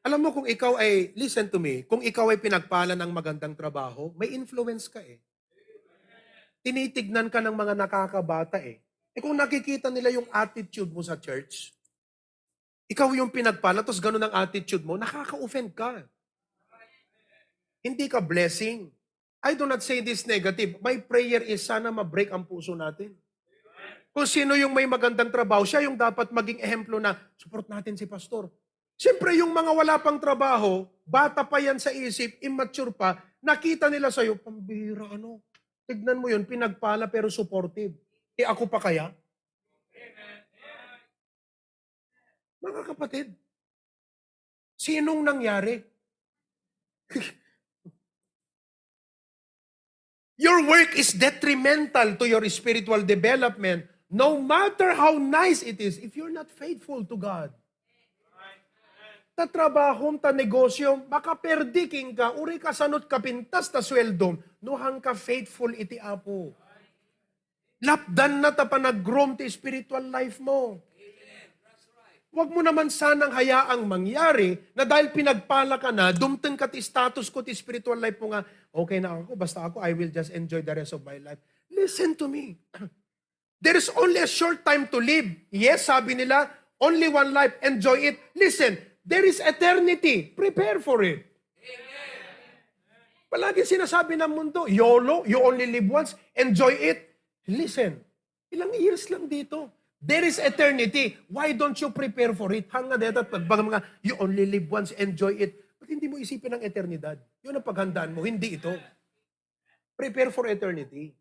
Alam mo, kung ikaw ay, listen to me, kung ikaw ay pinagpala ng magandang trabaho, may influence ka eh. Tinitignan ka ng mga nakakabata eh. Eh, kung nakikita nila yung attitude mo sa church, ikaw yung pinagpala, tapos ganun ang attitude mo, nakaka-offend ka. Hindi ka blessing. I do not say this negative. My prayer is sana ma-break ang puso natin. Kung sino yung may magandang trabaho, siya yung dapat maging ehemplo na, "Support natin si pastor." Siyempre, yung mga wala pang trabaho, bata pa yan sa isip, immature pa, nakita nila sa'yo, "Pambira, ano? Tignan mo yun, pinagpala pero supportive. Eh, ako pa kaya?" Mga kapatid, sinong nangyari? Your work is detrimental to your spiritual development, no matter how nice it is, if you're not faithful to God. Ta trabahom, ta negosyom, makaperdi kenka, uray kasanot kapintas ta sueldom, no hangka faithful iti Apo. Lapdan na ta panag-groom ti spiritual life mo. Huwag mo naman sanang hayaang mangyari na dahil pinagpala ka na, dumteng ka ti status ko ti spiritual life mo nga, "Okay na ako, basta ako, I will just enjoy the rest of my life." Listen to me. There is only a short time to live. Yes, sabi nila, "Only one life, enjoy it." Listen, there is eternity. Prepare for it. Palagi sinasabi ng mundo, "YOLO, you only live once, enjoy it." Listen, ilang years lang dito. There is eternity. Why don't you prepare for it? Hanga deta, pag mga, "You only live once, enjoy it." Ba't hindi mo isipin ang eternidad? Yun ang paghandaan mo, hindi ito. Prepare for eternity.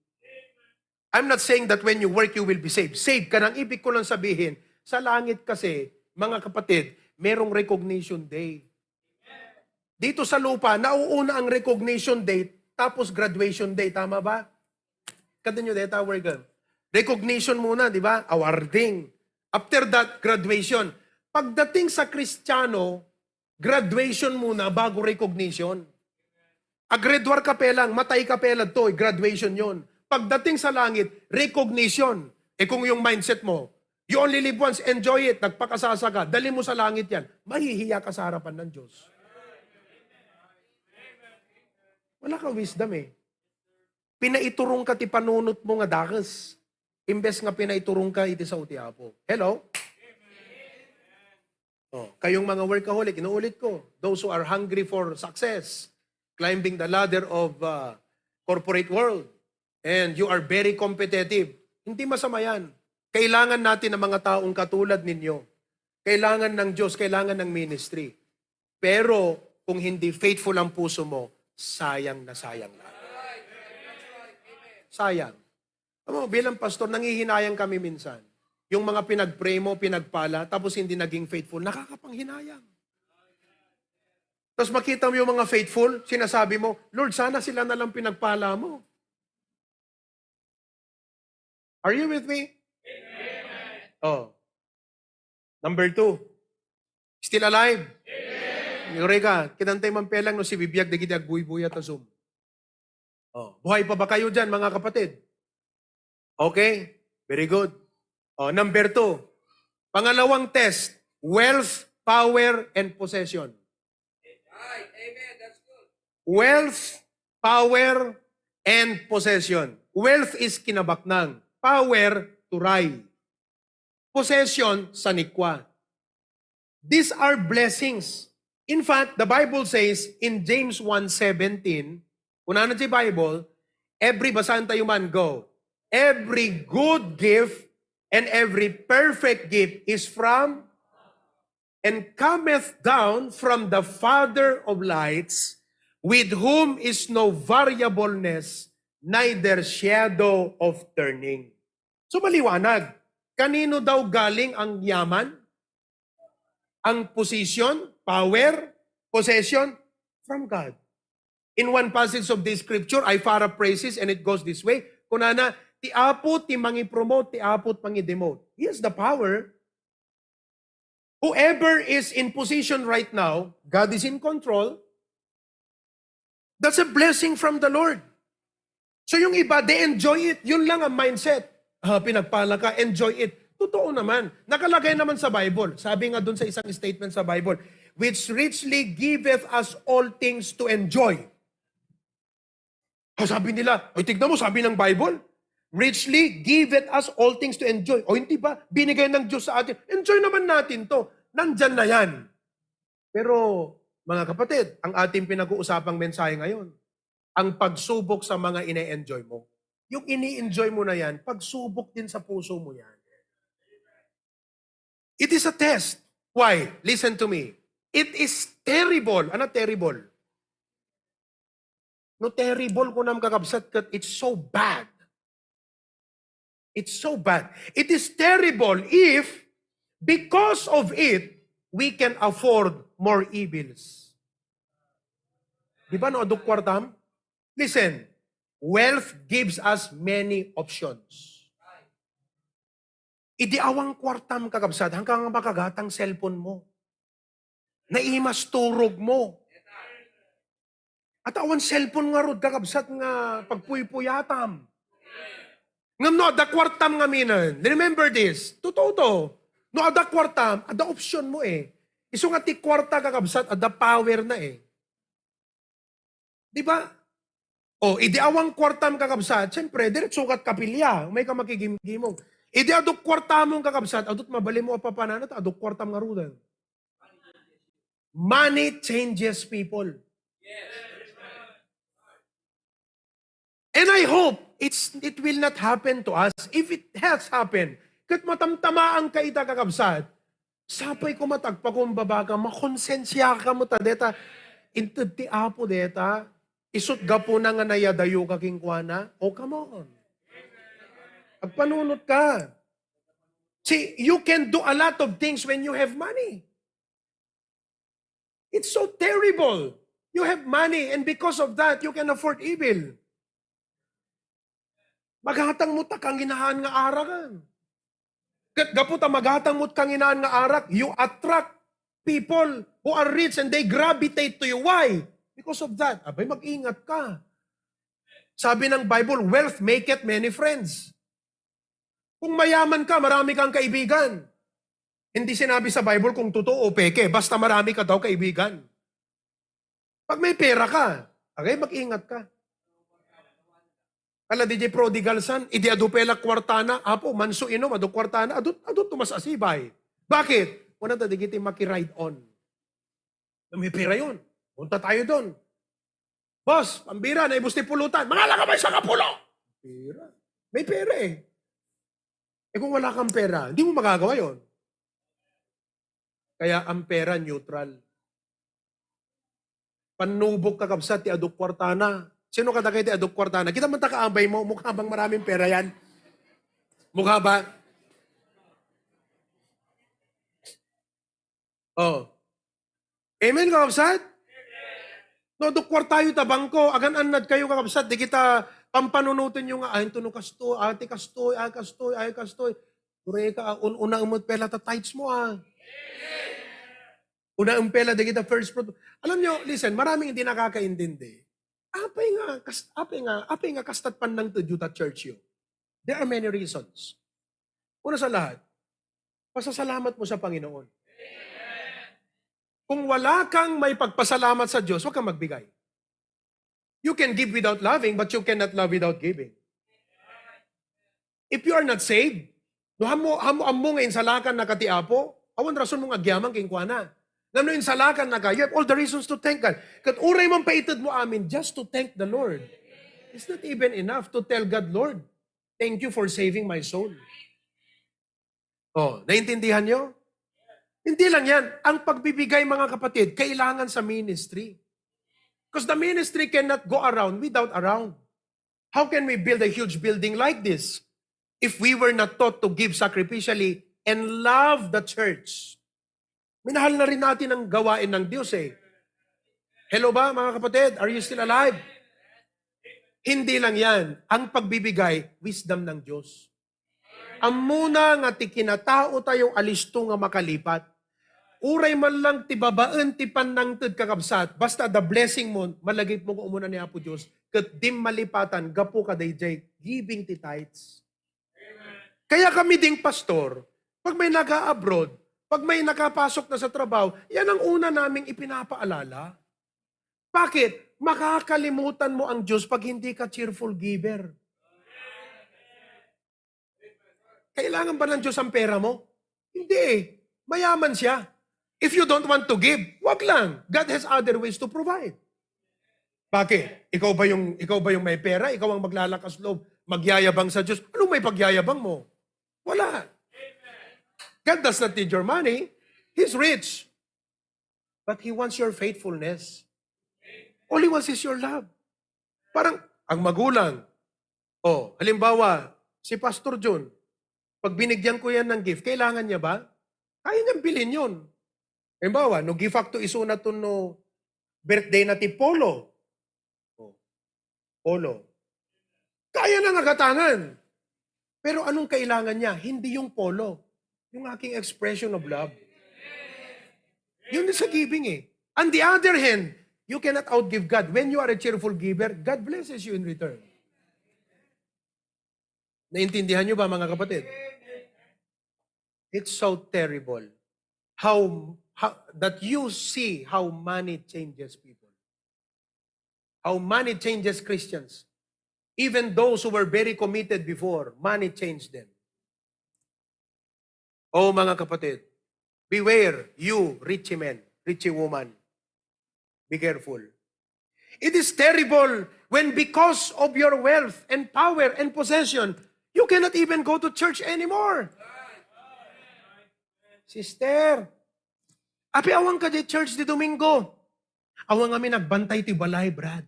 I'm not saying that when you work, you will be saved. Saved ka nang ibig ko lang sabihin, sa langit kasi, mga kapatid, merong recognition day. Dito sa lupa, nauuna ang recognition day, tapos graduation day. Tama ba? Kada nyo deta, we're good. Recognition muna, di ba? Awarding. After that, graduation. Pagdating sa Kristiyano, graduation muna bago recognition. Ag-graduar ka pa lang, matay ka pa lang to, graduation yon. Pagdating sa langit, recognition. E kung yung mindset mo, "You only live once, enjoy it," nagpakasasa ka, dali mo sa langit yan, mahihiya ka sa harapan ng Diyos. Wala ka wisdom eh. Pinaiturong ka ti panunot mo nga dakes, imbes nga pinaiturong ka iti sao ti Apo. Hello? Oh, kayong mga workaholic, inuulit ko, those who are hungry for success, climbing the ladder of uh, corporate world, and you are very competitive, hindi masama yan. Kailangan natin ng mga taong katulad ninyo. Kailangan ng Diyos, kailangan ng ministry. Pero kung hindi faithful ang puso mo, sayang na sayang lang. Sayang. Alam mo, bilang pastor, nangihinayang kami minsan. Yung mga pinag-pray mo, pinagpala, tapos hindi naging faithful, nakakapanghinayang. Tapos makita mo yung mga faithful, sinasabi mo, "Lord, sana sila na lang pinagpala mo." Are you with me? Oh. Number two. Still alive? Eureka. Kitantay man pelang no si Bibiag dagiti agbuybuya ta Zoom. Oh, buhay pa ba kayo dyan, mga kapatid? Okay? Very good. Oh, number two. Pangalawang test, wealth, power, and possession. Wealth, power, and possession. Wealth is kinabaknang. Power, turay. Possession, sanikwa. These are blessings. In fact, the Bible says in James one seventeen, kunana ti Bible, every, basahan tayo man, go. "Every good gift and every perfect gift is from and cometh down from the Father of lights, with whom is no variableness, neither shadow of turning." So maliwanag, kanino daw galing ang yaman? Ang position, power, possession? From God. In one passage of the scripture, I paraphrases and it goes this way. Kunana, ti Apo ti mangi-promote, ti Apo ti mangi-demote. He has the power. Whoever is in position right now, God is in control. That's a blessing from the Lord. So yung iba, they enjoy it. Yun lang ang mindset. "Ah, pinagpala ka, enjoy it." Totoo naman. Nakalagay naman sa Bible. Sabi nga dun sa isang statement sa Bible, "Which richly giveth us all things to enjoy." Oh, sabi nila, "Ay, tignan mo, sabi ng Bible, richly giveth us all things to enjoy." O, hindi ba? Binigay ng Diyos sa atin. Enjoy naman natin to. Nandyan na yan. Pero, mga kapatid, ang ating pinag-uusapang mensahe ngayon, ang pagsubok sa mga ine-enjoy mo. Yung ini-enjoy mo na yan, pagsubok din sa puso mo yan. It is a test. Why? Listen to me. It is terrible. Ano terrible? No, terrible ko nam kakabsat ket it's so bad. It's so bad. It is terrible if, because of it, we can afford more evils. Di ba, no, aduk kwartam? Listen, wealth gives us many options. Idi awan kwartam, kakabsat, hangka nga makagatang cellphone mo. Naimas turog mo. At awan cellphone ngarud, kakabsat, nga pagpuypuyatam. Ngem no adda kwartam ngaminen, remember this, totoo to. No adda kwartam, adda option mo eh. Isu nga ti kwarta, kakabsat, adda power na eh. Di ba? O, idi awan kwartam, kakabsat, siyempre, diretso kat kapilya, umay ka makigimgimong. Idi aduk kwartamon, kakabsat, adut mabalin mo a papananat, aduk kwartam ngaruden. Money changes people. And I hope it's, it will not happen to us. If it has happened, ket matamtamaan ka ita, kakabsat, sapay ko matagpakumbaba ka, makonsensya ka mo ta deta, inted ti Apo deta, isut gapuna nga nayadayo ka kenkuana. Oh, come on. Agpanunot ka. See, you can do a lot of things when you have money. It's so terrible. You have money, and because of that, you can afford evil. Magatang mo ta kanginaan nga araken. Ket gapu ta magatang mo kanginaan nga arak, you attract people who are rich and they gravitate to you. Why? Because of that. Abay, mag-ingat ka. Sabi ng Bible, "Wealth maketh many friends." Kung mayaman ka, marami kang kaibigan. Hindi sinabi sa Bible kung totoo o peke, basta marami ka daw kaibigan. Pag may pera ka, agay, mag-ingat ka. Ala, D J prodigal son, idi adu pela kwartana, apo, manso inom, adu kwartana, adu, adu tumas asibay. Bakit? Kuna ta dagiti makiride on. May pera yun. Punta tayo doon. Boss, pambira, naibus ti pulutan. Mangala ka may sangapulo! Pera. May pera eh. Eh kung wala kang pera, hindi mo magagawa yon. Kaya ang pera neutral. Pannubok, kakabsat, ti aduk kwartana. Sino kadagiti aduk kwartana? Kita man ta kaabay mo, mukha bang maraming pera yan? Mukha ba? Oh. Amen, kakabsat? No, aduk kwartayo ta bangko, agan-annad kayo, kakabsat, di kita pampanunoten yo nga, ay, ito no kastoy, ati kastoy, ay kastoy, ay kastoy. Pureka, ah, un-, una umot pela ta tithes mo, ah. Una umpela di kita first fruit. Alam nyo, listen, maraming hindi nakakaintindi. Apay nga, kas-, apay nga, apay nga kastat pannangted yu ta church yu. There are many reasons. Una sa lahat, pasasalamat mo sa Panginoon. Kung wala kang may pagpasalamat sa Diyos, huwag kang magbigay. You can give without loving, but you cannot love without giving. If you are not saved, no, ammo, ammo, ammo nga insalakan na ka ti Apo, awan rason mong agyaman kenkuana. Ngano insalakan na ka, you have all the reasons to thank God. Ket uray man paited mo amin, just to thank the Lord. It's not even enough to tell God, "Lord, thank you for saving my soul." Oh, naintindihan nyo? Hindi lang yan. Ang pagbibigay, mga kapatid, kailangan sa ministry. Because the ministry cannot go around without around. How can we build a huge building like this if we were not taught to give sacrificially and love the church? Minahal na rin natin ang gawain ng Diyos eh. Hello ba, mga kapatid? Are you still alive? Hindi lang yan. Ang pagbibigay, wisdom ng Diyos. Ammona nga ti kinatao tayo alisto nga makalipat. Uray man lang ti babaen ti pannangted, kakabsat, basta the blessing mo, malagip mo nga umuna ni Apo Dios, ket dim malipatan gapu kadaydiay giving ti tithes. Kaya kami ding pastor, pag may naga-abroad, pag may nakapasok na sa trabaho, yan ang una naming ipinapaalala. Bakit? Makakalimutan mo ang Diyos pag hindi ka cheerful giver. Kailangan ba ng Diyos ang pera mo? Hindi eh. Mayaman siya. If you don't want to give, wag lang. God has other ways to provide. Bakit? Ikaw ba yung, ikaw ba yung may pera? Ikaw ang maglalakas loob, magyayabang sa Diyos? Anong may pagyayabang mo? Wala. God does not need your money. He's rich. But He wants your faithfulness. All He wants is your love. Parang, ang magulang, oh, halimbawa, si Pastor John, pag binigyan ko yan ng gift, kailangan niya ba? Kaya niyang bilhin yun. Halimbawa, no gift to isuna to no birthday na ti Polo. Oh. Polo. Kaya na nga gatangan. Pero anong kailangan niya? Hindi yung polo. Yung aking expression of love. Yun sa giving eh. On the other hand, you cannot outgive God. When you are a cheerful giver, God blesses you in return. Naintindihan niyo ba, mga kapatid? It's so terrible how, how that you see how money changes people. How money changes Christians. Even those who were very committed before, money changed them. Oh, mga kapatid, beware, you richie men, richie woman. Be careful. It is terrible when because of your wealth and power and possession, you cannot even go to church anymore. Sister, api awan ka di church di Domingo. Awan ngamin nagbantay ti balay, Brad.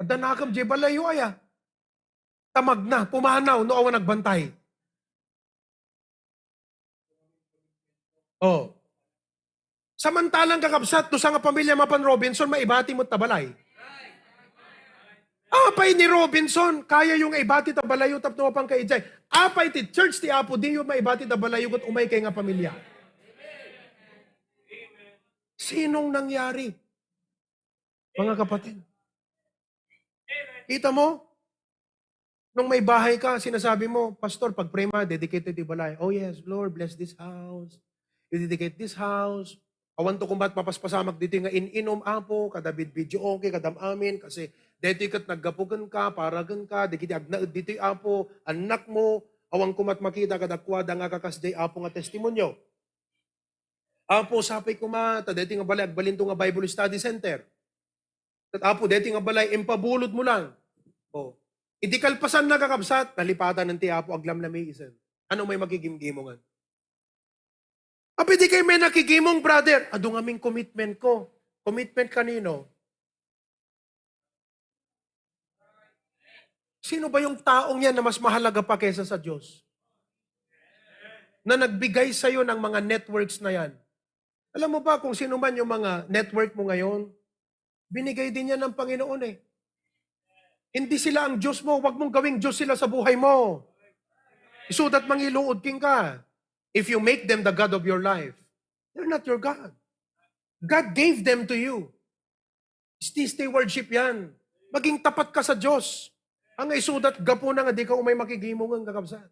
Adda nakam di balayo aya. Tamagna, pumanaw, no awan nagbantay. Oh. Samantalang kakabsat, no sanga pamilya mapan Robinson, maibati mo ta balay. Apay ni Robinson, kaya yung ibati ta balayo tapno mapan ka ijay. Apay ti church ti Apo, di yung maibati ta balayo ket umay kay nga pamilya. Sinong nangyari? Mga kapatid. Kita mo? Nung may bahay ka, sinasabi mo, "Pastor, pag-pray ma, dedicate ti balay." "Oh yes, Lord, bless this house. You dedicate this house." Awan to kumbat papaspasamak ditoy nga in-inum, Apo, kada bid-, video okay, kadam amin, kasi detoy ket naggapu ken ka, para ken ka, dagiti agnaed ditoy, Apo, annak mo, Awan koma ti makita kadakuada nga kakasdiay, Apo, nga testimonio. Apo, sapay koma, ta daytoy nga balay, agbalinto nga Bible Study Center. Ket, Apo, daytoy nga balay, impabulodmo lang. O. Idi kalpasanna, kakabsat, nalipatan ti Apo, aglamlamiisen. Ano may makigimgimongan? Apay, di kayo may nakigimong, brother? Adu ngamin commitment ko. Commitment kanino? Sino ba yung taong yan na mas mahalaga pa kaysa sa Diyos? Na nagbigay sa'yo ng mga networks na yan. Alam mo ba kung sino man yung mga network mo ngayon? Binigay din yan ng Panginoon eh. Hindi sila ang Diyos mo. Huwag mong gawing Diyos sila sa buhay mo. Isudat mangiluod king ka. If you make them the God of your life, they're not your God. God gave them to you. Stay, stay worship yan. Maging tapat ka sa Diyos. Ang isudat, gapu na nga, di ka umay makigimong ang kakabsat.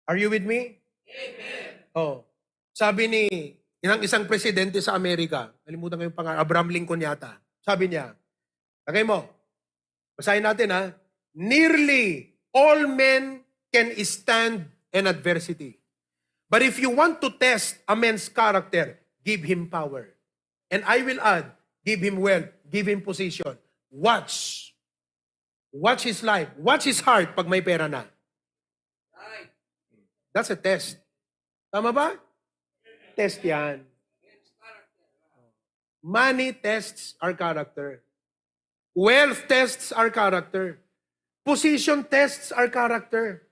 Are you with me? Amen. Oh. Sabi ni inang isang presidente sa Amerika, nalimutan ko yung pangalan, Abraham Lincoln yata. Sabi niya, lagay mo, basahin natin ha, "Nearly all men can stand an adversity. But if you want to test a man's character, give him power. And I will add, give him wealth, give him position." Watch. Watch his life. Watch his heart pag may pera na. That's a test. Tama ba? Test yan. Money tests our character. Wealth tests our character. Position tests our character.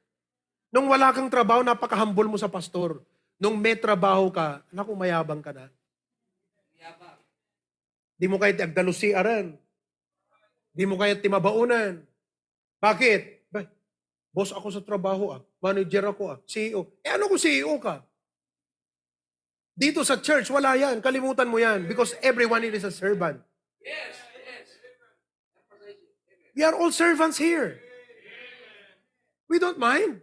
Nung wala kang trabaho, napaka-humble mo sa pastor. Nung may trabaho ka, naku, mayabang ka na. Di mo kaya ti agdalusiaran. Di mo kaya ti mabaonan. Bakit? Ba, boss ako sa trabaho ah. Manager ako ah. C E O. Eh ano kung C E O ka? Dito sa church, wala yan. Kalimutan mo yan. Because everyone is a servant. We are all servants here. We don't mind.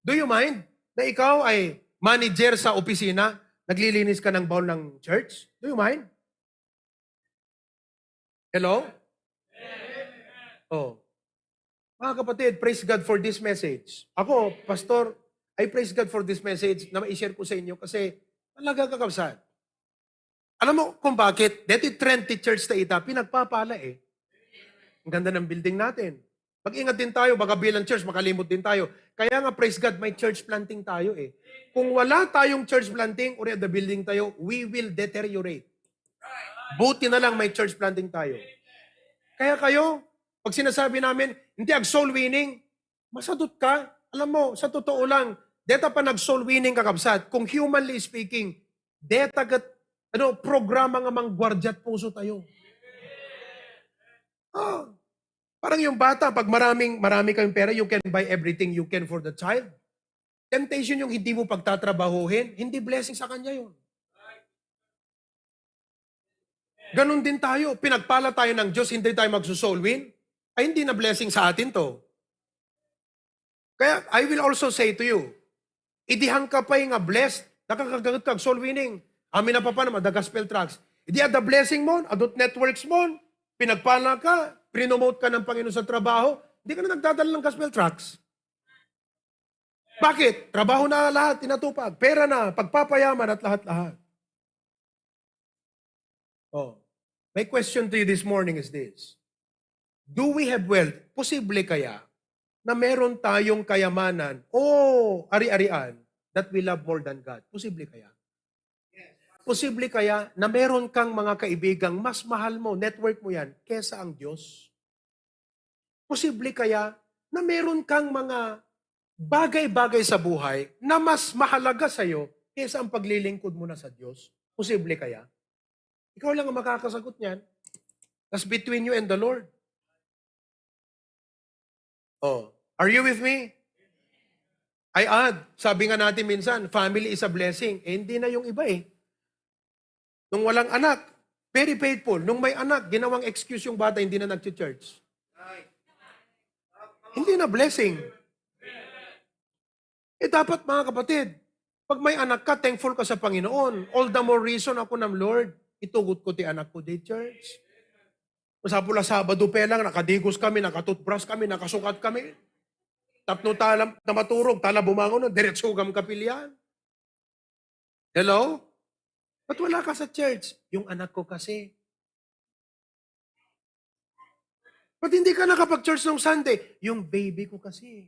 Do you mind na ikaw ay manager sa opisina, naglilinis ka ng bowl ng church? Do you mind? Hello? Oh. Mga kapatid, praise God for this message. Ako, pastor, I praise God for this message na ma-share ko sa inyo kasi talaga, kakabsat. Alam mo kung bakit? Dito trend ti church ta ita, pinagpapala eh. Ang ganda ng building natin. Mag-ingat din tayo, baka bilang church, makalimot din tayo. Kaya nga, praise God, may church planting tayo eh. Kung wala tayong church planting or the building tayo, we will deteriorate. Buti na lang may church planting tayo. Kaya kayo, pag sinasabi namin, hindi ag-soul winning, masadot ka. Alam mo, sa totoo lang, deta pa nag-soul winning, kakabsat, kung humanly speaking, deta ket, ano, programa nga manggwardiat puso tayo. Ah, parang yung bata, pag maraming, marami kayong pera, you can buy everything you can for the child. Temptation yung hindi mo pagtatrabahuhin, hindi blessing sa kanya yun. Ganun din tayo. Pinagpala tayo ng Diyos, hindi tayo magsusoul win. Ay, hindi na blessing sa atin to. Kaya, I will also say to you, idi hangka pay nga blessed, nakakagaget kag soul winning. Amin na papa naman, the gospel tracts. Idi ada blessing mo, adut networks mo, pinagpala ka, prinomote ka ng Panginoon sa trabaho, hindi ka na nagdadala ng gospel tracts. Bakit? Trabaho na lahat, tinatupag. Pera na, pagpapayaman at lahat-lahat. Oh. My question to you this morning is this. Do we have wealth? Posible kaya na meron tayong kayamanan o ari-arian that we love more than God? Posible kaya? Posible kaya na meron kang mga kaibigang mas mahal mo, network mo yan, kesa ang Diyos? Posible kaya na meron kang mga bagay-bagay sa buhay na mas mahalaga sa'yo kesa ang paglilingkod mo na sa Diyos? Posible kaya? Ikaw lang ang makakasagot niyan. That's between you and the Lord. Oh, are you with me? I add, sabi nga natin minsan, family is a blessing. Eh, hindi na yung iba eh. Nung walang anak, very faithful. Nung may anak, ginawang excuse yung bata, hindi na nag-church. Hindi na blessing. Eh, dapat, mga kapatid, pag may anak ka, thankful ka sa Panginoon. All the more reason ako ng Lord, itugot ko ti anak ko di church. Masapul a Sabado pa lang, nakadigos kami, nakatoothbrush kami, nakasukat kami. Tapno tala, na maturog, tala bumangon, diretso gam kapilian. Hello? Ba't wala ka sa church? Yung anak ko kasi. Ba't hindi ka nakapag-church nung Sunday? Yung baby ko kasi.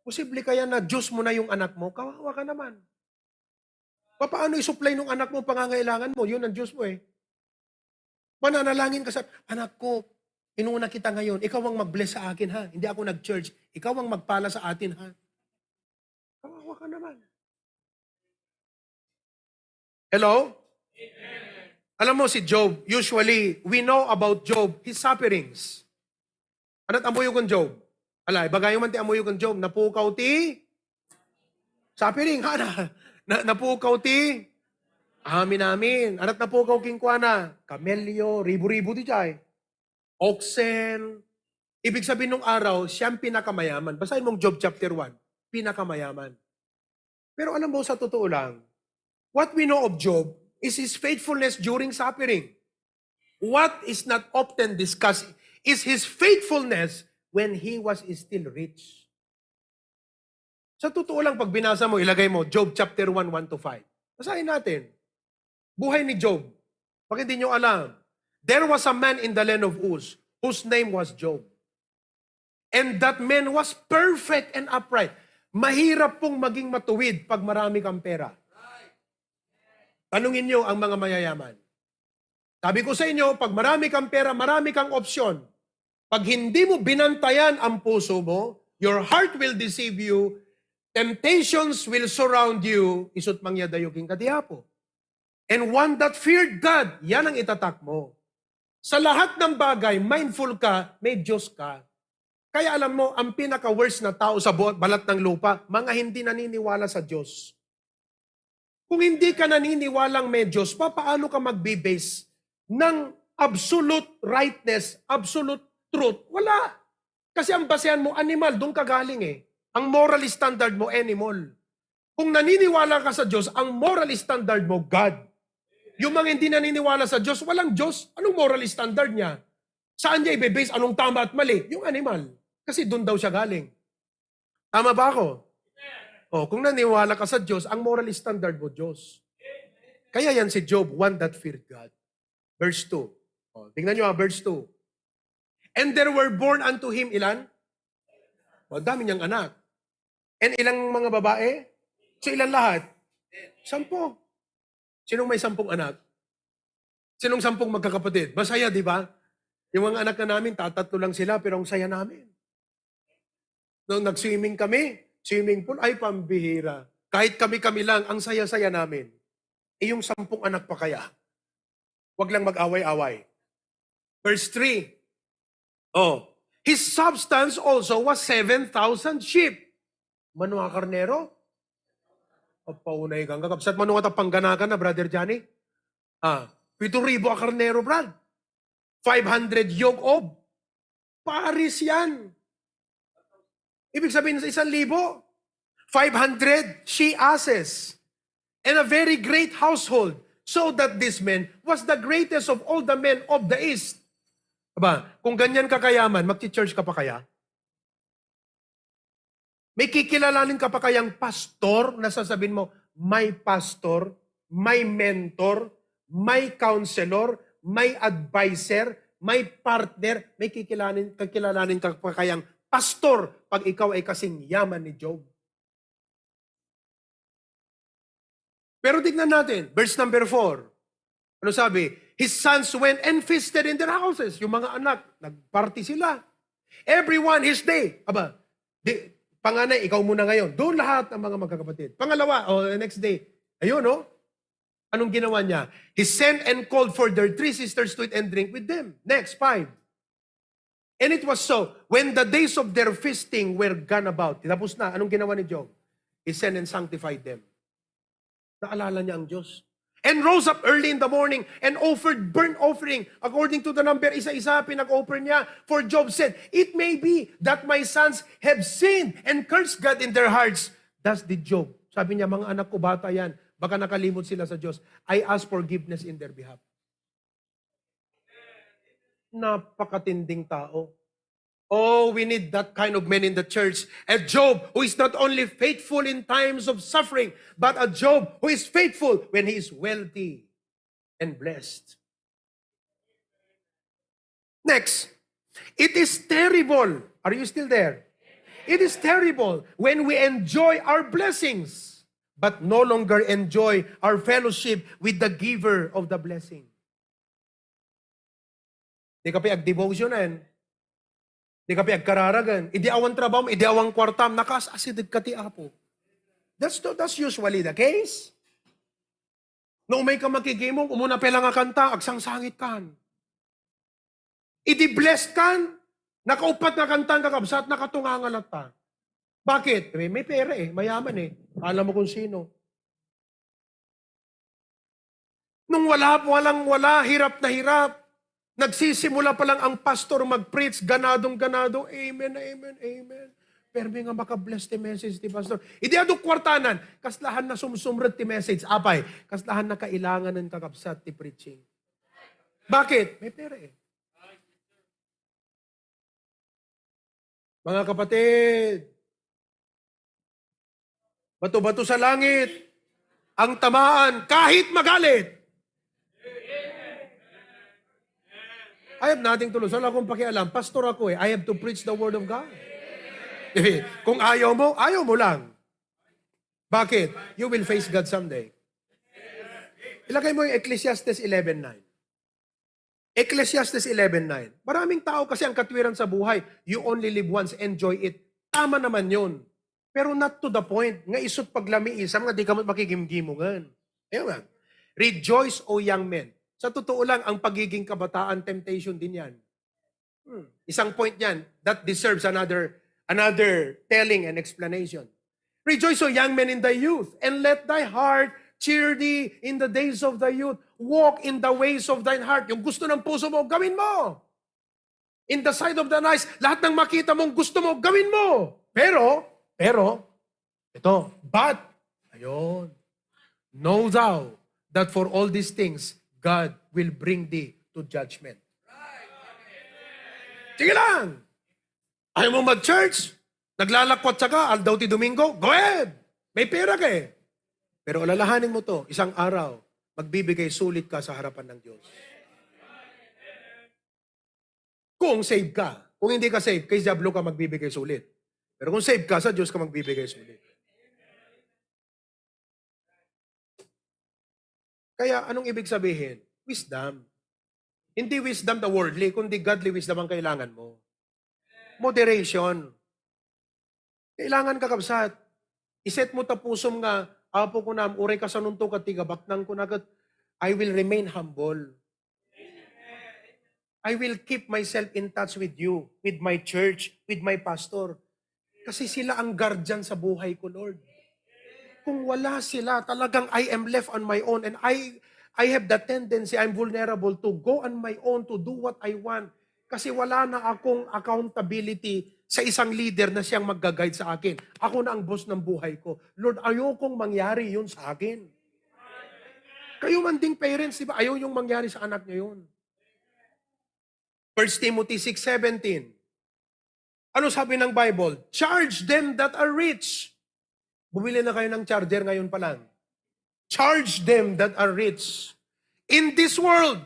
Posible kaya na Diyos mo na yung anak mo? Kawawa ka naman. Papaano isupply nung anak mo ang pangangailangan mo? Yun ang Diyos mo eh. Mananalangin ka sa, "Anak ko, inuna kita ngayon. Ikaw ang mag-bless sa akin ha. Hindi ako nag-church. Ikaw ang magpala sa atin ha." Kawawa ka naman. Hello? Alam mo si Job, usually, we know about Job, his sufferings. Anat amuyog ni Job? Ala, ibagayo man ti amuyog ni Job. Napukaw ti suffering, ha? Na, na, napukaw ti amin-amin. Anat napukaw kenkuana? Kamelyo, ribu-ribu ti jay. Oxen. Ibig sabihin nung araw, siya ang pinakamayaman. Basahin mong Job chapter one. Pinakamayaman. Pero alam mo, sa totoo lang, what we know of Job is his faithfulness during suffering. What is not often discussed is his faithfulness when he was still rich. Sa totoo lang, pag binasa mo, ilagay mo, Job chapter one, one to five. Basahin natin. Buhay ni Job. Bakit di nyo alam? There was a man in the land of Uz whose name was Job. And that man was perfect and upright. Mahirap pong maging matuwid pag marami kang pera. Tanungin nyo ang mga mayayaman. Sabi ko sa inyo, pag marami kang pera, marami kang opsyon. Pag hindi mo binantayan ang puso mo, your heart will deceive you, temptations will surround you, isut mangyadayo king kadiapo. And one that feared God, yan ang itatak mo. Sa lahat ng bagay, mindful ka, may Diyos ka. Kaya alam mo, ang pinaka-worst na tao sa buong balat ng lupa, mga hindi naniniwala sa Diyos. Kung hindi ka naniniwalang may Diyos, papaano ka magbe-base ng absolute rightness, absolute truth? Wala. Kasi ang basehan mo, animal, doon ka galing eh. Ang moral standard mo, animal. Kung naniniwala ka sa Diyos, ang moral standard mo, God. Yung mga hindi naniniwala sa Diyos, walang Diyos. Anong moral standard niya? Saan niya ibe-base anong tama at mali? Yung animal. Kasi doon daw siya galing. Tama ba ako? O, kung naniwala ka sa Diyos, ang moral standard mo, Diyos. Kaya yan si Job, one that feared God. Verse two. O, tingnan nyo ha, verse two. And there were born unto him ilan? O, dami niyang anak. And ilang mga babae? So, ilan lahat? Sampo. Sinong may sampung anak? Sinong sampung magkakapatid? Masaya, di ba? Yung mga anak na namin, tatatlo lang sila, pero ang saya namin. Nung nag-swimming kami, swimming pool, ay pambihira. Kahit kami-kami lang, ang saya-saya namin. Eh, yung sampung anak pa kaya? Wag lang mag-away-away. Verse three. Oh, his substance also was seven thousand sheep. Mano a karnero? Apaunay kang kakabsat. Mano nga ta pangganakan na, Brother Johnny? Ah, pito ribu a karnero, Brad. Five hundred yoke of pares yan. Ibig sabihin sa isang libo, five hundred she asses, and a very great household, so that this man was the greatest of all the men of the East. Aba, kung ganyan ka kayaman, magchi-church ka pa kaya? May kikilalanin ka pa kayang pastor na sasabihin mo, "My pastor, my mentor, my counselor, my adviser, my partner"? May kikilalanin, kikilalanin ka pa kayang pastor pag ikaw ay kasing yaman ni Job? Pero tignan natin, verse number four. Ano sabi? His sons went and feasted in their houses. Yung mga anak, nagparty sila. Everyone his day. Aba, di, panganay, ikaw muna ngayon. Doon lahat ng mga magkakapatid. Pangalawa, o the next day. Ayun, no? Anong ginawa niya? He sent and called for their three sisters to eat and drink with them. Next, five. And it was so, when the days of their feasting were gone about. Tapos na, anong ginawa ni Job? He sent and sanctified them. Naalala niya ang Diyos. And rose up early in the morning and offered burnt offering according to the number. Isa-isa pinag-offer niya. For Job said, "It may be that my sons have sinned and cursed God in their hearts." Thus did Job. Sabi niya, "Mga anak ko, bata yan. Baka nakalimot sila sa Diyos. I ask forgiveness in their behalf." Napakatinding tao. Oh, we need that kind of men in the church. A Job who is not only faithful in times of suffering, but a Job who is faithful when he is wealthy and blessed. Next, it is terrible. Are you still there? It is terrible when we enjoy our blessings, but no longer enjoy our fellowship with the giver of the blessing. Di ka pay agdevotionan. Di ka pay agkararagan. Idi awan trabaho, idi awan kuartam, nakaas-asideg ka ti Apo. That's, the- that's usually the case. No umay ka makigimong, umuna pay lang a kanta, agsangsangit kan. Idi blessed kan, nakauppat nga kanta, kakabsat, nakatunga nga latta. Bakit? Eh, may pera eh, mayaman eh. Alam mo kung sino. Nung wala, walang wala, hirap na hirap, nagsisimula pa lang ang pastor mag-preach, ganadong ganado, "Amen, amen, amen." Permi nga maka-bless ti message ti pastor. Idi adu kuartanan, kaslahan na sumsumrek ti message. Apay, kaslahan na kailanganen kakabsat ti preaching. Bakit? May pera eh. Mga kapatid, bato-bato sa langit, ang tamaan, kahit magalit. I have nothing to lose. Wala akong pakialam. Pastor ako eh. I have to preach the word of God. Kung ayaw mo, ayaw mo lang. Bakit? You will face God someday. Ilagay mo yung Ecclesiastes eleven nine. Ecclesiastes eleven nine. Maraming tao kasi ang katwiran sa buhay, you only live once, enjoy it. Tama naman yun. Pero not to the point nga isu't paglamiisam nga di ka makigimgimongan. Ayun nga. Rejoice, O young men. Sa totoo lang, ang pagiging kabataan, temptation din yan. Hmm. Isang point yan that deserves another, another telling and explanation. Rejoice, O young men, in thy youth, and let thy heart cheer thee in the days of thy youth. Walk in the ways of thine heart. Yung gusto ng puso mo, gawin mo. In the sight of thine eyes, lahat ng makita mong gusto mo, gawin mo. Pero, pero, ito, but, ayun, know thou that for all these things, God will bring thee to judgment. Sige lang. Ayaw mo mag-church? Naglalakwatsa ka, aldaw ti Domingo? Go ahead! May pera ka eh. Pero alalahanin mo to, isang araw, magbibigay sulit ka sa harapan ng Diyos. Kung save ka. Kung hindi ka save, kay Diablo ka magbibigay sulit. Pero kung save ka, sa Diyos ka magbibigay sulit. Kaya anong ibig sabihin? Wisdom. Hindi wisdom the worldly, kundi godly wisdom ang kailangan mo. Moderation. Kailangan, kakabsat, iset mo ta pusom nga, "Apo," kunam, "uray kasanonto ket ti gabaknang kuna ket I will remain humble. I will keep myself in touch with you, with my church, with my pastor." Kasi sila ang guardian sa buhay ko, Lord. Kung wala sila, talagang I am left on my own and I I have the tendency, I'm vulnerable to go on my own to do what I want. Kasi wala na akong accountability sa isang leader na siyang magga-guide sa akin. Ako na ang boss ng buhay ko. Lord, ayokong mangyari yun sa akin. Kayo man ding parents, di ba? Ayaw yung mangyari sa anak nyo yun. First Timothy six seventeen. Ano sabi ng Bible? "Charge them that are rich." Bumili na kayo ng charger ngayon pa lang. "Charge them that are rich in this world."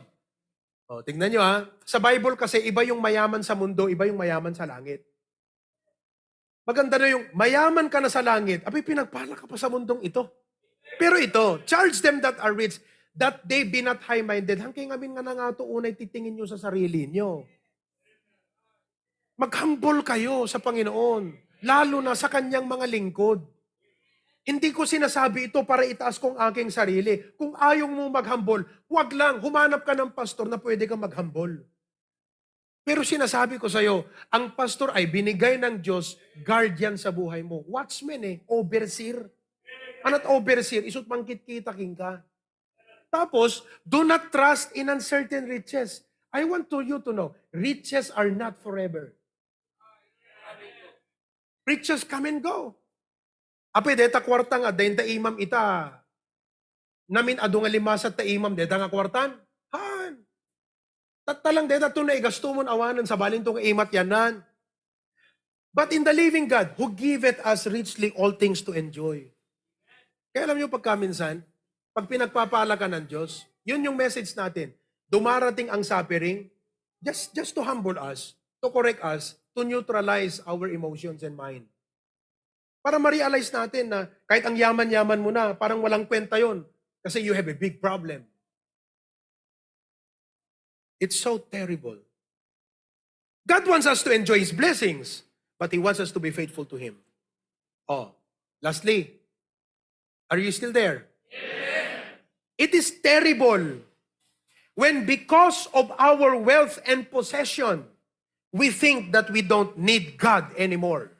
O, tingnan nyo ha. Sa Bible kasi, iba yung mayaman sa mundo, iba yung mayaman sa langit. Maganda na yung mayaman ka na sa langit, abi, pinagpala ka pa sa mundong ito. Pero ito, "Charge them that are rich, that they be not high-minded." Hangking amin nga nangato unay titingin nyo sa sarili nyo. Maghambol kayo sa Panginoon, lalo na sa kanyang mga lingkod. Hindi ko sinasabi ito para itaas ko ang aking sarili. Kung ayaw mo maghambol, wag lang, humanap ka ng pastor na pwede kang maghambol. Pero sinasabi ko sa'yo, ang pastor ay binigay ng Diyos, guardian sa buhay mo. Watchman eh, overseer. Ana't overseer, isu't mangkitkita kenka. Tapos, do not trust in uncertain riches. I want to you to know, riches are not forever. Riches come and go. Apay, deta kuarta nga, denta imam ita. Namin adu nga limasat ta imam, deta nga kuartan? Haan. Tatta lang deta to naigastomon awanen, sabali to nga imat yanan. But in the living God, who giveth us richly all things to enjoy. Kaya alam niyo, pagkaminsan, pag pinagpapala ka ng Diyos, yun yung message natin. Dumarating ang suffering, just, just to humble us, to correct us, to neutralize our emotions and mind. Para ma-realize natin na kahit ang yaman-yaman mo na, parang walang kwenta yon. Kasi you have a big problem. It's so terrible. God wants us to enjoy His blessings, but He wants us to be faithful to Him. Oh, lastly, are you still there? It is terrible when, because of our wealth and possession, we think that we don't need God anymore.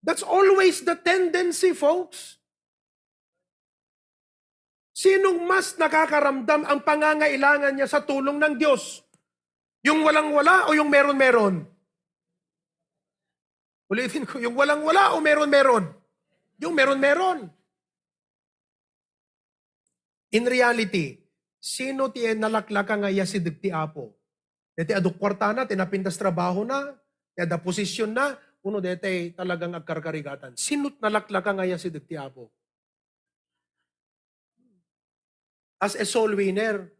That's always the tendency, folks. Sinong mas nakakaramdam ang pangangailangan niya sa tulong ng Diyos? Yung walang-wala o yung meron-meron? Ulitin ko, yung walang-wala o meron-meron? Yung meron-meron. In reality, sino ti nalaklaka nga iyasideg ti Apo? Deti adu kuartana, ti napintas trabahona, ti adda posisyon na, uno deti talagang agkarkarigatan. Sino ti nalaklaka nga iyasideg ti Apo? As a soul winner,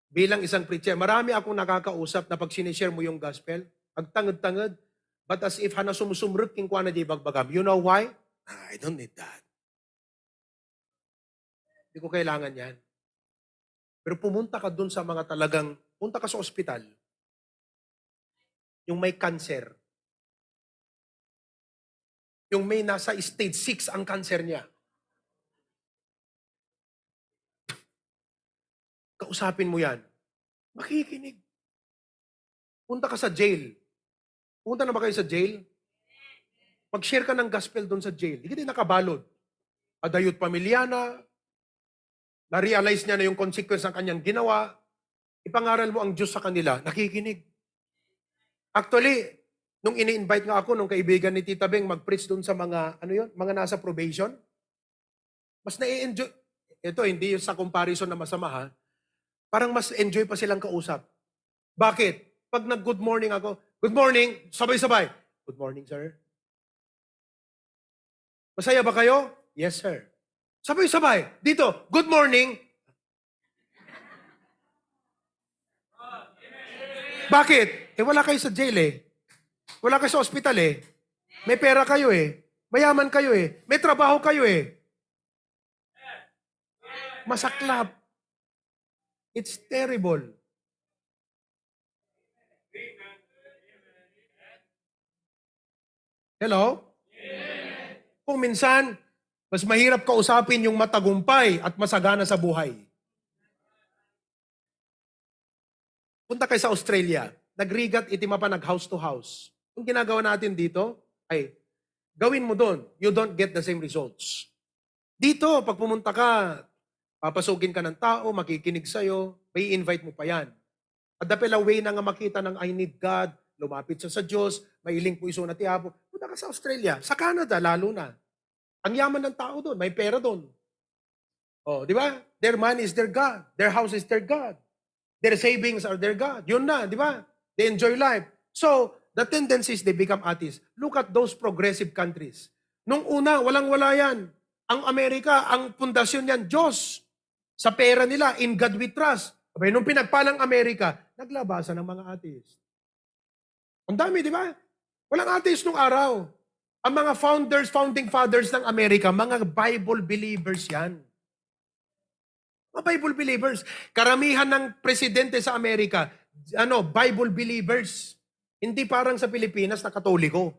bilang isang preacher, marami akong nakakausap na pag sinishare mo yung gospel, agtanged-tanged, but as if hana sumsumrek king kuana di bagbagam. You know why? "Ah, I don't need that. Di ko kailangan yan." Pero pumunta ka dun sa mga talagang, punta ka sa ospital, yung may cancer, yung may nasa stage six ang cancer niya. Kausapin mo yan. Makikinig. Punta ka sa jail. Punta na ba kayo sa jail? Mag-share ka ng gospel doon sa jail. Di kita nakabalod. Adayot pamilya na, na-realize niya na yung consequence ng kanyang ginawa. Ipangaral mo ang Diyos sa kanila. Nakikinig. Actually, nung ini-invite nga ako, nung kaibigan ni Tita Beng, mag-preach doon sa mga, ano yun, mga nasa probation, mas nai-enjoy. Ito, hindi yung sa comparison na masama, ha? Parang mas enjoy pa silang kausap. Bakit? Pag nag-good morning ako, "Good morning," sabay-sabay, "Good morning, sir." "Masaya ba kayo?" "Yes, sir." Sabay-sabay, dito, "Good morning." Bakit? Eh, wala kayo sa jail eh. Wala kayo sa ospital eh. May pera kayo eh. Mayaman kayo eh. May trabaho kayo eh. Masaklap. It's terrible. Hello? Kung minsan, mas mahirap kausapin yung matagumpay at masagana sa buhay. Punta kayo sa Australia, nagrigat iti mapan nag house to house. Ang ginagawa natin dito, ay, gawin mo doon, you don't get the same results. Dito, pag pumunta ka, papasukin ka ng tao, makikinig sa'yo, may invite mo pa yan. Adda pay la way na nga makita ng, "I need God," lumapit siya sa Diyos, mailing po isuna ti Apo. Punta ka sa Australia, sa Canada, lalo na. Ang yaman ng tao doon, may pera doon. Oh, di ba? Their money is their God. Their house is their God. Their savings are their God. Yun na, di ba? They enjoy life. So, the tendency is they become atheists. Look at those progressive countries. Nung una, walang-wala yan. Ang Amerika, ang pundasyon niyan, Diyos. Sa pera nila, "In God we trust." Abay, nung pinagpalang Amerika, naglabasan ng mga atheist. Ang dami, di ba? Walang atheist nung araw. Ang mga founders, founding fathers ng Amerika, mga Bible believers yan. Mga Bible believers. Karamihan ng presidente sa Amerika, ano, Bible believers. Hindi parang sa Pilipinas na Katoliko.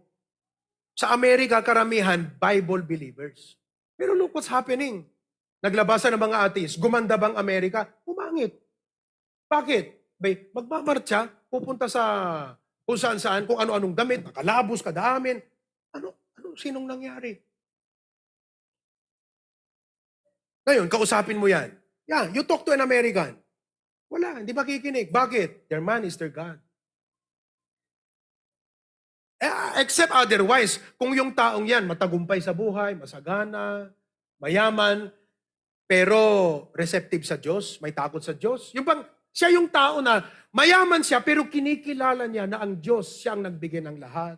Sa Amerika, karamihan Bible believers. Pero look what's happening. Naglabasan ng mga atheist. Gumanda bang Amerika? Pumangit. Bakit? Bay, magmamartsa, pupunta sa kung saan-saan, kung ano-anong damit, nakalabos, kadaamin. Ano, ano, sinong nangyari? Ngayon, kausapin mo yan. Yeah, you talk to an American. Wala, hindi makikinig. Bakit? Their man is their God. Eh, except otherwise, kung yung taong yan matagumpay sa buhay, masagana, mayaman, pero receptive sa Diyos, may takot sa Diyos, yung bang, siya yung tao na Mayaman siya, pero kinikilala niya na ang Diyos, siya ang nagbigay ng lahat.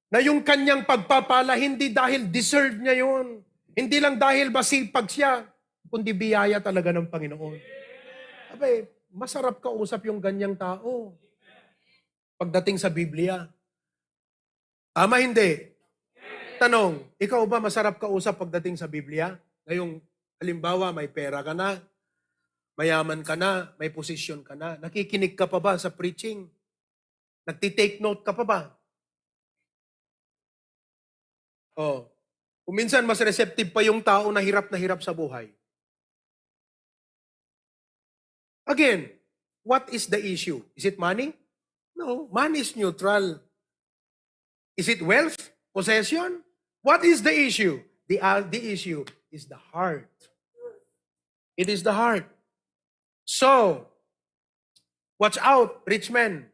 Na yung kanyang pagpapala, hindi dahil deserve niya yun. Hindi lang dahil masipag siya, kundi biyaya talaga ng Panginoon. Abay, masarap kausap yung ganyang tao. Pagdating sa Biblia. Tama, hindi? Tanong, ikaw ba masarap kausap pagdating sa Biblia? Ngayong, halimbawa, may pera ka na, mayaman ka na, may posisyon ka na, nakikinig ka pa ba sa preaching? Nagti-take note ka pa ba? Oh. Kung minsan, mas receptive pa yung tao na hirap na hirap sa buhay. Again, what is the issue? Is it money? No, money is neutral. Is it wealth? Possession? What is the issue? The, uh, the issue is the heart. It is the heart. So, watch out, rich men.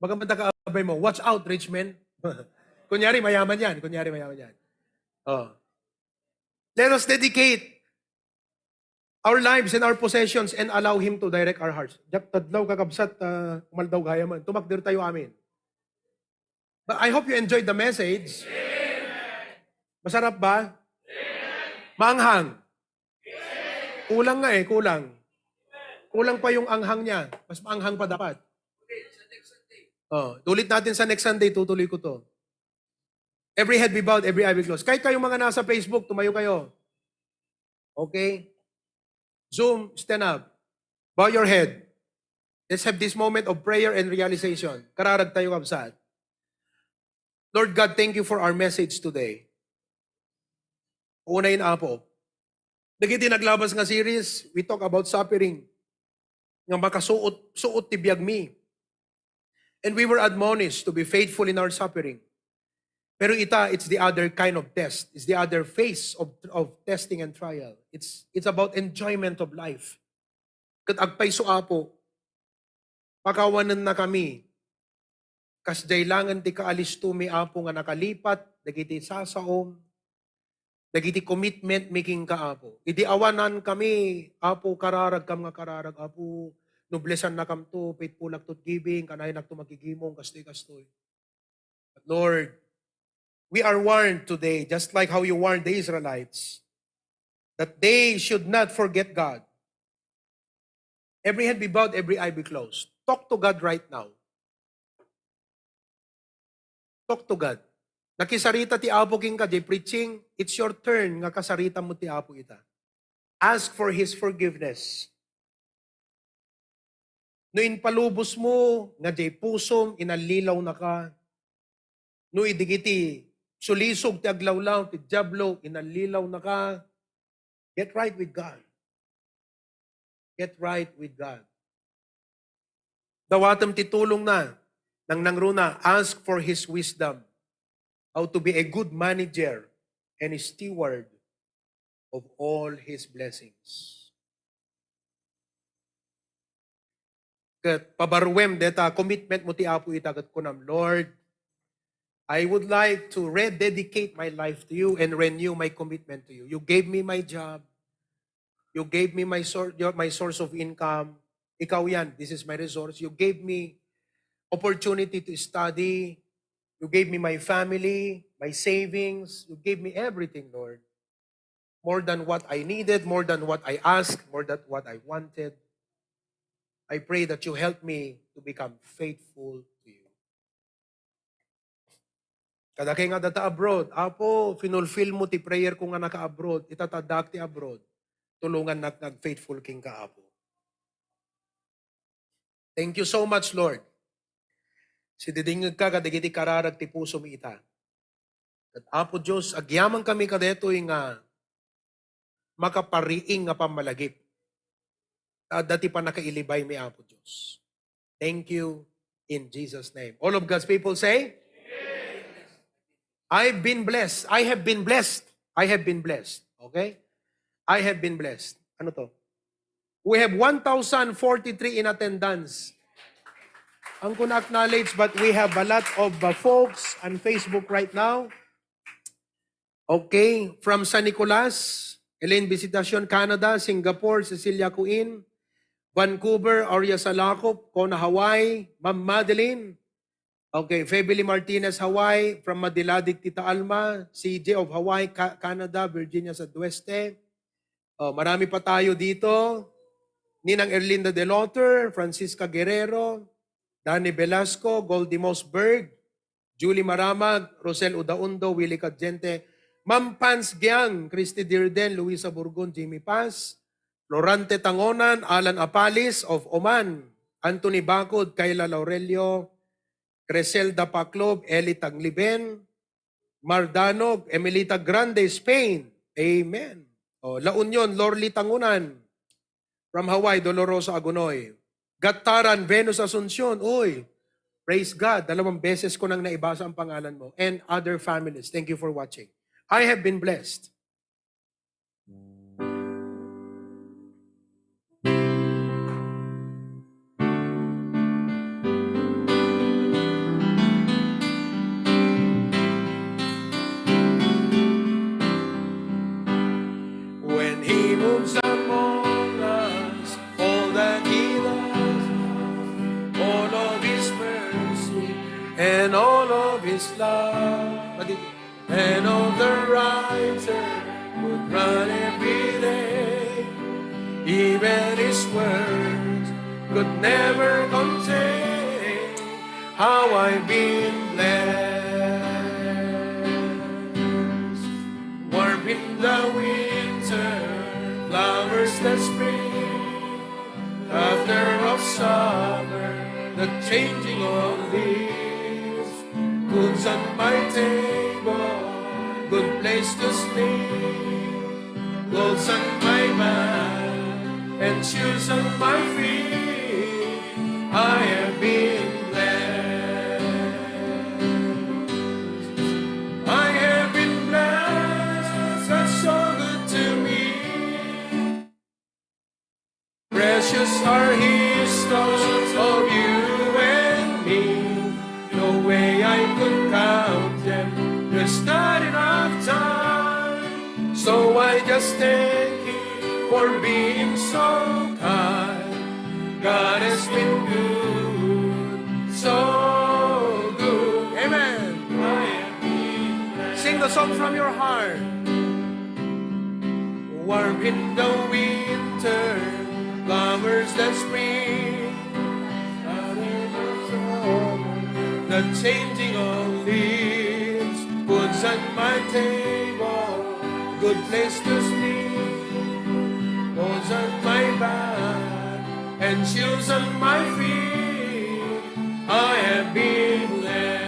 Baka man taka-abay mo, watch out, rich men. Kunyari, mayaman yan. Kunyari, mayaman yan. Oh. Let us dedicate our lives and our possessions and allow Him to direct our hearts. Diak tadlaw, kakabsat, ah, umaldaw gayam. Tumakder tayo, amen. But I hope you enjoyed the message. Masarap ba? Maanghang. Kulang nga eh, kulang. Kulang pa yung anghang niya. Mas maanghang pa dapat. Oh, ulit natin sa next Sunday, tutuloy ko to. Every head be bowed, every eye be closed. Kahit kayong mga nasa Facebook, tumayo kayo. Okay? Zoom, stand up. Bow your head. Let's have this moment of prayer and realization. Kararag tayo, kabsat. Lord God, thank you for our message today. Unayin, Apo. Dagiti naglabas nga series, we talk about suffering. Nga makasuot, suot ti biagmi. And we were admonished to be faithful in our suffering. Pero ita, it's the other kind of test. It's the other phase of, of testing and trial. It's, it's about enjoyment of life. Ket agpayso, Apo, pakawanennakami. Kasdiay laengen ti kaalistomi, Apo, nga nakalipat dagiti sasaom, dagiti commitment mi kenka, Apo. Idi awanankami, Apo, kararagkam nga kararag, Apo, noblessannakamto, faithful-akto ti giving, kanayonakto makigimong, kastoy, kastoy. But Lord, we are warned today, just like how you warned the Israelites, that they should not forget God. Every head be bowed, every eye be closed. Talk to God right now. Talk to God. Nakisarita ti Apo kenka, jay preaching, it's your turn nga kasarita mo ti Apo ita. Ask for His forgiveness. No impalubos mo nga jay pusom, inallilawnaka. No idi iti sulisog ti aglawlaw ti Diablo, inallilawnaka. Get right with God. Get right with God. Dawatem ti tulongna, nangnangruna, ask for His wisdom, how to be a good manager and a steward of all His blessings. Ket pabaruem deta commitment mo ti Apo ita, ket kunam, Lord, I would like to rededicate my life to you and renew my commitment to you. You gave me my job. You gave me my sor-, your, my source of income. Ikaw yan, this is my resource. You gave me opportunity to study. You gave me my family, my savings. You gave me everything, Lord. More than what I needed, more than what I asked, more than what I wanted. I pray that you help me to become faithful to you. Kadakay nga adda abroad, Apo, finulfill mo ti prayer ko nga naka-abroad. Ita ta addaak ti abroad. Tulongannak nga ag-faithful kenka, Apo. Thank you so much, Lord. Sididingngegka kadagiti kararag ti pusomi ita. Ket, Apo Dios, agyamankami kadaytoy nga makapariing nga pammalagip. Ta adda ti pannakailibaymi, Apo Dios. Thank you in Jesus' name. All of God's people say, I've been blessed. I have been blessed. I have been blessed. Okay? I have been blessed. Ano to? We have one thousand forty-three in attendance. Ang kuna acknowledge, but we have a lot of, uh, folks on Facebook right now. Okay, from San Nicolas, Elaine Visitacion, Canada, Singapore, Cecilia Kuin, Vancouver, Arya Salakop, Kona, Hawaii, Ma'am Madeline. Okay, Febily Martinez, Hawaii, from Madiladig, Tita Alma, C J of Hawaii, Ca-, Canada, Virginia Sadueste. Oh, marami pa tayo dito. Ninang Erlinda Deloter, Francisca Guerrero, Danny Velasco, Goldie Mossberg, Julie Maramag, Rosel Udaundo, Willie Cadiente, Ma'am Pans Giang, Christy Dirden, Luisa Burgon, Jimmy Paz, Florante Tangonan, Alan Apalis of Oman, Anthony Bacod, Kayla Laurelio, Creselda Paclob, Eli Tagliben, Mardanog, Emilita Grande, Spain. Amen. Oh, La Union, Lorly Tangunan. From Hawaii, Dolorosa Agunoy. Gattaran, Venus Asuncion. Uy, praise God. Dalawang beses ko nang naibasa ang pangalan mo. And other families. Thank you for watching. I have been blessed. When he moves among us, all that he does, all of his mercy and all of his love. Pati- And all the writer would run every day. Even his words could never contain how I've been blessed. Warm in the winter, flowers that spring, after of summer, the changing of leaves. Foods on my table, good place to sleep. Clothes on my back, and shoes on my feet. I have been blessed. I have been blessed. God's so good to me. Precious are his thoughts of you and me. No way I could count them. There's not enough time. So I just thank him for being so kind. God has been good, so good. Amen. I have been blessed. Sing the song from your heart. Warm in the winter, flowers that spring, the changing of leaves, foods at my table, good place to sleep, clothes at my back, and shoes on my feet. I have been blessed.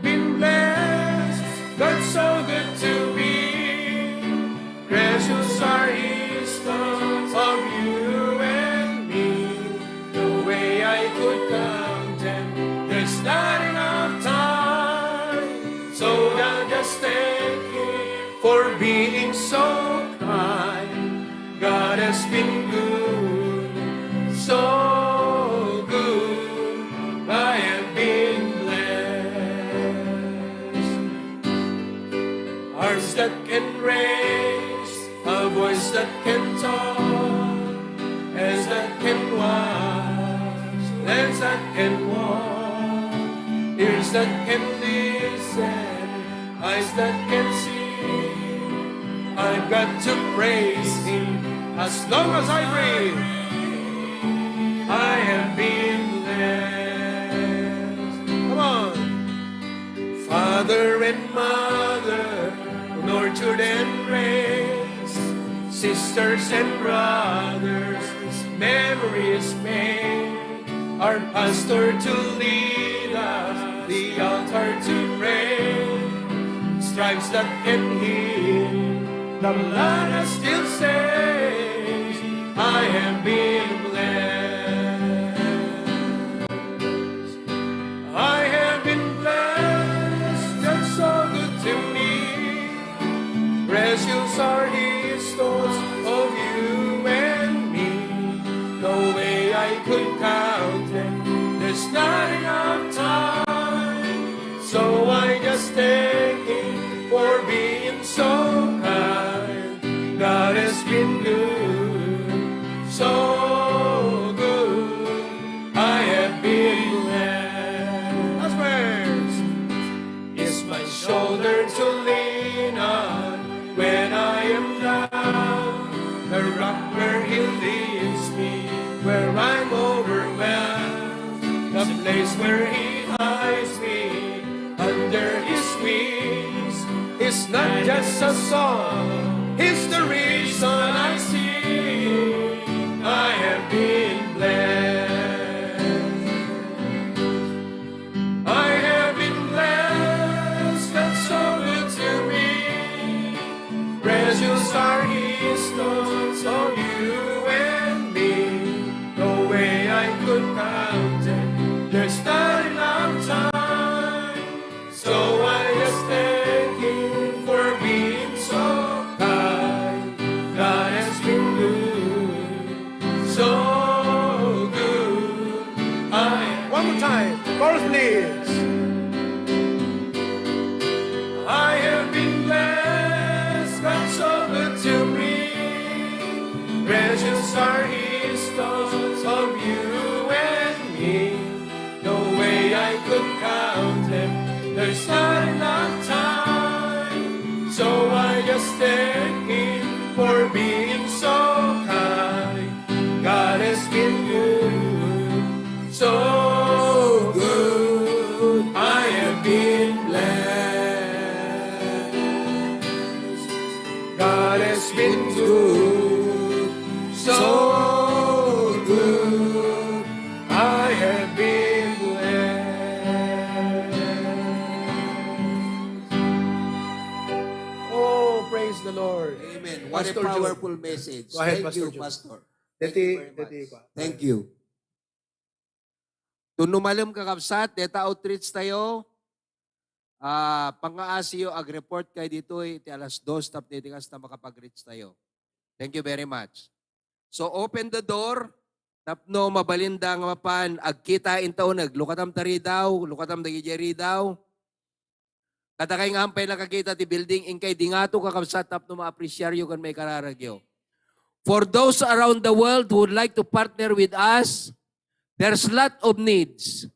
Been blessed, God's so good to me. Precious are his thoughts of you and me. No way I could count them. There's not enough time. So I'll just thank him for being so kind. God has been good, so good. I have been blessed. Arms that can raise, a voice that can talk, hands that can wash, legs that can walk, ears that can listen, eyes that can see. I've got to praise him as long as I breathe. I have been blessed. Come on. Father and mother, nurtured and raised, sisters and brothers, memories made, our pastor to lead us, the altar to pray, stripes that can heal, the blood that still saves, I have been blessed. I have been blessed, that's so good to me. Precious are his thoughts of you and me. No way I could count them, there's not enough time. So I just thank him for being so kind. God has is where he hides me under his wings. It's not just a song, it's the reason I sing. I have been blessed. I have been blessed, God's so good to me. Precious are his thoughts of you and me. No way I could count them. There's not enough time. So I just thank him for being so kind. God has been good, so good. I One more time, chorus, please. I have been blessed, God so good to me. Precious are his thoughts of you and me. No way I could count them. There's not enough time. So I just thank him for being so kind. God has been good, so good. I have been blessed. God has been good, so good. I have been blessed. Oh, praise the Lord. Amen. What a Pastor Joe. Powerful message. Go ahead, Thank Pastor you, Joe. Pastor. Thank Deti, you very deti much. Kwa. Thank you. Tunumalem, kakabsat, deta outreach tayo. Ah, pangaasiyo ag-report kay ditoy iti alas dos tapno iti kasta makapag-reach tayo. Thank you very much. So, open the door tapno mabalinda nga mapan agkita intaw nag-, lukatam ta ridaw, lukatam dagiti ridaw. Kadakay nga ampay nakakita ti building, inkay dingato, kakabsat, tapno ma-appreciaryo ken maikararagyo. For those around the world who would like to partner with us, there's lot of needs.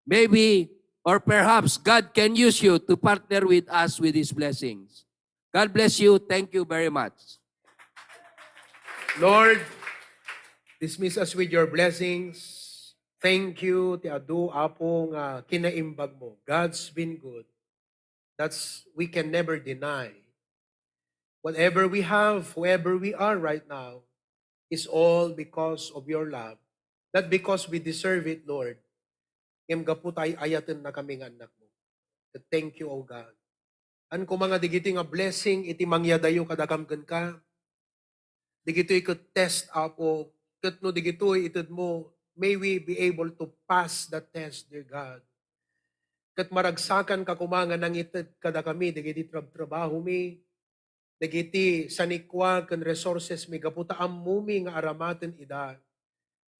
Maybe, or perhaps, God can use you to partner with us with His blessings. God bless you. Thank you very much. Lord, dismiss us with your blessings. Thank you, ti adu, Apo, nga kinaimbag mo. God's been good. That's, we can never deny. Whatever we have, whoever we are right now, is all because of your love. Not because we deserve it, Lord. Ngem gapu ta ay-ayatenna kami nga annakmo. Thank you, O God. Saan koma nga digitoy nga blessing iti mangyadayo kadakam kenka. Digitoy ket test, Apo, ket no digitoy itedmo, may we be able to pass the test, dear God. Ket maragsakanka koma nga nangited kadakami dagiti trabtrabahomi, dagiti sanikua ken resources mi gapu ta ammomi nga aramaten ida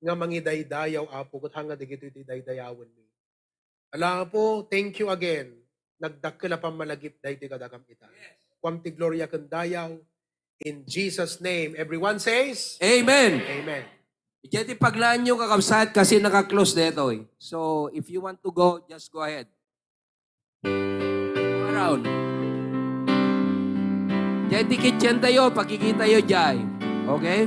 nga mangidaydayaw, Apo, ket hanga dagitoy ti daydayawenmi. Ala, Apo, thank you again. Nagdakkel a pammalagip daytoy kadakam ita. Kuam ti gloria ken dayaw. In Jesus' name, everyone says, Amen. Amen. Idiay ti pagnaanyo, kakabsat, kasi naka-close daytoy. So, if you want to go, just go ahead. Around. Diay ti kitchen tayo, pagkikitayo diay. Okay?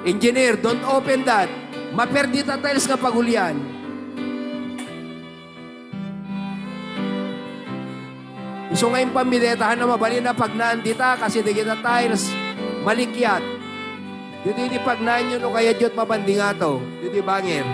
Engineer, don't open that. Maperdi ta tiles nga pagulian. Isu nga impamidetahan a mabalin a pagnaan dita, kasi dagita tiles, malikiat. Ditoy ti pagnaanyo no kayatyo ti mabandingato. Ditoy banger.